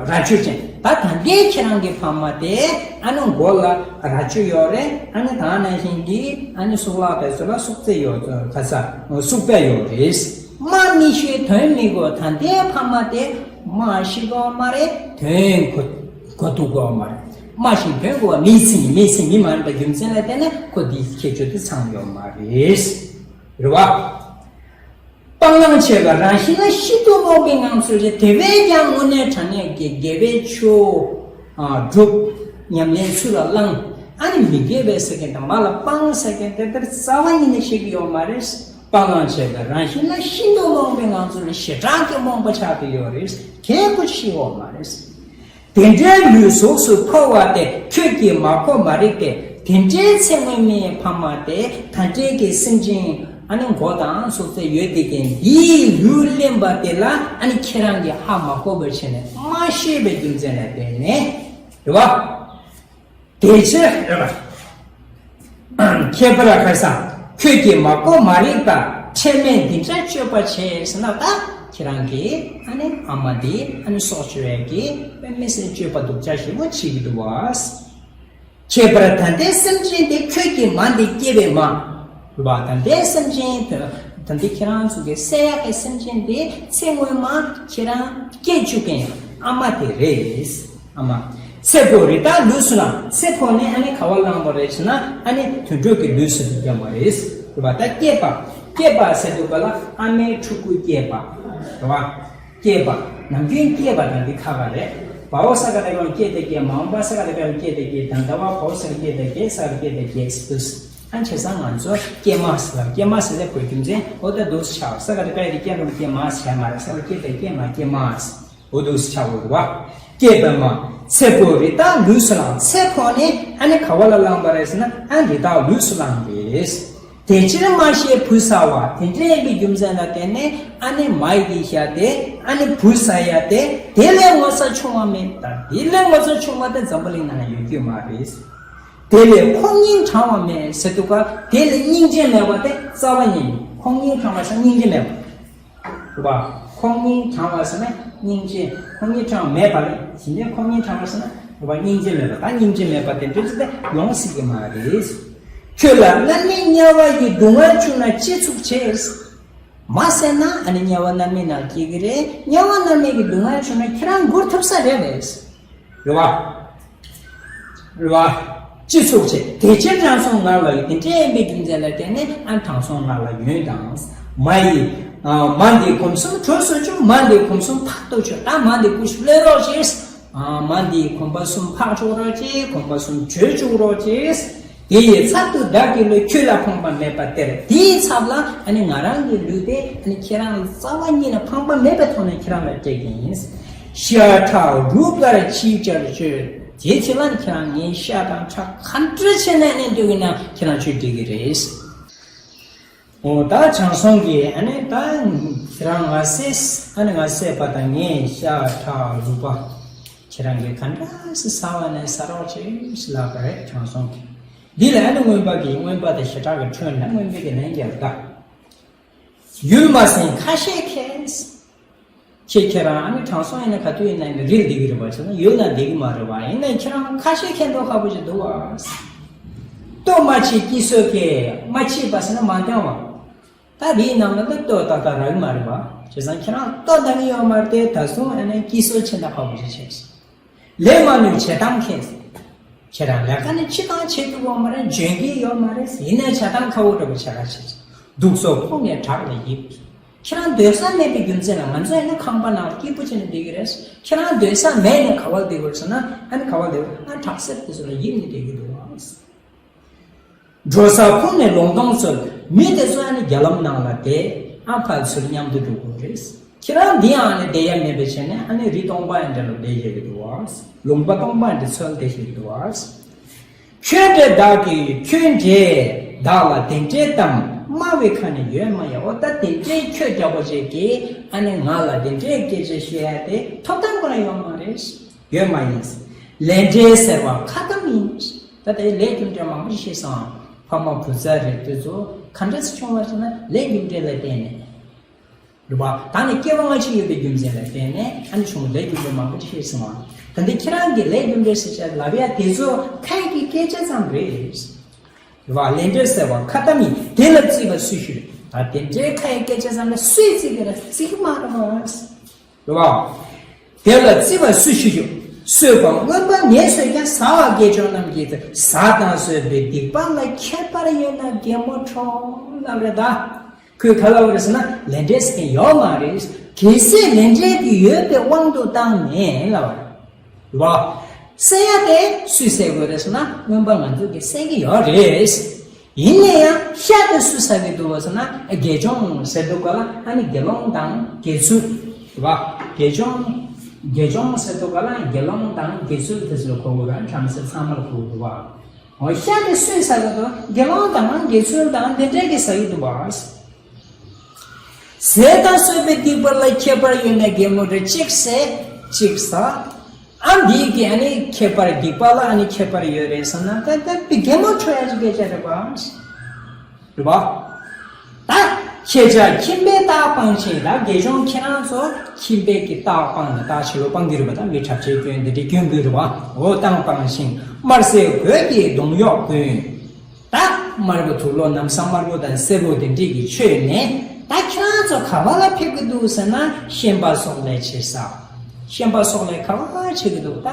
རྭ་ཅོ་ཅན། ད་ད་ལྟའི་ཁྱེད་རང་གི་ཕ་མ་དེ་ཨ་ནི་མགོ་ལ་རྭ་ཅོ་ཡོད་རེད། ཨ་ནི་ད་ནང་བཞིན་གྱི་ཨ་ནི་གཙུག་ལག་དེ་ཚོ་ལ་སོག་རྩེ་ཡོད། ག་ས་སུག་པ་ཡོད་རེད། རྨ་མི་ཤེས་དོན་མི་གོ། ད་ལྟའི་ཕ་མ་དེ་རྨ་ཤེས་གོ་མ་རེད། དོན་གོ་གོ་ཐུབ་གོ་མ་རེད། རྨ་ཤེས་དོན་གོ་བ་མིའི་མཚན་ཉིད། མིའི་མཚན་ཉིད་མ་ཡིན་པའི་རྒྱུ་མཚན་ལ་བརྟེན་ནས་ཁོ་འདིའི་ཁྱད་ཆོས་དེ་ཚང་ཡོད་མ་རེད། རེད་བ། སྤང་བླང་བྱས་པ་རང་བཞིན་ལ་ཤིན་ཏུ་རྨོངས་པའི་ངང་ཚུལ་རེད། དེ་བས་ཀྱང་དངོས་གནས་དྲང་གནས་ཀྱི་དགེ་བའི་ཆོས་ཨ་སྒྲུབ། ཉམས་ལེན་ཚུལ་ལ་བླང་། ཨ་ནི་མི་དགེ་བའི་ཟེར་མཁན་དང་མ་ལ་སྤང་ཟེར་མཁན་དེ་ལྟར་རྩ་བ་ཉིད་ནས་ཤེས་ཀྱི་ཡོད་མ་རེད། སྤང་བླང་བྱས་པ་རང་བཞིན་ལ་ཤིན་ཏུ་རྨོངས་པའི་ངང་ཚུལ་ལ་ཞེ་དྲག་གི་རྨོངས་པ་ཆགས་ཀྱི་ཡོད་རེད། གལ་ཁོ་ཤེས་ཡོད་མ་རེད། དེ་འདྲའི་ལུས་གཟུགས་སུ་འཁོར་བ་དེ། ཁྱོད་ཀྱིས་མ་གོ་མ་རིག་པས། དེ་འདྲའི་ཚེ་སྔོན་མའི་ཕ་མ་དེ། ད་ལྟའི་གི་སེམས་ཅན་ཨ་ནི་མགོ་དང་སོག་རྩེ་ཡོད་དེ་ཀྱང་འདིའི་ལུས་ལེན་པ་དེ་ལ་ཨ་ནི་ཁྱེད་རང་གིས་ཧ་མ་གོ་བར་བྱས་ནས་མ་ཤེས་པའི་རྒྱུ་མཚན་ལ་བརྟེན་ནས་རེད་བ། དེ་ཕྱིར་རེད་བ། ཁྱད་པར་ཁ་སང་། ཁྱོད་ཀྱིས་མ་གོ་མ་རིག་པ། ཁྲེལ་མེད་འདི་འདྲ་སྤྱོད་པ་བྱས་ཟེར་ན། ད་ཁྱེད་རང་གིས་ཨ་ནི་ཨ་མ་འདི་ཨ་ནི་སྲོག་གཅོད་ཡས་ཀྱི་དཔེ་མི་སྲིད་སྤྱོད་པ་སྡུག་ཅག་ཞེ་པོ་བྱེད་ཀྱི་འདུག་བ། ཁྱད་པར་ད་ལྟའི་སེམས་ཅན་དེ། ཁྱོད་ཀྱིས་མ་འདི་སྐྱེས་པས་མ། རེད་བ། ད་ལྟའི་སེམས་ཅན་དེ། ད་ལྟའི་ཁྱེད་རང་ཚོ་གི་བསད་ཡག་གི་སེམས་ཅན་དེ་ཚེ་སྔོན་མ་ཁྱེད་རང་སྐྱེས་བཅུག་མཁན་ཨ་མ་དེ་རེད། ཨ་མ། ཚེ་འཕོས་རི་དྭགས་ལུས་སུ་བླངས། ཚེ་འཕོས་ནས་ཨ་ནི་ག་བ་བླངས་པ་རེད་ཟེར་ན། ཨ་ནི་དུད་འགྲོ་གི་ལུས་སུ་བླངས་པ་རེད། རེད་བ། ད་སྐྱེས་པ། སྐྱེས་པ་ཟེར་དུས་ག་ལ་ཨ་མའི་ཕྲུ་གུ་སྐྱེས་པ། རེད་བ། སྐྱེས་པ། ནམ་རྒྱུན་སྐྱེས་པ་དང་འདི་ཁ་ཁ་རེད། བའོ་ས་ག་རེ་གང་སྐྱེས་ཏེ་སྐྱེས། མ་འོངས་པ་ས་ག་རེ་གང་སྐྱེས་ཏེ་སྐྱེས། ད་ལྟ་བ་བའོ་ས་ག་སྐྱེས་ཏེ་སྐྱེས། ས་ག་སྐྱེས་ཏེ་སྐྱེས་སུ། ཨ་བྱས་ཙང་ང་ཚོ་སྐྱེས་མ་ཟེར་བ། སྐྱེས་མ་ཟེར་ལེ་གོ་རྒྱུ་མཚན་འོ་ད་འདུག་སེ་ཆགས། ས་ག་རེ་གང་ཡི་སྐྱེས་རུང་སྐྱེས་མ་ཟེར་མ་རེད། ས་ག་སྐྱེས་ཏེ་སྐྱེས་མ་སྐྱེས་མ་ཟེར། འོ་འདུག་སེ་ཆགས་འོ་རེད་བ། སྐྱེས་པའི་མ། ཚེ་འཕོས་རི་དྭགས་ལུས་སུ་བླངས། ཚེ་འཕོས་ནས་ཨ་ནི་ག་བ་ལ་བླངས་པ་རེད་ཟེར་ན། ཨ་རི་དྭགས་ལུས་སུ་བླངས་རེད། དེ་ཕྱིར་མ་ཤེས་བུ་ཟ་བ། དེ་འདྲ་ཡིན་པའི་རྒྱུ་མཚན་ལ་བརྟེན་ནས་ཨ་ནི་མ་ཡི་གི་ཤ་དེ་ཨ་ནི་བུ་ཟ་ཡ་དེ། དེ་ལས་ངོ་ཚ་ཆུང་བ་མེད། ད་དེ་ལས་ངོ་ཚ་ཆུང་བ་དེ་འཛམ་བུ་གླིང་ནང་ཡོད་རྒྱུ་མ་རེད། དེ་ལས་ཁོང་སྙིང་བྲང་བ་མེད་ཟེར་དུས་ག་དེ་ལས་སྙིང་རྗེ་མེད་པ་དེ་རྩ་བ་ཉིད་ནས། ཁོང་སྙིང་བྲང་བ་ཟེར་སྙིང་རྗེ་མེད་པ། རེད་བ། ཁོང་སྙིང་བྲང་བ་ཟེར་ན་སྙིང་རྗེ། ཁོང་སྙིང་བྲང་མེད་པ་རེད། ཡིན་ནའི་ཁོང་སྙིང་བྲང་བ་ཟེར་ན་རེད་བ། སྙིང་རྗེ་མེད་པ། ད་སྙིང་རྗེ་མེད་པ་དེ་འདྲ་ཅིག་དེ་ཡོང་སྲིད་ཀྱི་མ་རེད། ཁྱོད་ལ་མནར་མེད་དམྱལ་བ་ཡི། སྡུག་བསྔལ་བྱུང་ན་ཅི་ཚུགས་བྱེད། མ་བསད་ན་ཨ་ནི་དམྱལ་བ་མནར་མེད་ནང་སྐྱེ་གི་རེད། དམྱལ་བ་མནར་མེད་ཀྱི་སྡུག་བསྔལ་བྱུང་ན་ཁྱེད་རང་འགུལ་ཐུབ་ས་རེད་པས། རེད་བ། རེད་བ། ཅི་ཚུགས་བྱེད། དེ་ཕྱིར་དྲང་སྲོང་ང་ལ་ཡོད། དེ་འདྲ་ཡིན་པའི་རྒྱུ་མཚན་ལ་བརྟེན་ནས་ཨ་དྲང་སྲོང་ང་ལ་ཡོད་དང་། མ་ཡི། ཨ་མ་འདི་གོམ་གསུམ་དྲོད་གསོ་བྱུང་། མ་འདི་གོམ་གསུམ་ཕག་ཏུ་བྱུང་། ད་མ་འདི་ཀུ་ཤུ་ལེན་རོགས་བྱེད། མ་འདིའི་གོམ་པ་གསུམ་འཕགས་བཅུག་རོགས་གྱིས། གོམ་པ་གསུམ་བྲོས་བཅུག་རོགས་གྱིས། དེ་ཡི་ཚབ་ཏུ་བདག་གི་ལུས་ཁྱོད་ལ་ཕངས་པ་མེད་པར་སྟེར། དེའི་ཚབ་ལ་ཨ་ནི་ང་རང་གི་ལུས་དེ་ཨ་ནི་ཁྱེད་རང་ལ་རྩ་བ་ཉིད་ནས་ཕངས་པ་མེད་པའི་ཐོག་ནས་ཁྱེད་རང་ལ་སྤྲད་ཀྱི་ཡིན། ཤ་ཁྲག་རུས་པར་ཕྱིས་བྱར་སྤྱོད། དེ་ཕྱི་ལ་ཁྱེད་རང་ངའི་ཤ་དང་ཁྲག་ག་འདྲ་བྱས་ནས་ནས་འདོད་ཀྱི་ན་ཁྱེད་རང་ཆོས་འགྲིག་གི་རེད། འོ་ད་དྲང་སྲོང་གིས་ཨ་ནི་ད་ཁྱེད་རང་ང་བསད། ཨ་ནི་ང་བསད་པ་དང་ངའི་ཤ་ཁྲག་རུས་པ་ཁྱེད་རང་གིས་ག་འདྲ་སེ་ཟ་བ་ནས་ཟ་རོགས་བྱེད་ཟེར་ལབ་པ་རེད། དྲང་སྲོང་གིས། འདི་ལ་ཨ་ནི་རྔོན་པ་གིས། རྔོན་པ་དང་ཞེ་དྲག་གི་ཁྲོད་ན་རྔོན་པ་གིས་ལན་བརྒྱབ་ད། ཡུལ་མ་ཟིན་ཁ་ཤས་ཁེངས། ཁྱེད་ཁྱེད་རང་ཨ་ནི་དྲང་སྲོང་ཡིན་ན་ག་དུས་ཡིན་ན་ཡིན་ན་རིལ་བསྡད་ཀྱི་རེད་པ། བྱས་ན་ཡུལ་ན་བསྡད་ཀྱི་མ་རེད་པ། ཡིན་ན་ཁྱེད་རང་ཁ་ཤས་ཁེངས་མདོག་ཁ་པོ་ཞིག་འདུག་པ། ལྟོ་མ་ཕྱིས་སྐྱིད་སོ་ཁེངས། མ་ཕྱིས་པ་ཟེར་ན་མ་འདང་བ། ད་དེའི་ནང་ལ་ད་ལྟོ་ཏག་ཏག་རག་གི་མ་རེད་པ། བྱས་ཙང་ཁྱེད་རང་ལྟོ་འདང་གི་ཡོད་མ་རེད་དེ། ད་སོང་ཨ་ནི་སྐྱིད་སོ་ཆེ་ན་ཁ་པོ་ཞིག་བྱས། ལས་མ་ནུས་བྱེད་སྟངས་ཁེངས། ཁྱེད་རང་ལས་ཀ་ནི་ཅི་གང་བྱེད་ཐུབ་པ་མ་རེད། འཇོན་གྱི་ཡོད་མ་རེད། ཡིན་ནའི་བྱེད་སྟངས་ཁ་བོ་འདྲ་པོ་བྱེད་ཁ་བྱེད། སྡུག་སོ་ཕོག་ནས་བྲག་ལ་ཡིབ། ཁྱེད་རང་སྡོད་ས་མེད་པའི་རྒྱུ་མཚན་ལ། ང་ཚོ་ཡིན་ན་ཁང་པ་ནང་ལ་སྐྱིད་པོ་བྱས་ནས་བསྡད་ཀྱི་རེད། ཁྱེད་རང་སྡོད་ས་མེད་ནས་ག་བ་བསྡད་དགོས་ཟེར་ན། ཨ་ནི་ག་བ་བསྡད་དགོས། ཨ་བྲག་གསེབ་དེ་ཚོ་ལ་ཡིབ་ནས་བསྡད་ཀྱི་འདུག་པ། འགྲོ་ས་ཕུག་ནས་ལུང་སྟོང་འཚོལ། མི་དེ་ཚོ་ཨ་ནི་རྒྱ་ལམ་ནང་ལ་བསྡད། ཨ་ཕར་ཚུར་མཉམ་དུ་འགྲོ་དགོས་རེད། ཁྱེད་རང་འདི་ཡང་ཨ་ནི་བསྡད་ཡ་མེད་པའི་ཆ་ནས་ཨ་ནི་རི་སྟོང་པ་ཡི་འདྲ་ལ་བསྡད་བཞག་གི་འདུག་པ། ལུང་པ་སྟོང་པ་འདི་འཚོལ་བསྡད་བཞག་གི་འདུག་པ། ཁྱོད་འདྲའི་བདག་གིས་ཁྱོད་འདྲའི་བདག་ལ་དེ་འདྲའི་གཏམ། སྨྲ་བའི་ཁ་ནས་ཡོད་མ་ཡིན། འོ་ད་དེ་འདྲའི་ཁྱོད་འདྲ་པོ་ཅིག་གིས་ཨ་ནི་ང་ལ་དེ་འདྲའི་སྐད་ཆ་བཤད་ཡ་དེ་ཐོབ་ཐང་ཁོ་རང་ཡོད་མ་རེད། ཡོད་མ་ཡིན། ལས་འབྲས་ཟེར་བ་ཁ་གཏམ་ཡིན། ད་ལྟའི་ལས་རྒྱུ་འབྲས་མང་པོ་ཞིག་བཤད་སོང་། ཕ་མ་བུ་ཚ་རེད། དེ་ཚོ་ག་འདྲ་སེ་བྱུང་བ་ཟེར་ན་ལས་རྒྱུ་འབྲས་ལ་བརྟེན་ནས། རེད་པ། ད་ནི་སྐྱེ་བ་སྔ་ཕྱི་ཡོད་པའི་རྒྱུ་མཚན་ལ་བརྟེན་ནས་ཨ་ནི་བྱུང་། ལས་རྒྱུ་འབྲས་མང་པོ་ཞིག་བཤད་སོང་བ། ད་འདི་ཁྱེད་རང་གིས་ལས་རྒྱུ་འབྲས་ཟེར་བྱས་ལབ་ཡ་དེ་ཚོ་ཁ་ཡི་སྐད་ཆ་ཙམ་རེད། རེད་པ། ལས་འབྲས་ཟེར་བ་ཁ་གཏམ་ཡིན། དེ་ལ་བརྩིས་པ་སུས་ཞུས། ད་དེ་འདྲའི་ཁ་ཡི་སྐད་ཆ་ཙམ་ལ་སུས་བརྩི་གི་རེད། བརྩི་གི་མ་རེད་པ། རེད་པ། དེ་ལ་བརྩི་བ་སུ་ཞིག་ཞུ། གསོད་པ་རྔོན་པ་ངས་གསོད་ཀྱང་། ཟ་བ་དགེ་སྦྱོང་རྣམས་ཀྱིས་བཟའ། དང་གསོད་པའི་སྡིག་པ་ལ། ཁྱད་པར་ཡོད་ན་རྒན་མོ་ཁྲོ་ལབ་རེད་ད། ཁོས་ག་ལབ་རེད་ཟེར་ན་ལས་འབྲས་ཟེར་མཁན་ཡོད་མ་རེད། གལ་སྲིད་ལས་འབྲས་ཀྱི་ཡོད་པའི་དབང་དུ་བཏང་ནས་ལབ་རེད་པ། བསད་ཡ་དེ་སུས་བསད་དགོས་རེད་ཟེར་ན་རྔོན་པ་ང་ཚོ་གིས་བསད་ཀྱི་ཡོད་རེད། ཡིན་ན་ཡང་ཤ་དེ་སུས་ཟ་གི་འདུག་ཟེར་ན་དགེ་སྦྱོང་ཟེར་འདུག་ག་ལ། ཨ་ནི་དགེ་སློང་དང་དགེ་ཚུལ་རེད་པ། དགེ་སྦྱོང་དགེ་སྦྱོང་ཟེར་འདུག་ག་ལ། དགེ་སློང་དང་དགེ་ཚུལ་དེ་ཚོ་ལ་གོ་དགོས་པ། བྲམ་ཟེ་ཚང་མ་ལ་གོ་དགོས་པ། འོ་ཤ་དེ་སུས་ཟ་གི་འདུག་དགེ་སློང་དང་དགེ་ཚུལ་དང་དེ་འདྲས་ཀྱིས་ཟ་གི་འདུག་པ། ཟས་དང་གསོད་པའི་སྡིག་པ་ལ། ཁྱད་པར་ཡོད་ན་རྒན་མོ་ཁྲོ། གཅིག་ཟས་གཅིག་ཟ། ཨ་འདི་གི་ཨ་ནི་ཁྱད་པར། སྡིག་པ་ལ་ཨ་ནི་ཁྱད་པར་ཡོད་རེད་ཟེར་ན། ད་ད་དེ་རྒན་མོ་ཁྲོ་ཡ་ཅིག་སྐད་ཆ་རེད་པ། རེད་པ། ད་ཁྱེད་ཅག་ཁྱིམ་པའི་རྟགས་སྤང་ཞིང་། ད་དགེ་སྦྱོང་ཁྱེད་རང་ཚོ་ཁྱིམ་པའི་གི་རྟགས་སྤང་ནས། རྟགས་ཕྱི་ལོགས་སྤང་གི་རེད་པ། ད་མི་འཁྲབ་ཆས་གྱོན་འདི་འདྲས་གྱོན་གི་རེད་པ། འོ་རྟགས་སྤང་ཞིང་། དམར་སེར་གོས་ཀྱི་གདོང་གཡོགས་གོན། ད་དམར་པོ་དུག་ལོག་ན་བཟའ་དམར་པོ་དང་སེར་པོ་དེ་འདྲས་ཀྱིས་མཆོད་ནས། ད་ཁྱེད་རང་ཚོ་ག་བ་ལ་ཕེབས་ཀྱི་འདུག་ཟེར་ན་ཤན་པ་སོགས་ལ་ཆེ་ས། ཤན་པ་སོགས་ལ་ག་བ་ལ་ཆེ་གི་འདུག་ད་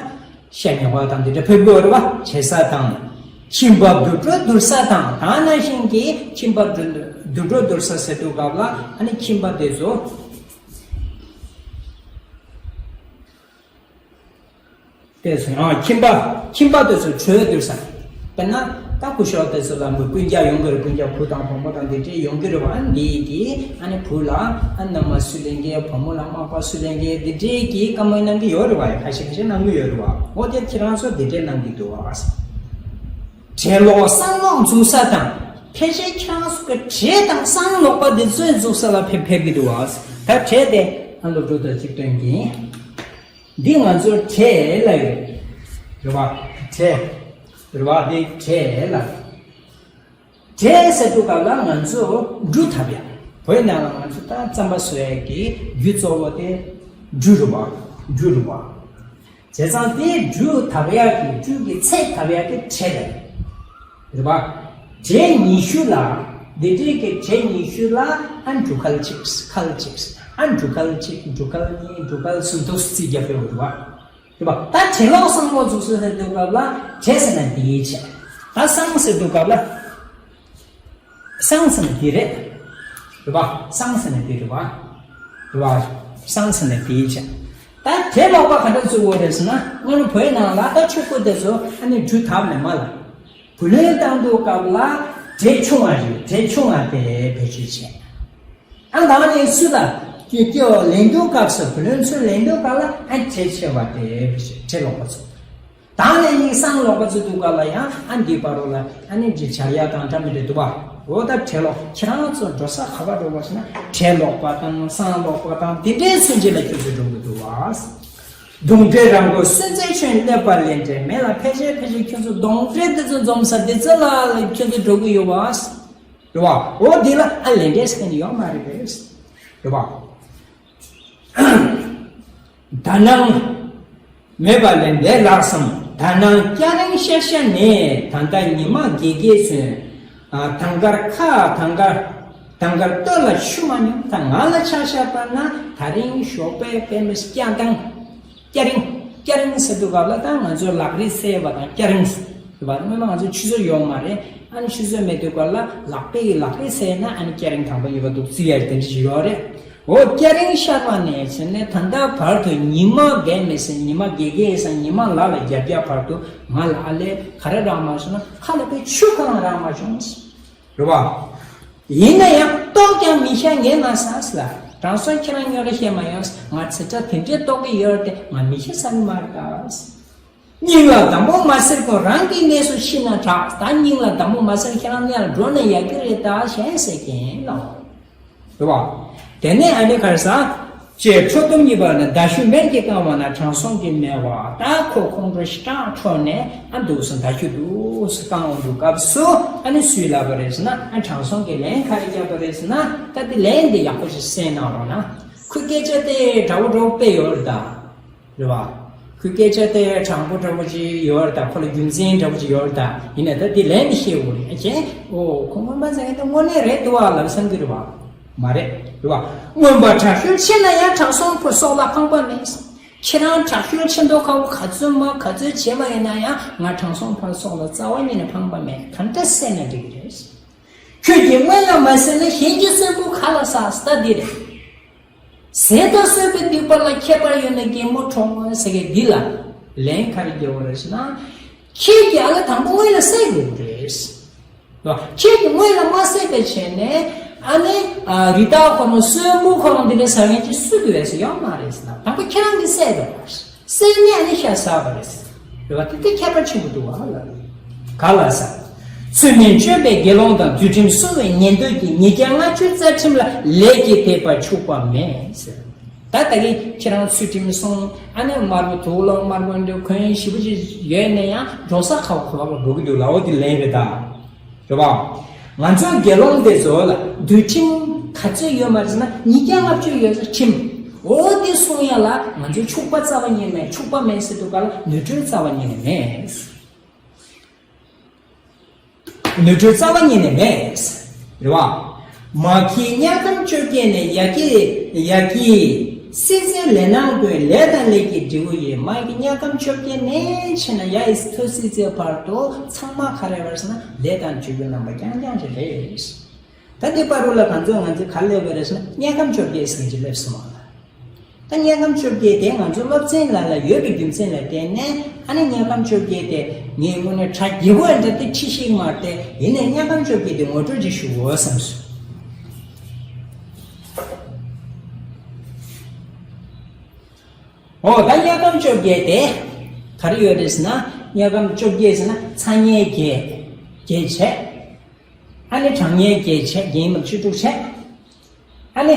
ཤ་ཉོ་བ་དང་དེ་འདྲ་ཕེབས་དགོས་རེད་པ། ཆེ་ས་དང་། ཁྱིམ་པ་དུད་འགྲོ་བསྡུར་ས་དང་། ད་ནང་བཞིན་གྱི་ཁྱིམ་པ་དུད་འགྲོ་བསྡུར་ས་ཟེར་དུས་སྐབས་ལ་ཨ་ནི་ཁྱིམ་པ་དེ་ཚོ། དེ་ཚོ་ཡང་ཁྱིམ་པ། ཁྱིམ་པ་དེ་ཚོ་གྲོས་བསྡུར་ས། དཔེར་ན་ད་སྐུ་ཞབས་དེ་ཚོ་ལ་མི་སྤུན་ཀྱག་ཡོང་གི་རེད། སྤུན་ཀྱག་བུ་དང་བུ་མོ་དང་དེ་འདྲས་ཡོང་གི་རེད་པ། འདི་གི་ཨ་ནི་བུ་ལ་ཨ་མནའ་མ་སུ་ལེན་གི། བུ་མོ་ལ་མག་པ་སུ་ལེན་གི། དེ་འདྲས་ཀྱི་བཀའ་མོལ་གནང་གི་ཡོད་རེད་པ། ཁ་ཤས་ཁ་ཤས་གནང་གི་ཡོད་རེད་པ། འོ་དེ་ཁྱེད་རང་ཚོ་དེ་འདྲས་གནང་གི་འདུག་པ། བྲེ་ལོག་སྲང་ལོག་འཛུགས་ས་དང་། ཕལ་ཆེར་ཁྱེད་རང་ཚོ་གི་བྲེ་དང་སྲང་ལོག་པ་འདི་ཚོ་འཛུགས་ས་ལ་ཕེབས་ཕེབས་ཀྱི་འདུག་པ། ད་བྲེ་དེ་ཨ་ལོ་འགྲོ་དང་གཅིག་སྟོན་གྱིན། འདི་ང་ཚོར་བྲེ་ལབ་ཡོད་རེད་པ། བྲེ། རེད་པ། འདི་བྲེ་ལབ། བྲེ་ཟེར་དུས་སྐབས་ལ་ང་ཚོ་འབྲུ་འཐབ་ཡ། བོད་ནང་ལ་ང་ཚོ་ད་རྩམ་པ་བཟོ་ཡ་གི་རྒྱུ་གཙོ་བོ་དེ་འབྲུ་རེད་པ། འབྲུ་རེད་པ། བྱས་ཙང་དེ་འབྲུ་འཐབ་ཡ་གི་འབྲུ་གི་ཚད་འཐབ་ཡ་གི་བྲེ་ལབ། རེད་པ། བྲེ་ཉི་ཤུ་ལ། འདི་འདྲའི་གི་བྲེ་ཉི་ཤུ་ལ་ཨ་འབྲུ་ཁལ་གཅིག་ཁལ་གཅིག་ཨ་འབྲུ་ཁལ་གཅིག་འབྲུ་ཁལ་གཉིས། འབྲུ་ཁལ་གསུམ་དུ་རྩིས་རྒྱག་གི་ཡོད་རེད་པ། རེད་པ། ད་བྲེ་ལོག་སྲང་ལོག་འཛུགས་ས་ཟེར་དུས་སྐབས་ལ་བྲེ་ཟེར་ན་འདིའི་ཆ། ད་སྲང་ཟེར་དུས་སྐབས་ལ། སྲང་ཟེར་ན་འདི་རེད། རེད་པ། སྲང་ཟེར་ན་འདི་རེད་པ། རེད་པ། སྲང་ཟེར་ན་འདིའི་ཆ། ད་བྲེ་ལོག་པ་ག་འདྲ་བཟོ་དགོས་རེད་ཟེར་ན། སྔོན་བོད་ནང་ལ་ད་ཕྱུག་པོ་དེ་ཚོ་ཨ་ནི་གྲུ་འཐག་མེད་མ་ལ། བུ་ལོན་བཏང་དུས་སྐབས་ལ་བྲེ་ཆུང་བ་རེད། བྲེ་ཆུང་བ་དེ་བེད་སྤྱོད་བྱས། ཨ་ད་ནི་སུ་ལ་སྐྱོ་སྐྱོ་ལེན་དུས་སྐབས་སུ། བུ་ལོན་ཚུར་ལེན་དུས་སྐབས་ལ་ཨ་བྲེ་ཆེ་བ་དེ་བེད་སྤྱོད། བྲེ་ལོག་པ་ཚོ། ད་ནི་ཡིན་སང་ལོག་པ་ཚོ་དུས་སྐབས་ལ་ཡང་ཨ་འདི་བར་རོ་ལ་ཨ་ནི་འདི་བྱ་ཡ་དང་འདྲ་མི་འདྲ་འདུག་བ། འོ་ད་བྲེ་ལོག་ཁྱེད་རང་ཚོ་འགྲོ་ས་ག་པར་འགྲོ་བ་ཞེ་ན། བྲེ་ལོག་པ་དང་སང་ལོག་པ་དང་དེ་འདྲའི་མཚོན་བྱེད་ལ་ཁྱོད་ཚོ་འགྲོ་གི་འདུག་བ། གདོན་བྲེ་རང་མགོ་སུན་བཙེར་ཁྱོད། ཀླད་པ་ལས་འབྲས་མེད་ལ་ཕལ་ཆེར་ཕལ་ཆེར་ཁྱོད་ཚོ་གདོན་བྲེ་དེ་ཚོ་འཛོམས་ས་དེ་ཚོ་ལ་ཁྱོད་ཚོ་འགྲོ་གི་ཡོད་བ། རེད་བ། འོ་དེ་ལ་ཨ་ལས་འབྲས་ཟེར་མཁན་ཡོད་མ་རེད་པས། རེད་བ། ད་ནང་མེད་པ་ལས་འབྲས་ལགས་སམ། ད་ནང་སྐྱ་རེངས་ཤར་ཤར་ནས། ད་ལྟ་ཉི་མ་དགེ་དགེ་ཚུན། ཨ་དང་དཀར་ཁ་དང་དཀར། དང་དཀར་སྟོད་ལ་ཤུ་མ་མྱོང་། ད་ང་ལ་ཆ་བཞག་པ་ན་ད་རིང་ཞོགས་པའི་པད་མའི་སྐྱ་དང་། སྐྱ་རེངས། སྐྱ་རེངས་ཟེར་དུས་སྐབས་ལ་ད་ང་ཚོའི་ལག་རིས་གསལ་བ་དང་སྐྱ་རེངས་ཟེར་བ། སྔོན་མ་ང་ཚོ་ཆུ་ཚོད་ཡོད་མ་རེད། ཨ་ནི་ཆུ་ཚོད་མེད་དུས་སྐབས་ལ་ལག་པས་ལག་རིས་གསལ་ན་ཨ་ནི་སྐྱ་རེངས་དང་པོ་གཉིས་པ་འདུག་རྩི་ཡ་དེ་འདྲ་ཞིག་ཡོད་རེད། འོ་སྐྱ་རེངས་ཤར་བ་ནས་བྱས་ནས་ད་ལྟ་བར་དུ་ཉི་མ་འགས་མེད་ཟེར། ཉི་མ་དགེ་དགེ་ཟེར། ཉི་མ་ལ་ལ་རྒྱབ་རྒྱབ་བར་དུ་ང་ལ་ཨ་ལས་ག་རེ་རག་མ་བྱུང་ན། ཁ་ལ་པའི་ཆུ་གང་རག་མ་བྱུང་། རེད་བ། ཡིན་ན་ཡང་ལྟོགས་ཀྱང་མི་ཤ་ངས་མ་ཟ་ཟེར་ལ། དྲང་སྲོང་ཁྱེད་རང་ཉོ་ར་བཤད་མ་ཡོང་། ང་ཚེ་ཕྲ་དེ་འདྲའི་ལྟོགས་ཀྱི་ཡོད་དེ་ང་མི་ཤ་ཟ་གི་མ་རེད་ད། སྙིང་ལ་འདམ་བུ་མ་ཟེར་ཁོ་རང་གི་གནས་སུ་ཤི་ན་དྲག། ད་སྙིང་ལ་འདམ་བུ་མ་ཟེར། ཁྱེད་རང་གནས་ལ་འགྲོ་ན་ཡག་གི་རེད་ད་གཞན་ཟེར་གྱི་ཡིན་ལ། རེད་བ། དེ་ནས་ཨ་ནི་ག་རེ་ཟ། ཅེས་ཁྲོ་གཏུམ་གཉིས་པ་ནི་མདའ་གཞུ་མེར་གྱིས་བཀང་བ་ན་དྲང་སྲོང་གིས་སྨྲས་པ། ད་ཁོ་ཁོང་ཁྲོ་ཞེ་དྲག་ཁྲོ་ནས་ཨ་འདུག་སེ་མདའ་གཞུ་འདུག་སེ་བཀང་འོང་དུས་སྐབས་སུ་ཨ་ནི་སུས་ལབ་པ་རེད་ཟེར་ན། ཨ་དྲང་སྲོང་གིས་ལན་ག་རེ་བརྒྱབ་པ་རེད་ཟེར་ན། ད་དེ་ལན་འདི་ཡག་པོ་ཞིག་གསན་གནང་རོགས་གནང་། ཁོའི་སྐད་ཆ་དེ་འདྲ་བོ་འདྲ་བོ་དཔེ་ཡོད་རེད་ད། རེད་བ། ཁོའི་སྐད་ཆ་དེ་དྲང་པོ་འདྲ་བོ་ཅིག་ཡོད་རེད་ད། ཁོ་ལ་རྒྱུ་མཚན་འདྲ་བོ་ཅིག་ཡོད་རེད་ད། ཡིན་ནའི་ད་དེ་ལན་འདི་ཤེས་དགོས་རེད། ཨ་ཅེ། ཨོ་ཁོ་སྔོན་མ་ཟེར་མཁན་དེ་དངོས་གནས་རེད་འདུག་བ་ལབ་བསམ་གྱི་རེད་བ། མ་རེད། རེད་བ། རྔོན་པ་དྲག་ཤུལ་ཕྱིན་ན་ཡང་དྲང་སྲོང་ཕོ་སྲོག་ལ་ཕངས་པ་མེད། ཁྱེད་རང་དྲག་ཤུལ་ཕྱིན་མདོག་ཁ་བོ་ག་ཚོད་མ་ག་ཚོད་བྱས་པ་ཡིན་ན་ཡང་ང་དྲང་སྲོང་ཕོ་སྲོག་ལ་རྩ་བ་ཉིད་ནས་ཕངས་པ་མེད། ག་འདྲ་བསད་ན་འགྲིག་གི་རེད། ཁྱོད་ཀྱིས་སྔོན་ལ་མ་བསད་ན་གཞན་གྱིས་གསོན་པོ་ག་ལ་ཟ། ད་འདི་རེད། ཟས་དང་གསོན་པོའི་སྡིག་པ་ལ་ཁྱད་པར་ཡོད་ན་རྒན་མོ་ཁྲོ་ངོ་ཟེར་མཁན་འདི་ལ་ལན་ག་རེ་རྒྱག་དགོས་རེད་ཟེར་ན། ཁྱེད་ཀྱིས་ཨ་ལ་དང་པོ་སྔོན་ལ་བསད་དགོས་ཀྱི་རེད། ཁྱེད་ཀྱིས་སྔོན་ལ་མ་བསད་པའི་བྱས་ནས་ཨ་ནི་རི་དྭགས་ཁོ་རང་གསོན་པོ་ཁོ་རང་འདི་འདྲ་ཟ་མཁན་ཅིག་སུ་འདུག་བས་ཟེར་ཡོད་མ་རེད་ཟེར་ན། དང་པོ་ཁྱེད་རང་གིས་བསད་དགོས་པ་རེད། སེམས་ཉིད་ནི་ཤ་ཟ་བ་རེད། རེད་བ། དེ་དེ་ཁྱད་པར་ཆེན་པོ་འདུག་བ་ལ། ག་ལ་ཟ། ཚུལ་མིན་སྤྱོད་པའི་དགེ་སློང་དང་། འདུལ་ཁྲིམས་སྲུང་བའི་ཉན་ཐོས་ཀྱིས། ཉིས་བརྒྱ་ལྔ་བཅུའི་རྩ་ཁྲིམས་ལ། ལས་ཀྱིས་དེད་པ་འཕྱུགས་པ་མེད་ཟེར། ད་ད་གིན་ཁྱེད་རང་ཚུལ་ཁྲིམས་སྲུང་། ཨ་ནི་དམར་པོ་དུག་ལོག་དམར་པོ་འདྲ་གོན་ཞེ་པོ་ཅིག་ཡོད་ན་ཡང་འགྲོ་ས་ཁ་བ་ཁ་བ་འགྲོ་གི་འདུག་ལ། འོ་དེ་ལན་རེད་ད། རེད་བ། ང་ཚོ་དགེ་སློང་དེ་ཚོ་ལ་འདུལ་ཁྲིམས་ག་ཚོད་ཡོད་མ་རེད་ཟེར་ན། ཉིས་བརྒྱ་ལྔ་བཅུ་ཡོད་ཟེར་ཁྲིམས། འོ་དེ་སྲུང་ཡ་ལ་ང་ཚོ་འཕྱུགས་པ་རྩ་བ་ཉིད་མེད། འཕྱུགས་པ་མེད་ཟེར་དུས་སྐབས་ལ་ནོར་འཁྲུལ་རྩ་བ་ཉིད་ནས་མེད། ནོར་འཁྲུལ་རྩ་བ་ཉིད་ནས་མེད། རེད་བ། མ་གིའི་དམྱལ་ཁམས་བཅོ་བརྒྱད་ནས། ཡ་གི་ཡ་གི་སྲིད་རྩེའི་ལས་སྣང་ཀུན། ལས་དང་ལས་ཀྱི་འབྲས་བུ་ཡིས། མ་གི་དམྱལ་ཁམས་བཅོ་བརྒྱད་ནས་ཕྱིན་ན་ཡ་ཡི་མཐོ་སྲིད་རྩེའི་བར་དུ་ཚང་མ་ག་རེ་རེད་ཟེར་ན་ལས་དང་འབྲས་བུ་རྣམ་པ་རྐྱང་རྐྱང་ཞིག་རེད། ད་འདི་བར་དུ་ལ་ང་ཚོ་ང་ཚོ་ག་རེ་སླེབས་པ་རེད་ཟེར་ན་དམྱལ་ཁམས་བཅོ་བརྒྱད་ཟེར་གྱི་སླེབས་སོང་བ་ལ། ད་དམྱལ་ཁམས་བཅོ་བརྒྱད་དེ་ང་ཚོ་སློབ་ཚན་ལ་ལ་ཡོད་པའི་རྒྱུ་མཚན་ལ་བརྟེན་ནས། ཨ་ནི་དམྱལ་ཁམས་བཅོ་བརྒྱད་དེ་ངས་དངོས་གནས་གྲ་རྒྱས་པོ་འདྲ་དེ་ཁྲིད་ཤེས་མ་རེད་དེ། ཡིན་ནའི་དམྱལ་ཁམས་བཅོ་བརྒྱད་དེ་ངོ་སྤྲོད་ཅིག་ཞུ་དགོས་བསམ་སོང་། འོ་ད་དམྱལ་ཁམས་བཅོ་བརྒྱད་དེ་ག་རེ་ཡོད་རེད་ཟེར་ན། དམྱལ་ཁམས་བཅོ་བརྒྱད་ཟེར་ན་ཚ་དམྱལ་བརྒྱད། བརྒྱད་བྱས། ཨ་ནི་གྲང་དམྱལ་བརྒྱད་བྱས། རྒན་མ་བཅུ་དྲུག་བྱས། ཨ་ནི་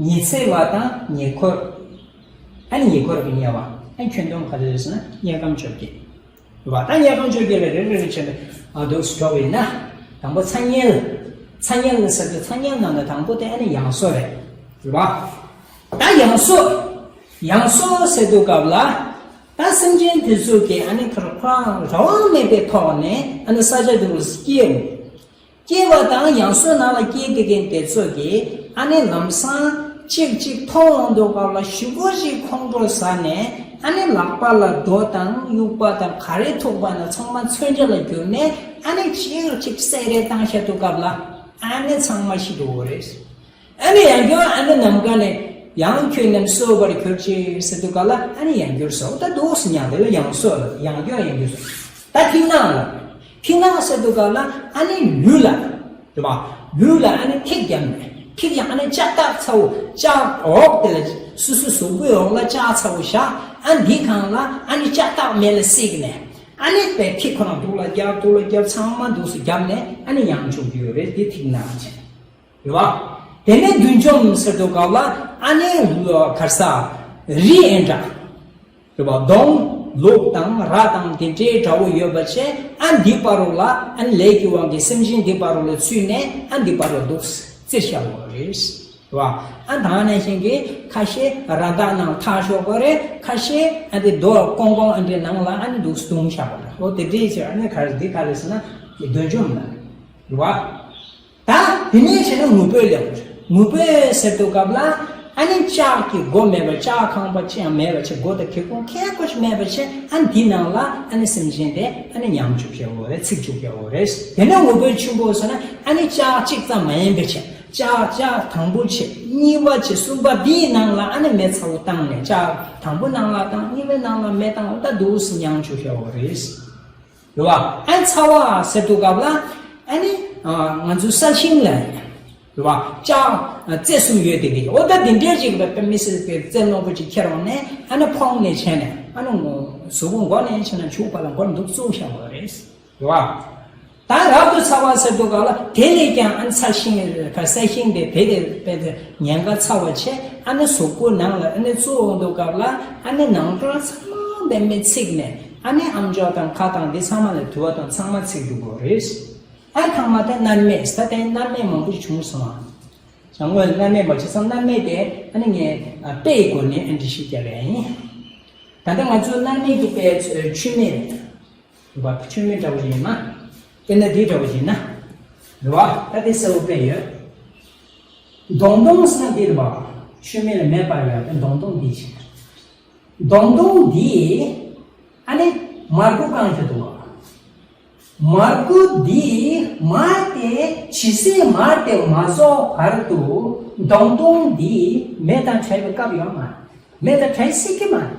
ཉི་ཚེ་བ་དང་ཉེ་འཁོར། ཨ་ནི་ཉེ་འཁོར་གྱི་དམྱལ་བ། ཨ་ནི་ཁྱོན་བསྡོམས་ག་རེ་རེད་ཟེར་ན་དམྱལ་ཁམས་བཅོ་བརྒྱད། རེད་བ། ད་དམྱལ་ཁམས་བཅོ་བརྒྱད་ལ་རེ་རེ་རེ་བྱས་ནས་ཨ་འདུག་སེ་འགྲོ་བ་ཡིན་ན། དང་པོ་ཚ་དམྱལ། ཚ་དམྱལ་ལ་ཟེར་དུས་ཚ་དམྱལ་ནང་ལ་དང་པོ་དེ་ཨ་ནི་ཡང་སོས་རེད། རེད་བ། ད་ཡང་སོས། ཡང་སོས་ཟེར་དུས་སྐབས་ལ། ད་སེམས་ཅན་དེ་ཚོ་གིས་ཨ་ནི་ཁོ་རང་རང་མེད་པའི་ཐོག་ནས་ཨ་ནི་ས་ཆ་དེ་ཚོ་སྐྱེལ། སྐྱེ་བ་དང་ཡང་སོས་ནང་ལ་སྐྱེས་བསྡད་མཁན་དེ་ཚོ་གིས་ཨ་ནི་ལམ་སང་གཅིག་གཅིག་མཐོང་འོང་དུས་སྐབས་ལ་ཞེ་པོ་ཅིག་ཁོང་ཁྲོ་ཟ་ནས། ཨ་ནི་ལག་པ་ལ་རྡོ་དང་དབྱུག་པ་དང་ག་རེ་ཐུག་པ་ན་ཚང་མ་མཚོན་ཆ་ལ་གྱུར་ནས། ཨ་ནི་གཅིག་གཅིག་བསད་རེས་བཏང་བཞག་དུས་སྐབས་ལ་ཨ་ནི་ཚང་མ་ཤི་འགྲོ་གི་རེད། ཨ་ནི་ཡང་བསྐྱར་ཨ་ནི་ནམ་མཁའ་ནས་ ཡང་ཁྱོད་རྣམས་གསོད་པར་གྱུར་ཅིག་ཟེར་དུས་སྐབས་ལ་ཨ་ནི་ཡང་བསྐྱར་གསོད། ད་འདུག་སེ་མྱང་དེ་ལ་ཡང་གསོད་ལ་ཡང་བསྐྱར་ཡང་བསྐྱར་གསོད། ད་ཐིག་ནག་ལ། ཐིག་ནག་ཟེར་དུས་སྐབས་ལ་ཨ་ནི་ལུས་ལ། རེད་པ། ལུས་ལ་ཨ་ནི་ཐིག་བརྒྱབ་ནས། ཐིག་ཀྱང་ཨ་ནི་ལྕགས་ཐག་ཚ་བོ་ལྕགས་འོག་དེ་ལ། སོ་སོའི་གཟུགས་པོའི་འོག་ལ་ལྕགས་ཚ་བོ་བཞག་ཨ་འདི་སྒང་ལ་ཨ་ནི་ལྕགས་ཐག་མེ་ལ་བསྲེགས་ནས། ཨ་ནི་པའི་ཐིག་ཁོ་རང་སྡུག་ལ་བརྒྱབ་སྡུག་ལ་བརྒྱབ་ཚང་མ་འདུག་སེ་བརྒྱབ་ནས་ཨ་ནི་ཡང་བཅུག་གི་ཡོད་རེད། དེ་ཐིག་ནག་ཅན། རེད་པ། དེ་ནས་བདུད་འཇོམས་ཟེར་དུས་སྐབས་ལ་ཨ་ནི་ག་རེ་ཟ། རི་ཨེ་འདྲ། རེད་པ། གདོང་ལུག་དང་ར་དང་དེ་འདྲའི་འདྲ་བོ་ཡོད་པ་བྱས་ཨ་འདི་བར་རོ་ལ་ཨ་ནི་ལས་ཀྱི་དབང་གིས་སེམས་ཅན་འདི་བར་རོ་ལ་ཚུད་ནས་ཨ་འདི་བར་རོ་འདུག་སེ་བཙིར་བཞག་པ་རེད། རེད་པ། ཨ་ད་ནང་བཞིན་གྱི་ཁ་ཤས་ར་དྭགས་ནང་ཐག་ཤོག་པ་རེད། ཁ་ཤས་ཨ་འདི་རྡོ་ཀོང་ཀོང་ཨ་འདྲའི་ནང་ལ་ཨ་ནི་འདུག་སེ་བརྡུངས་བཞག་པ་རེད། འོ་དེ་འདྲའི་ཕྱིར་ཨ་ནི་ག་རེ་འདི་ག་རེ་ཟེར་ན་བདུད་འཇོམས་ལ། རེད་པ། ད་དེ་ནས་བྱས་ན་ངུ་འབོད་ལེན་དགོས་རེད། ངུ་འབོད་ཟེར་དུས་སྐབས་ལ་ཨ་ནི་ལྕགས་ཀྱི་སྒོ་མེད་པར་ལྕགས་ཁང་པ་ཅི་ཡང་མེད་པ་བྱས། སྒོ་དང་ཁེབས་ཁུང་ཁེ་ཁོ་ཞིག་མེད་པ་བྱས་ཨ་འདི་ནང་ལ་ཨ་ནི་སེམས་ཅན་དེ་ཨ་ནི་མྱང་བཅུག་བྱས་ཡོད་རེད། ཚིག་བཅུག་བྱས་ཡོད་རེད། དེ་ནས་ངུ་འབོད་ཆེན་པོ་ཟེར་ན་ཨ་ནི་ལྕགས་གཅིག་ཙམ་མ་ཡིན་པ་བྱས། ལྕགས་ལྕགས་དང་པོ་བྱས་གཉིས་པ་བྱས་གསུམ་པ་འདིའི་ནང་ལ་ཨ་ནི་མེ་ཚ་བོ་བཏང་ནས། ལྕགས་དང་པོ་ནང་ལ་བཏང་གཉིས་པའི་ནང་ལ་མེ་བཏང་། འོ་ད་འདུག་སེ་མྱང་བཅུག་བྱས་ཡོད་རེད། རེད་པ། ཨ་ཚ་བ་ཟེར་དུས་སྐབས་ལ་ཨ་ནི་ང་ཚོའི་ས་ཞིང་ལ། རེད་པ། ལྕགས་རྩེ་གསུམ་ཡོད་དེ་གི། འོ་ད་དེ་འདྲའི་ཅིག་པའི་མི་སེར་གྱི་རྩེ་རྣོན་པོ་ཅིག་ཁྱེར་འོང་ནས་ཨ་ནི་ཕོངས་ནས་བྱས་ནས་ཨ་ནི་གཟུགས་པོ་མགོ་ནས་བྱས་ན་མཇུག་བར་ལ་མགོ་འདུག་བཙུགས་བཞག་པ་རེད། རེད་པ། ད་རབ་ཏུ་ཚ་བ་ཟེར་དུས་སྐབས་ལ་དེ་ལས་ཀྱང་ཨ་ནི་ས་ཞིང་ས་ཞིང་དེ་དེ་དེ་དཔེ་དེ་ཉེན་ཁ་ཚ་བ་བྱས་ཨ་ནི་གཟུགས་པོ་ནང་ལ་ཨ་ནི་བཙུགས་འོང་དུས་སྐབས་ལ་ཨ་ནི་ནང་ཁྲོལ་ཚང་མ་དེ་མེ་ཚིག་ནས། ཨ་ནི་ཨམ་ཅོག་དང་ཁ་དང་འདི་ཚང་མ་ལ་དུ་བ་དང་ཚང་མ་ཚིག་འགྲོ་གི་རེད། ཨ་ཐང་མ་དེ་མནར་མེད་ད་དེ་མནར་མེད་མང་པོ་ཞིག་བྱུང་སོང་ཨ། བྱ་དངོས་མནར་མེད་མ་བྱེད་སང་མནར་མེད་དེ་ཨ་ནི་ངས་ཨ་དཔེའི་སྒོ་ནས་ཨ་འདྲི་ཞིག་བརྒྱབ་པ་ཡིན། ད་ལྟ་ང་ཚོ་མནར་མེད་ཀྱི་དཔེ་ཆུ་མེད་རེད། བ་ཆུ་མེད་འདྲ་བོ་ཞིག་ཡིན་ན། དཔེར་ན་འདི་འདྲ་བོ་ཞིག་ཡིན་ན། རེད་པ། ད་དེ་གསལ་པོ་དཔེ་ཡོད། མདོང་མདོང་ཟེར་ན་འདི་རེད་པ། ཆུ་མེད་ལ་མེ་སྤར་ཡོད་དེ་མདོང་མདོང་འདི་ཞིག་མདོང་མདོང་འདི། ཨ་ནི་མར་ཁུ་བཀང་གི་འདུག་བ། མར་ཁུ་འདི་མར་དེ་ཇི་སྲིད་མར་དེ་མ་རྫོགས་བར་དུ་མདོང་མདོང་འདི་མེ་དང་བྲལ་བའི་སྐབས་ཡོད་མ་རེད། མེ་དང་བྲལ་སྲིད་ཀྱི་མ་རེད།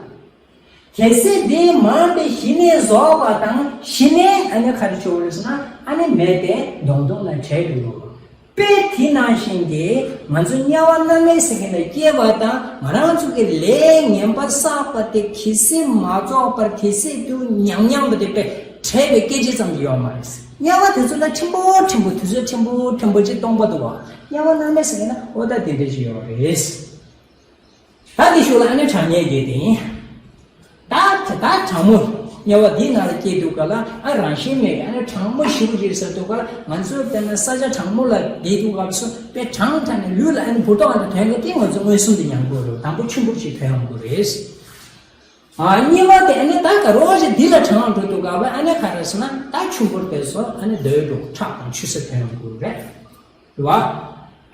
གལ་སྲིད་དེ་མར་དེ་གཞི་ནས་རྫོགས་པ་དང་གཞི་ནས་ཨ་ནི་ག་རེ་བྱུང་རེད་ཟེར་ན་ཨ་ནི་མེ་དེ་མདོང་མདོང་ལ་བྲལ་འགྲོ་གི། དཔེ་དེ་ནང་བཞིན་གྱི་ང་ཚོ་དམྱལ་བ་མནར་མེད་ཟེར་མཁན་ལ་སྐྱེས་པ་དང་ང་རང་ཚོ་གི་ལས་ངན་པ་བསགས་པ་དེ་གལ་སྲིད་མ་རྫོགས་པར་གལ་སྲིད་དུ་ཉམས་ཉམས་པ་དེ་དཔེ་བྲལ་བའི་སྐད་ཆ་ཙམ་གྱི་ཡོད་མ་རེད། དམྱལ་བ་དེ་ཚོ་ལ་ཕྲན་བུ་ཕྲན་བུ་དུས་ཚོད་ཕྲན་བུ་ཕྲན་བུ་ཅིག་སྟོང་པ་འདུག་བ། དམྱལ་བ་མནར་མེད་ཟེར་མཁན་ལ་ཨོ་ད་དེ་འདྲ་ཅིག་ཡོད་རེད། ད་དེ་ཤུགས་ལ་ཨ་ནི་གྲང་དམྱལ་བརྒྱད་དེ་ཡིན། ད་ད་གྲང་མོ། དམྱལ་བ་འདིའི་ནང་ལ་སྐྱེས་དུས་སྐབས་ལ་ཨ་རང་བཞིན་མེད་ཀྱི་ཨ་ནི་གྲང་མོ་ཞེ་པོ་ཅིག་ཟེར་དུས་སྐབས་ལ་ང་ཚོས་དཔེར་ན་ས་ཆ་གྲང་མོ་ལ་བསྡད་དུས་སྐབས་སུ་དཔེ་གྲང་དྲགས་ནས་ལུས་ལ་ཨ་ནི་འབུར་ཏོག་ཨ་ནི་ཐོན་གྱི་དེ་ང་ཚོ་མངོན་སུམ་དུ་མྱང་དགོས་རེད། དང་པོ་ཆུ་འབུར་ཞིག་ཐོན་ཡོང་དགོས་རེད། ཨ་གཉིས་པ་དེ་ཨ་ནི་ད་ག་རོ་ཞིག་འདི་ལ་གྲང་འགྲོ་དུས་སྐབས་ལ་ཨ་ནི་ག་རེ་ཟེར་ན་ད་ཆུ་འབུར་དེ་ཚོ་ཨ་ནི་རྡོའི་སྒྲོ་ཁྲག་དང་ཆུ་སེར་ཐོན་ཡོང་དགོས་རེད། རེད་བ།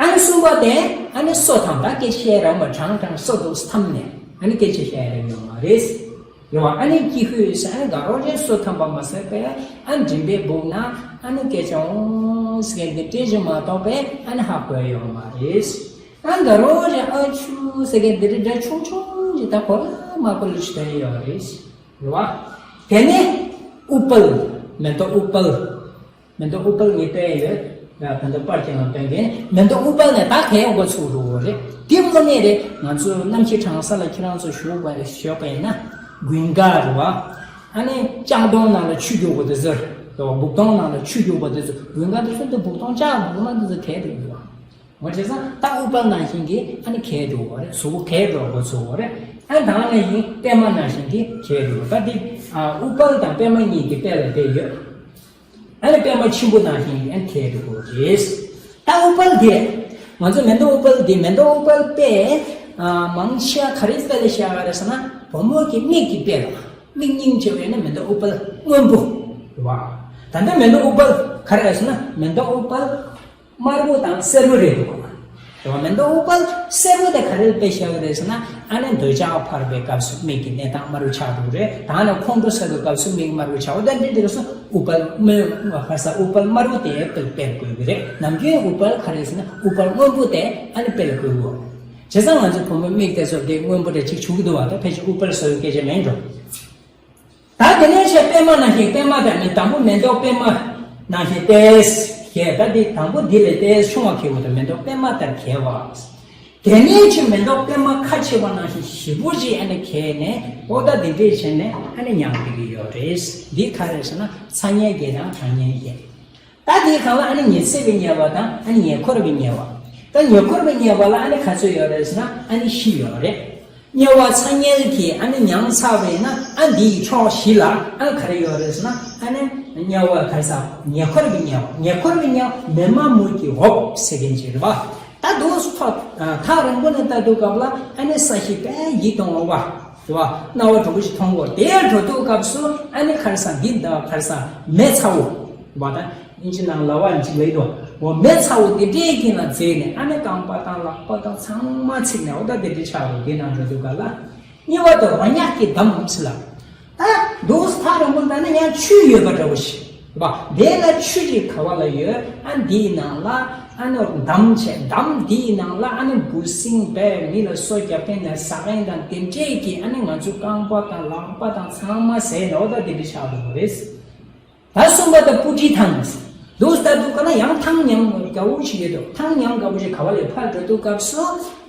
ཨ་ནི་གསུམ་པ་དེ་ཨ་ནི་སོ་ཐམ་པ་སྐད་ཆ་བཤད་རང་མ་གྲང་གྲང་སོ་འདུག་ཐམ་ནས་ཨ་ནི་སྐད་ཆ་བཤད་རང་ཡོང་བ་རེད། རེད་བ། ཨ་ནི་ཀྱི་ཧུད་ཟེར་ཨ་ནི་དགའ་རོགས་ཅན་སོ་ཐམ་པ་མ་ཟད་པས་ཨ་ནི་མགྲིན་པའི་སྦུག་ན་ཨ་ནི་སྐད་ཆ་འོང་ཟེར་མཁན་འདི་སྤྲད་ཅིག་མ་གཏོགས་པས་ཨ་ནི་ཧ་གོ་ཡོང་བ་རེད། ཨ་ནི་དགའ་རོགས་ཅན་ཨ་ཆུ་ཟེར་མཁན་འདི་རིགས་འདྲ་ཆུང་ཆུང་ཅིག་ད་གོ་ལ་མ་གོ་ལ་ཞིག་དོན་ཡོད་རེད། རེད་བ། དེ་ནས་ཨུཏྤལ། མེ་ཏོག་ཨུཏྤལ། མེ་ཏོག་ཨུཏྤལ་ངས་སྟོན་ཡོད། ཡ་ཕན་ཐོགས་པར་ཅན་ལ་སྟོན་མཁན་མེ་ཏོག་ཨུཏྤལ་ནས་ད་གས་འགོ་ཚུགས་འགྲོ་གི་རེད། དེ་དངོས་གནས་རེད། ང་ཚོ་གནམ་གཤིས་གྲང་ས་ལ་ཁྱེད་རང་ཚོ་བཞུགས་པ་ཞོགས་པ་ཡིན་ན་དགུན་ཁ་རེད་བ། ཨ་ནི་ལྕང་སྡོང་ནང་ལ་ཆུ་རྒྱུག་པ་དེ་ཚོ་རེད་བ། སྦུག་སྡོང་ནང་ལ་ཆུ་རྒྱུག་པ་དེ་ཚོ་དགུན་ཁ་དེ་ཚོ་འདི་སྦུག་སྡོང་ལྕགས་སྦུག་མ་དེ་ཚོ་གས་འགྲོ་གི་རེད་བ། འོ་བྱས་ཙང་ད་ཨུཏྤལ་ནང་བཞིན་གྱི་ཨ་ནི་གས་འགྲོ་གི་རེད། གཟུགས་པོ་གས་འགྲོ་གི་ཚུགས་གི་རེད། ཨ་ནི་ད་ནང་བཞིན་པད་མ་ནང་བཞིན་གྱི་གས་འགྲོ་གི་ད་འདི་ཨུཏྤལ་དང་པད་མ་གཉིས་ཀྱི་དཔེ་ལ་བསྡད་ཡོད། ཨ་ནི་པད་མ་ཆེན་པོ་ནང་བཞིན་ཨ་ནི་གས་འགྲོ་གི་རེད། ད་ཨུཏྤལ་དེ། ང་ཚོ་མེ་ཏོག་ཨུཏྤལ་དེ་མེ་ཏོག་ཨུཏྤལ་དཔེ། མང་ཆེ་བ་ག་རེ་དཔེ་ལ་བཞག་ག་རེད་ཟེར་ན་བུ་མོ་གི་མིག་གི་དཔེ་ལ། མིག་སྙིང་རྗེ་བས་ན་མེ་ཏོག་ཨུཏྤལ་སྔོན་པོ། རེད་བ། ད་ལྟ་མེ་ཏོག་ཨུཏྤལ་ག་རེ་རེད་ཟེར་ན་མེ་ཏོག་ཨུཏྤལ་དམར་པོ་དང་སེར་པོ་རེད་འདུག་ག་རེད་བ། མེ་ཏོག་ཨུཏྤལ་སེར་པོ་དེ་ག་རེ་ལ་དཔེ་བཞག་གི་རེད་ཟེར་ན་ཨ་ནི་འདོད་ཆགས་འཕར་བའི་སྐབས་སུ་མིག་གི་གནས་སྟངས་དམར་པོ་ཆགས་འགྲོ་གི་རེད། ད་ནི་ཁོང་ཁྲོ་ཟ་བའི་སྐབས་སུ་མིག་དམར་པོ་ཆགས་འོ་ད་འདི་འདི་རེད་སོ་ཨུཏྤལ་སྔོན་ག་ས་ཨུཏྤལ་དམར་པོ་དེ་དཔེ་དཔེ་དགོས་ཀྱི་རེད། ནམ་རྒྱུན་ཨུཏྤལ་ག་རེ་ཟེར་ན་ཨུཏྤལ་སྔོན་པོ་དེ་ཨ་ནི་དཔེ་དགོས་གོ། བྱས་ཙང་ང་ཚོ་བུ་མོའི་མིག་དེ་ཚོ་དེ་སྔོན་པོ་འདྲ་ཅིག་བྱུག་གི་འདུག་བ། ད་ཕལ་ཆེར་ཨུ་པར་སོ་ཡི་སྐད་ཆ་མིན་འགྲོ། ད་དེ་ནས་ཆེ་པད་མ་ནང་བཞིན། པད་མ་དང་ནི་དང་པོ་མེ་ཏོག་པད་མ་ནང་བཞིན་ཏེས་གས། ད་དེ་དང་པོ་འདི་ལས་ཏེས་ཆུང་བ་གས་པ་དང་མེ་ཏོག་པད་མ་ལྟར་གས་པ། དེ་ནས་ཆེ་མེ་ཏོག་པད་མ་ཁ་ཕྱེ་བ་ནང་བཞིན་ཞིབ་པོ་ཅིག་ཨ་ནི་གས་ནས། ཨོ་ད་དེ་འདྲས་བྱས་ནས་ཨ་ནི་མྱང་བསྡད་ཀྱི་ཡོད་རེད། འདི་ག་རེ་ཟེར་ན་ཚ་དམྱལ་བརྒྱད་དང་གྲང་དམྱལ་བརྒྱད། ད་དེའི་སྒང་ལ་ཨ་ནི་ཉི་ཚེ་བའི་དམྱལ་བ་དང་ཨ་ནི་ཉེ་འཁོར་བའི་དམྱལ་བ། ད་ཉེ་འཁོར་བའི་དམྱལ་བ་ལ་ཨ་ནི་ག་ཚོད་ཡོད་རེད་ཟེར་ན་ཨ་ནི་བཞི་ཡོད་རེད། དམྱལ་བ་ཚ་དམྱལ་གྱིས་ཨ་ནི་མྱངས་ཚར་བས་ན། ཨ་འདིའི་ཕྱོགས་བཞི་ལ་ཨ་ནི་ག་རེ་ཡོད་རེད་ཟེར་ན་ཨ་ནི་དམྱལ་བ་ག་རེ་ཟེར། ཉེ་འཁོར་བའི་དམྱལ་བ། ཉེ་འཁོར་བའི་དམྱལ་བ་མེ་མ་མུར་གྱི་འོབས་ཟེར་མཁན་ཅིག་རེད་པ། ད་དུང་ཐོག་ཐག་རིང་པོ་ནས་ལྟ་དུས་སྐབས་ལ་ཨ་ནི་ས་གཞི་དཔེ་ཡིད་དུ་འོང་བ་རེད་པ། སྣང་བ་འདྲ་པོ་ཞིག་མཐོང་གོ། དེར་འགྲོ་དུས་སྐབས་སུ་ཨ་ནི་ག་རེ་ཟེར། འདི་ད་ག་རེ་ཟེར། མེ་ཚ་བོ་རེད་པ། ད་ཨིན་ཇི་ནང་ལ་བ་ཅིག་ལས་དོ། འོ་མེ་ཚ་བོ་དེ་འདྲས་ཀྱིས་ལ་འཛེགས་ནས་ཨ་ནི་རྐང་པ་དང་ལག་པ་དང་ཚང་མ་ཚིག་ནས། འོ་ད་དེ་འདྲས་ཆགས་རུ་དེ་ནང་འགྲོ་དུས་སྐབས་ལ། དམྱལ་བ་དང་རོ་མྱགས་ཀྱིས་བསྡམས་ཟེར་ལ། ད་འདུག་སེ་ཐག་རིང་པོ་ལྟ་ན་ཡང་ཆུ་ཡོད་པ་འདྲ་བོ་ཞིག་རེད་པ། དེ་ལ་ཆུ་ཅིག་ག་བ་ལ་ཡོད། ཨ་འདིའི་ནང་ལ་ཨ་ནི་བསྡམས་བྱས། བསྡམས་འདིའི་ནང་ལ་ཨ་ནི་འབུ་སྲིན་བལ་མི་ལ་སོ་རྒྱབ་མཁན་དང་ཟ་མཁན་དང་དེ་འདྲས་ཀྱིས་ཨ་ནི་ང་ཚོའི་རྐང་པ་དང་ལག་པ་དང་ཚང་མ་ཟས་ནས། འོ་ད་དེ་འདྲས་ཆགས་འགྲོ་གི་རེད། ད་གསུམ་པ་ད་སྤུ་གྲིའི་ཐང་། འདུག་སེ་ལྟ་དུས་སྐབས་ལ་ཡང་ཐང་ཉམས་དགའ་བོ་ཞིག་ཡོད་དོ། ཐང་ཉམས་དགའ་བོ་ཞིག་ག་བ་ལས་ཕར་འགྲོ་དུས་སྐབས་སུ་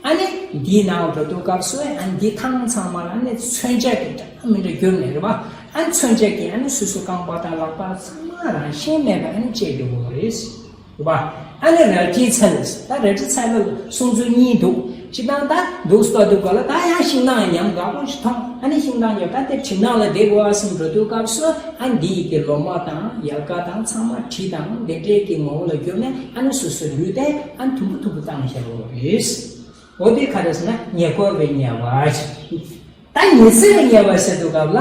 ཨ་ནི་འདིའི་ནང་འགྲོ་དུས་སྐབས་སུ་ཨ་ནི་འདི་ཐང་ཚང་མ་ལ་ཨ་ནི་མཚོན་ཆ་གི་འདྲ་མི་འདྲ་གྱུར་ནས་རེད་པ། ཨ་ནི་མཚོན་ཆ་གིས་ཨ་ནི་སོ་སོའི་རྐང་པ་དང་ལག་པ་ཚང་མ་རང་བཞིན་མེད་པ་ཨ་ནི་བཅད་འགྲོ་གི་རེད། རེད་པ། ཨ་ནི་རལ་གྲིའི་ཚལ། ད་རལ་གྲིའི་ཚལ་ལ་གསུང་ཚུལ་གཉིས་འདུག་སྤྱིར་བཏང་ད་འདུག་སེ་ལྟ་དུས་སྐབས་ལ་ད་ཡང་ཤིང་ནགས་ཉམས་དགའ་པོ་ཞིག་མཐོང་། ཨ་ནི་ཤིང་ནགས་ཉམས། ད་དེ་གྲིབ་ནགས་ལ་བསྡད་དགོས་པ་བསམ་འགྲོ་དུས་སྐབས་སུ་ཨ་ནི་འདི་ཡི་གེ་ལོ་མ་དང་ཡལ་ག་དང་ཚང་མ་གྲི་དང་དེ་འདྲས་ཀྱི་ངོ་བོ་ལ་གྱུར་ནས་ཨ་ནི་སོ་སོའི་ལུས་དེ་ཨ་ནི་ཐུམ་བུ་ཐུམ་བུ་བཏང་བཞག་ཡོད་རེད། འོ་དེ་ག་རེ་ཟེར་ན་ཉེ་འཁོར་བའི་དམྱལ་བ། ད་ཉི་ཚེ་བའི་དམྱལ་བ་ཟེར་དུས་སྐབས་ལ།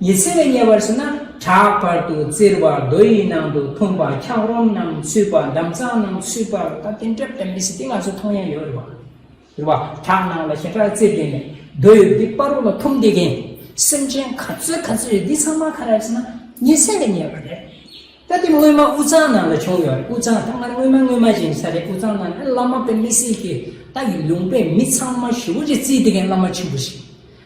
ཉི་ཚེ་བའི་དམྱལ་བ་ཟེར་ན་བྲག་བར་དུ་བཙིར་བ། རྡོ་ཡི་ནང་དུ་འཐུངས་པ། འཁྱགས་རོམ་ནང་ཚུད་པ། འདམ་གཙང་ནང་ཚུད་པ། ད་དེ་འདྲ་དེ་མི་སྲིད་དེ་ང་ཚོ་མཐོང་ཡ་ཡོད་རེད་པ། རེད་པ། བྲག་ནང་ལ་ཞེ་དྲག་བཙིར་བསྡད་ནས་རྡོ་ཡི་འདི་བར་དུ་ལ་འཐུམས་བསྡད་མཁན་སེམས་ཅན་ག་ཚོད་ག་ཚོད་ཡོད། འདི་ཚང་མ་ག་རེ་ཟེར་ན་ཉི་ཚེ་བའི་དམྱལ་བ་རེད། ད་དེ་སྔོན་མ་དབུས་གཙང་ནང་ལ་བྱུང་ཡོད་རེད། དབུས་གཙང་ད་ང་སྔོན་མ་སྔོན་མ་ཅིག་ཡིན་ས་རེད། དབུས་གཙང་ནང་ལ་བླ་མ་དཔེ་མི་སྲིད་ཀྱི་ད་ཡི་ལུང་པའི་མི་ཚང་མ་ཞེ་པོ་ཅིག་བརྩིས་བསྡད་མཁན་བླ་མ་ཆེན་པོ་ཞིག་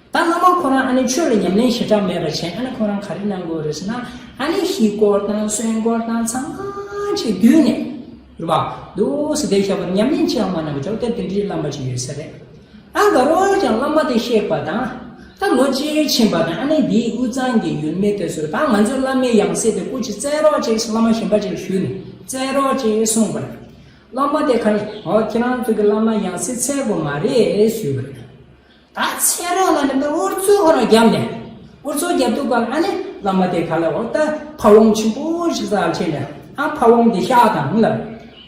ད་བླ་མ་ཁོ་རང་ཨ་ནི་ཆོས་ལ་ཉམས་ལེན་ཞེ་དྲག་མེད་པ་བྱས། ཨ་ནི་ཁོ་རང་ག་རེ་གནང་དགོས་རེད་ཟེར་ན་ཨ་ནི་ཧིན་སྒོར་དང་སུན་སྒོར་དང་ཚང་མ་ཅིག་བསྡུས་ནས་རེད་པ། འདུག་སེ་བསྡད་བཞག་པ་ཉམས་ལེན་བྱེད་ཡག་མ་གནང་བ་ཅོག་དེ་དེ་འདྲའི་བླ་མ་ཅིག་ཡོད་ས་རེད། ཨ་དགའ་རོགས་ཀྱང་བླ་མ་དེ་གཤེགས་པ་དང་། ད་ལོ་གཅིག་ཕྱིན་པ་དང་ཨ་ནི་འདིའི་དབུས་གཙང་གི་ཡུལ་མི་དེ་ཚོར་ད་ང་ཚོའི་བླ་མའི་ཡང་སྲིད་དེ་སྐུ་ཅིག་བཙལ་རོགས་བྱེད་ཟེར་བླ་མ་གཞན་པ་ཅིག་ཞུས་ནས་བཙལ་རོགས་བྱེད་གསུངས་པ་རེད། བླ་མ་དེ་ག་རེ། འོ་ཁྱེད་རང་ཚོ་གི་བླ་མ་ཡང་སྲིད་འཚོལ་དགོས་མ་རེད་ཞུས་པ་རེད། ད་འཚོལ་རོགས་ལ་ནི་ཨུ་ཚུགས་ཁོ་རང་བརྒྱབ་ནས། ཨུ་ཚུགས་བརྒྱབ་དུས་སྐབས་ཨ་ནི་བླ་མ་དེ་ག་ལ་འོ་ད་ཕ་བོང་ཆེན་པོ་ཞིག་བཙལ་བྱས་ནས་ཨ་ཕ་བོང་དེ་གཤགས་དང་ལ།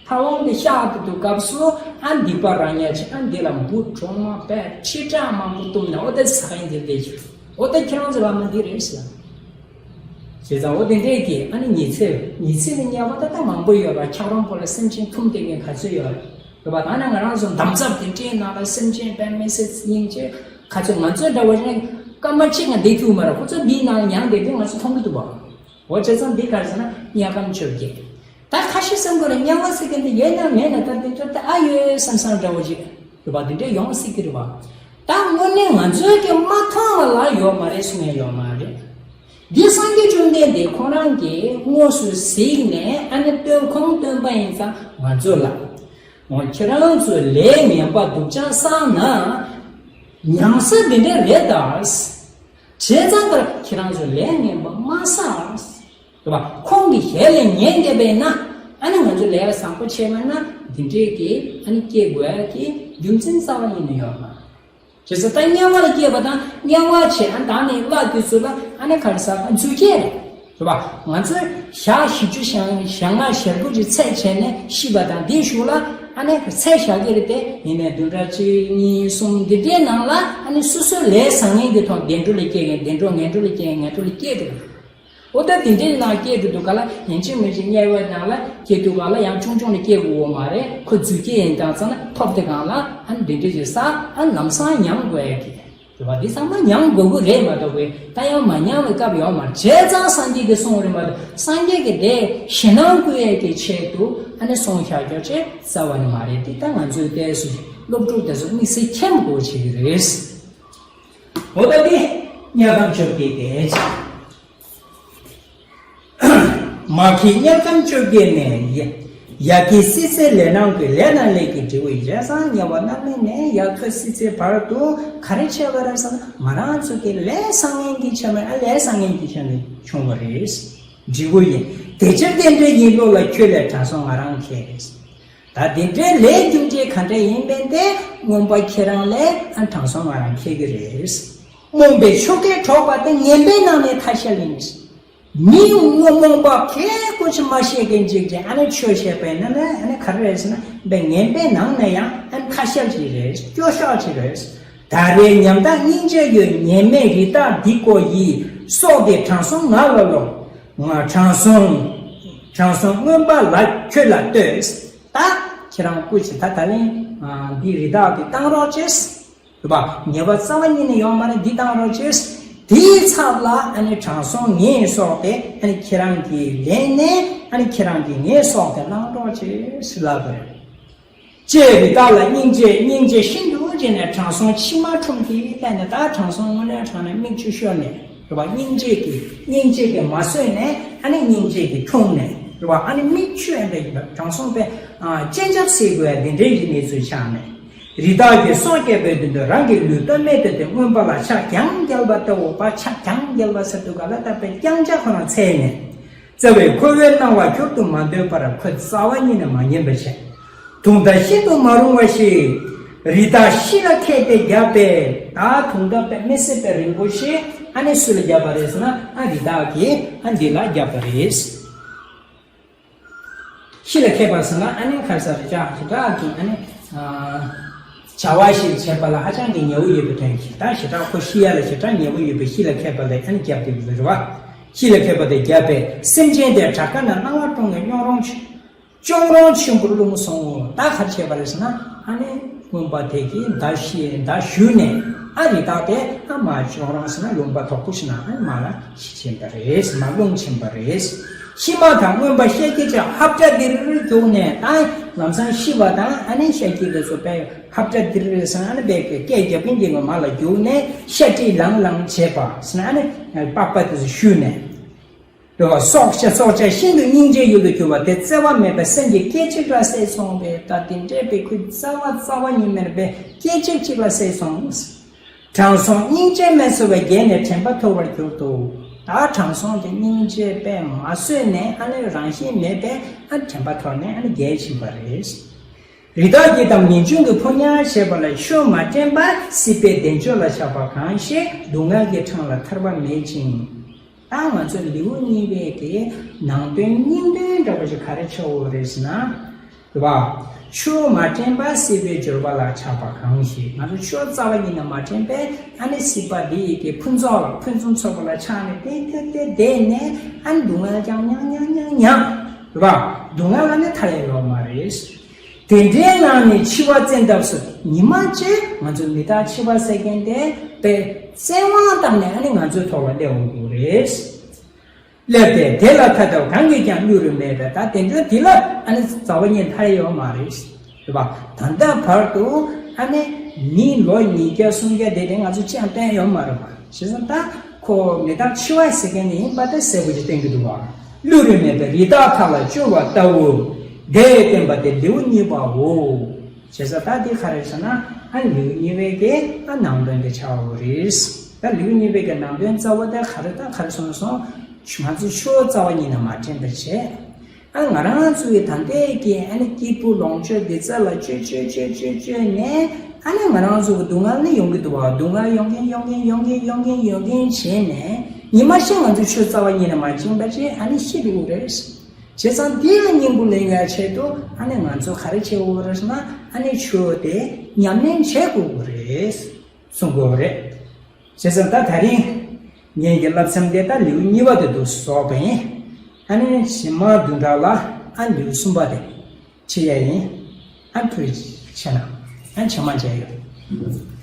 ཕ་བོང་དེ་གཤགས་དུས་སྐབས་སུ་ཨ་འདི་པ་རང་ཉལ་ཆེ་ཨ་འདི་ལ་འབུ་གྲོག་མ་པས་ཁྲི་ཕྲག་མང་པོ་བཏུམས་ནས་འོ་དེ་ཟ་ཡིན་དེ་བསྡད་ཀྱི། འོ་དེ་ཁྱེད་རང་ཚོ་བླ་མ་འདི་རེད་ཟེར། བྱས་ཙང་འོ་དེ་འདྲས་ཀྱི་ཨ་ནི་ཉི་ཚེ་ཉི་ཚེ་ནི་དམྱལ་བ་ད་ལྟ་མང་པོ་ཡོད་པ། འཁྱགས་རོམ་པོ་ལ་སེམས་ཅན་འཐུམས་བསྡད་མཁན་ག་ཚོད་ཡོད་རེད་པ། ད་ནི་ང་རང་ཚོ་འདམ་རྫབ་དེ་འདྲའི་ནང་ལ་སེམས་ཅན་དཔེ་མི་སྲིད་སྙིང་རྗེ་ག་ཚོད། ང་ཚོའི་འདྲ་བ་ཞིག་སྐར་མ་གཅིག་ང་བསྡད་ཐུབ་མ་རེད། ཁོ་ཚོ་འདིའི་ནང་ལ་མྱངས་བསྡད་དུས་ང་ཚོ་མཐོང་གི་འདུག་བ། འོ་བྱས་ཙང་འདི་ག་རེ་ཟེར་ན་དམྱལ་ཁམས་བཅོ་བརྒྱད། ད་ཁ་ཤས་བསམ་དགོས་རེད། དམྱལ་བ་ཟེར་མཁན་དེ་ཡོད་ན་མེད་ན་ད་འདི་ཚོ་ད་ཨ་ཡོད་བསམ་བསམ་འདྲ་བོ་ཞིག་རེད་པ། འདི་འདྲས་ཡོང་སྲིད་ཀྱི་རེད་པ། ད་དངོས་གནས་ང་ཚོས་ཀྱང་མ་མཐོང་བ་ལ་ཡོད་མ་རེད་གསུང་ཡ་ཡོད་མ་རེད། འདི་སངས་རྒྱས་བཅོམ་ལྡན་འདས་ཁོང་རང་གིས་དངོས་སུ་གཟིགས་ནས་ཨ་ནི་སྟོན་ཁུངས་སྟོན་པ་ཡིན་ཙང་ང་ཚོ་ལ། འོ་ཁྱེད་རང་ཚོས་ལས་ངན་པ་སྡུག་ཅག་བསགས་ན་མྱང་ས་འདི་འདྲས་རེད་ད། བྱས་ཙང་ཁྱེད་རང་ཚོས་ལས་ངན་པ་མ་བསགས། རེད་པ། ཁོང་གི་ཞལ་ལས་ཉན་བསྡད་པས་ན་ཨ་ནི་ང་ཚོ་ལས་བཟང་པོ་བྱས་པ་ན་འདི་འདྲས་ཀྱི་ཨ་ནི་སྐྱེ་དགོས་ཀྱི་རྒྱུ་མཚན་རྩ་བ་ཉིད་ནས་ཡོད་མ་རེད། བྱས་ཙང་ད་དམྱལ་བ་ལ་སྐྱེས་པ་དང་དམྱལ་བ་བྱས་ཨ་ནི་ད་ནི་བླ་དེ་ཚོ་ལ་ཨ་ནི་ག་རེ་ཟེར་རྫུས་སྐྱེས་རེད། རེད་པ། ང་ཚོས་ཞག་བཞི་བཅུ་ཞག་ལྔ་ཞེ་དགུ་ཅིག་ཚེ་བྱས་ནས་ཤི་བ་དང་དེའི་གཞུག་ལ་ཨ་ནི་ཚེ་ཞག་གི་རེད་དེ་ཡིན་ནའི་བདུན་ཕྲག་གཅིག་གཉིས་གསུམ་འདི་འདྲའི་ནང་ལ་ཨ་ནི་སོ་སོའི་ལས་བཟང་ངན་གྱི་ཐོག་བདེ་འགྲོ་ལ་སྐྱེ་མཁན་བདེ་འགྲོ། ངན་འགྲོ་ལ་སྐྱེ་མཁན་ངན་འགྲོ་ལ་སྐྱེ་འདུག་འོ་ད་དེ་འདྲའི་ནང་སྐྱེས་འགྲོ་དུས་ག་ལ་ཡིན་གཅིག་མིན་གཅིག་དམྱལ་བའི་ནང་ལ་སྐྱེས་དུས་ག་ལ་ཡང་ཆུང་ཆུང་ལ་སྐྱེ་དགོས་ཡོད་མ་རེད། ཁོ་རྫུས་སྐྱེས་ཡིན་དང་ཙང་ན་ཐོབ་དེ་གང་ལ་ཨ་ནི་དེ་འདྲ་ཞིག་བསགས་ཨ་ནི་ལམ་སང་མྱང་དགོས་ཡ་གི། རེད་བ། འདི་ཚང་མ་མྱང་དགོས་ཀྱི་རེད་མ་གཏོགས་པའི་ད་ཡང་མ་མྱང་བའི་སྐབས་ཡོད་མ་རེད། བྱས་ཙང་སངས་རྒྱས་ཀྱིས་གསུངས་རེད་མ་གཏོགས། སངས་རྒྱས་ཀྱིས་དེ་ཞེད་སྣང་སྐུལ་ཡས་ཀྱི་ཆེད་དུ་ཨ་ནི་གསུངས་བཞག་རྒྱུ་ཅིག་རྩ་བ་ནས་མ་རེད། དེ་ད་ང་ཚོའི་ལྟས་སུ་སློབ་ཕྲུག་དེ་ཚོ་དམིགས་བསལ་མཁྱེན་དགོས་བྱེད་ཀྱི་རེད། འོ་ད་དེ་དམྱལ་ཁམས་བཅོ་བརྒྱད་དེ། མ་གི་དམྱལ་ཁམས་བཅོ་བརྒྱད་ནས་ཡ་ཡ་གི་སྲིད་རྩེའི་ལས་སྣང་གི་ལས་དང་ལས་ཀྱི་འབྲས་བུ། བྱས་ཙང་དམྱལ་བ་མནར་མེད་ནས་ཡ་གི་སྲིད་རྩེའི་བར་དུ་ག་རེ་བྱས་པ་རེད་ཟེར་ན། ང་རང་ཚོ་གི་ལས་བསགས་མཁན་གྱི་ཆ་ནས། ཨ་ལས་བསགས་མཁན་གྱི་ཆ་ནས་བྱུང་བ་རེད། འབྲས་བུ་ཡིན། དེ་ཕྱིར་དེ་འདྲ་ཡིན་བློ་ལ་ཁྱོད་ལས་དྲང་སྲོང་ང་རང་མཁས་རེད། ད་དེ་འདྲའི་ལས་རྒྱུ་འབྲས་ག་འདྲ་ཡིན་མིན་དེ་མངོན་པ་ཁྱེད་རང་ལས་ཨ་དྲང་སྲོང་ང་རང་མཁས་ཀྱི་རེད། རྨོངས་པའི་ཆོ་གས་འཕྲོག་པ་དེ་ངན་པའི་ནང་ནས་ཐ་ཤལ་ཡིན། མི་རྨོངས་པ་གལ་ཁོ་ཆེ་མ་ཤེས་མཁན་ཅིག་གིས་ཨ་ནི་ཆོས་བཤད་པ་ཡིན་ན་ཨ་ནི་ག་རེ་རེད་ཟེར་ན། དཔེ་ངན་པའི་ནང་ནས་ཡང་ཨ་ནི་ཐ་ཤལ་ཅིག་རེད། སྐྱོ་ཤོས་ཅིག་རེད། ད་རེས་ཉམ་ཐག་སྙིང་རྗེ་ཡོད། ཉེས་མེད་རི་དྭགས་འདི་ཀོ་ཡི། སྲོག་འདི་དྲང་སྲོང་ང་ལ་ལོངས། ང་དྲང་སྲོང་། དྲང་སྲོང་མངོན་པ་ལ་ཁྱོད་ལ་གཏོད། ད་ཁྱེད་རང་སྐུ་མཁྱེན། ད་ད་ལན་འདི་རི་དྭགས་འདི་བཏང་རོགས་བྱེད། རེད་པ། ཉེས་པ་རྩ་བ་ཉིད་ནས་ཡོང་མ་རེད། འདི་བཏང་རོགས་བྱེད། དེའི་ཚབ་ལ་ཨ་ནི་དྲང་སྲོང་ངའི་སྲོག་དེ་ཨ་ནི་ཁྱེད་རང་གིས་ལེན་ནས། ཨ་ནི་ཁྱེད་རང་གིས་ངའི་སྲོག་དེ་བླང་རོགས་བྱེད་ཟེར་ལབ་པ་རེད། ཅེས་རི་དྭགས་ལ་སྙིང་རྗེ། སྙིང་རྗེ་ཤིན་ཏུ་རྗེ་ནས་དྲང་སྲོང་མཆི་མ་ཁྲོམ་གྱིས་བལྟས་ནས། ད་དྲང་སྲོང་དངོས་གནས་དྲང་ནས་མིག་ཆུ་ཤོར་ནས། རེད་པ། སྙིང་རྗེ་གིས། སྙིང་རྗེ་གིས་མ་བཟོད་ནས་ཨ་ནི་སྙིང་རྗེ་གིས་འཁྲུངས་ནས། རེད་པ། ཨ་ནི་མིག་ཆུ་ཨེ་འདྲ་ཡིན་པ། དྲང་སྲོང་དཔེ་ཨ་སྤྱན་ཆབ་སེལ་དགོས་ཡ་འདི་འདྲའི་གི་གནས་ཚུལ་ཆགས་ནས། རི་དྭགས་ཀྱིས་སྲོག་བསྐྱབས་པའི་དོན་དུ་རང་གི་ལུས་སྟོད་སྨད་དུ་དེ་མངོན་པ་ལ་ཕྱག་གྱང་བརྒྱབ་པ་ལྟ་བུ། པ། ཕྱག་གྱང་བརྒྱབ་པ་ཟེར་དུས་ག་ལ་ད་དཔེ་རྐྱང་ཕྱག་ཁོ་རང་འཚལ་ནས། རྩ་བའི་འཁོར་བའི་སྣང་བ་མྱུར་དུ་མ་འདོད་པར། ཁོ་རྩ་བ་ཉིད་ནས་མ་ཉན་པ་བྱས། དུང་ཟླ་ཤིན་ཏུ་མ་རུང་བ་ཞིག་རི་དྭགས་ཤི་ལ་ཁད་དེ་བརྒྱབ་པས། ད་དུང་ཟླ་དཔེ་མི་སྲིད་པའི་རིང་པོ་ཞིག་ཨ་ནི་སུ་ལ་བརྒྱབ་པ་རེད་ཟེར་ན། ཨ་རི་དྭགས་ཀྱིས་ཨ་འདི་ལ་བརྒྱབ་པ་རེད། ཤི་ལ་ཁད་པ་ཟེར་ན་ཨ་ནི་ཁ་སང་རེ་ཅག་ཞེ་དྲག་གི་ཨ་ནི་བྱ་བ་ཞིག་བྱེད་པ་ལ་ཧ་ཅང་གི་ཉེ་བོ་ཡོད་པའི་དོན་གྱིས། ད་ཞེ་དྲག་ཁོ་ཤི་ཡ་ལ་ཞེ་དྲག་ཉེ་བོ་ཡོད་པའི་ཤི་ལ་ཁད་པ་ལ་ཨ་ནི་བརྒྱབ་སྟེ་ཡོད་པ་རེད་བ། ཤི་ལ་ཁད་པ་དེ་བརྒྱབ་པས་སེམས་ཅན་དེ་བྲག་ཁ་ན་སྣང་བ་སྟོང་ངེ་གཡོ་རུང་ཆེ། གཅོང་རོང་ཆེན་པོར་ལྷུང་སོང་། ད་ག་རེ་བྱས་པ་རེད་ཟེར་ན། ཨ་ནི་རྔོན་པ་དེ་གིས་མདའ་བཤེས། མདའ་གཞུས་ནས། ཨ་རི་དྭགས་དེ་ཨ་མ་གཅོང་རོང་ཟེར་ན་ལུང་པ་དོག་པོ་ཞིག་ན་ཨ་མ་ལ་ཤི་ཕྱིན་པ་རེད། མ་ལྷུང་ཕྱིན་པ་རེད། ཤི་མ་ཐག་རྔོན་པ་ཤཱཀྱའི་ལྕགས་ཧབ་སྒྲ་དིར་རྒྱུག་ནས། ད་ལམ་སང་ཤི་བ་དང་ཨ་ནི་ཤཱཀྱའི་དེ་ཚོ་དཔེ་ཧབ་སྒྲ་དིར་ཟེར་ན་ཨ་ནི་དཔེ་སྐད་རྒྱབ་མཁན་དེ་གི་མ་ལ་རྒྱུག་ནས། ཤ་དཀྲིས་ལང་ལང་བྱས་པ་ཟེར་ན་ཨ་ནི་པགས་པ་དེ་ཚོ་གཞུས་ནས། རེད་བ། སྲོག་ཆགས། སྲོག་ཆགས་ཤིན་ཏུ་སྙིང་རྗེ་ཡུལ་དུ་གྱུར་པ་དེ་བརྩེ་བ་མེད་པའི་སེམས་ཀྱིས་སྐད་ཅིག་ལ་བསད་སོང་བས། ད་དེ་འདྲས་པའི་ཁོའི་རྩ་བ་རྩ་བ་ཉིད་མེད་པའི་སྐད་ཅིག་གཅིག་ལ་བསད་སོང་། དྲང་སྲོང་སྙིང་རྗེ་མེད་ཚོར་བས་བརྒྱལ་ནས་དྲན་པ་འཐོར་བར་གྱུར་ཏོ། ད་དྲང་སྲོང་དེ་སྙིང་རྗེ་དཔེ་མ་བཟོད་ནས་ཨ་ནི་རང་བཞིན་མེད་པའི་ཨ་དྲན་པ་འཐོར་ནས་ཨ་ནི་བརྒྱལ་ཕྱིན་པ་རེད། རི་དྭགས་ཀྱི་དང་ངེས་འབྱུང་གི་ཕོ་ཉ་བྱས་པ་ལ། ཆོས་མ་དྲན་པ་སྲིད་པའི་བདེ་མཆོག་ལ་ཆགས་པ་གང་ཞིག་སྡུག་བསྔལ་གྱི་འཕྲང་ལ་ཐར་པ་མེད་ཅིང་། ད་ང་ཚོ་ལེའུ་གཉིས་པའི་གི་ནང་དོན་སྙིང་དོན་འདྲ་པོ་ཞིག་ག་རེ་ཆགས་ཡོད་རེད་ཟེར་ན། རེད་བ། ཆོས་མ་དྲན་པ་སྲིད་པའི་འབྱོར་པ་ལ་ཆགས་པ་གང་ཞིག་ང་ཚོ་ཆོས་རྩ་བ་ཉིད་ནས་མ་དྲན་པས་ཨ་ནི་སྲིད་པ་འདི་ཡི་གི་ཕུན་ཚོགས་ལ། ཕུན་སུམ་ཚོགས་པ་ལ་ཆགས་ནས་ཏེ་ཏེ་ཏེ་བསྡད་ནས་ཨ་ནི་སྡུག་བསྔལ་ཀྱང་མྱངས་མྱངས་མྱངས་མྱངས། རེད་བ། སྡུག་བསྔལ་ལ་ནི་ཐར་ཡ་ཡོད་མ་རེད། དེ་འདྲའི་ངང་ནས་འཆི་བ་བཙན་ཐབས་སུ། ཉི་མ་གཅིག་ང་ཚོ་མི་རྟག་འཆི་བ་ཟེར་མཁན་དེ་དཔེ་བཙན་དབང་བཏང་ནས་ཨ་ནི་ང་ཚོའི་ཐོག་ལ་སླེབས་འོང་གི་རེད། སླེབས་ཏེ་དེ་ལ་ཐར་ཐབས་གང་གིས་ཀྱང་བསླུ་རུ་མེད་པས། ད་དེ་འདྲ་དེ་ལ་ཨ་ནི་རྩ་བ་ཉིད་ཐར་ཡོད་མ་རེད། རེད་པ། ད་ལྟ་བར་དུ་ཨ་ནི་མི་ལོ་ཉིས་བརྒྱ་སུམ་བརྒྱ་དེ་དེ་ང་ཚོ་ཅང་བསྟན་ཡོད་མ་རེད་པ། བྱས་ཙང་ད་ཁོ་མི་རྟག་འཆི་བ་ཟེར་མཁན་ནི་ཡིན་པ་དེ་གསལ་པོ་ཞིག་བསྟན་གྱི་འདུག་བ། བསླུ་རུ་མེད་པའི་རི་དྭགས་ཐག་ལ་སྐྱོར་བ་ལྟ་བུ། དེས་བསྟན་པ་དེ་ལེའུ་གཉིས་པའོ། བྱས་ཙང་ད་འདི་ག་རེ་ཟེར་ན། ཨ་ལེའུ་གཉིས་པའི་གི་ཨ་ནང་དོན་དེ་ཆགས་ཡོད་རེད། ད་ལེའུ་གཉིས་པའི་གི་ནང་དོན་རྩ་བ་དེ་ག་རེ་ད་ག་རེ་སོང་སོང་། ང་ཚོ་ཆོས་རྩ་བ་ཉིད་ནས་མ་དྲན་པ་བྱས། ཨ་ང་རང་ཚོ་གི་ད་ལྟའི་གི་ཨ་ནི་སྐྱིད་པོ་ལོངས་སྤྱོད་འདི་རྩ་ལ་སྤྱོད་སྤྱོད་སྤྱོད་སྤྱོད་སྤྱོད་ནས། ཨ་ནི་ང་རང་ཚོ་གི་སྡུག་བསྔལ་ནི་ཡོང་གི་འདུག་བ། སྡུག་བསྔལ་ཡོང་གིན་ཡོང་གིན་ཡོང་གིན་ཡོང་གིན་ཡོང་གིན་བྱས་ནས་ཉི་མ་ཤིག་ང་ཚོ་ཆོས་རྩ་བ་ཉིད་ནས་མ་བྱིན་པ་བྱས་ཨ་ནི་ཤི་འགྲོ་གི་རེད། བྱས་ཙང་འདི་ལ་སྙིང་པོ་ལེན་ཡ་ཆེད་དུ་ཨ་ནི་ང་ཚོ་ག་རེ་བྱེད་དགོས་རེད་ཟེར་ན། ཨ་ནི་ཆོས་དེ་ཉམས་ལེན་བྱེད་དགོས་རེད་གསུང་གི་རེད། བྱས་ཙང་ད་དེ་རིང་ངེད་ཀྱི་བསླབ་མཚམས་དེ་ད་ལེའུ་གཉིས་པ་དེ་དུ་བཟོས་པ་ཡིན། ཨ་ནི་ཕྱི་མ་བདུན་ཕྲག་ལ་ཨ་ལེའུ་གསུམ་པ་དེ་བྱེད་ཡ་ཡིན། ཨ་ཐུགས་རྗེ་ཆེ་གནང་། ཨ་ཕྱི་མ་མཇལ་ཡོང་།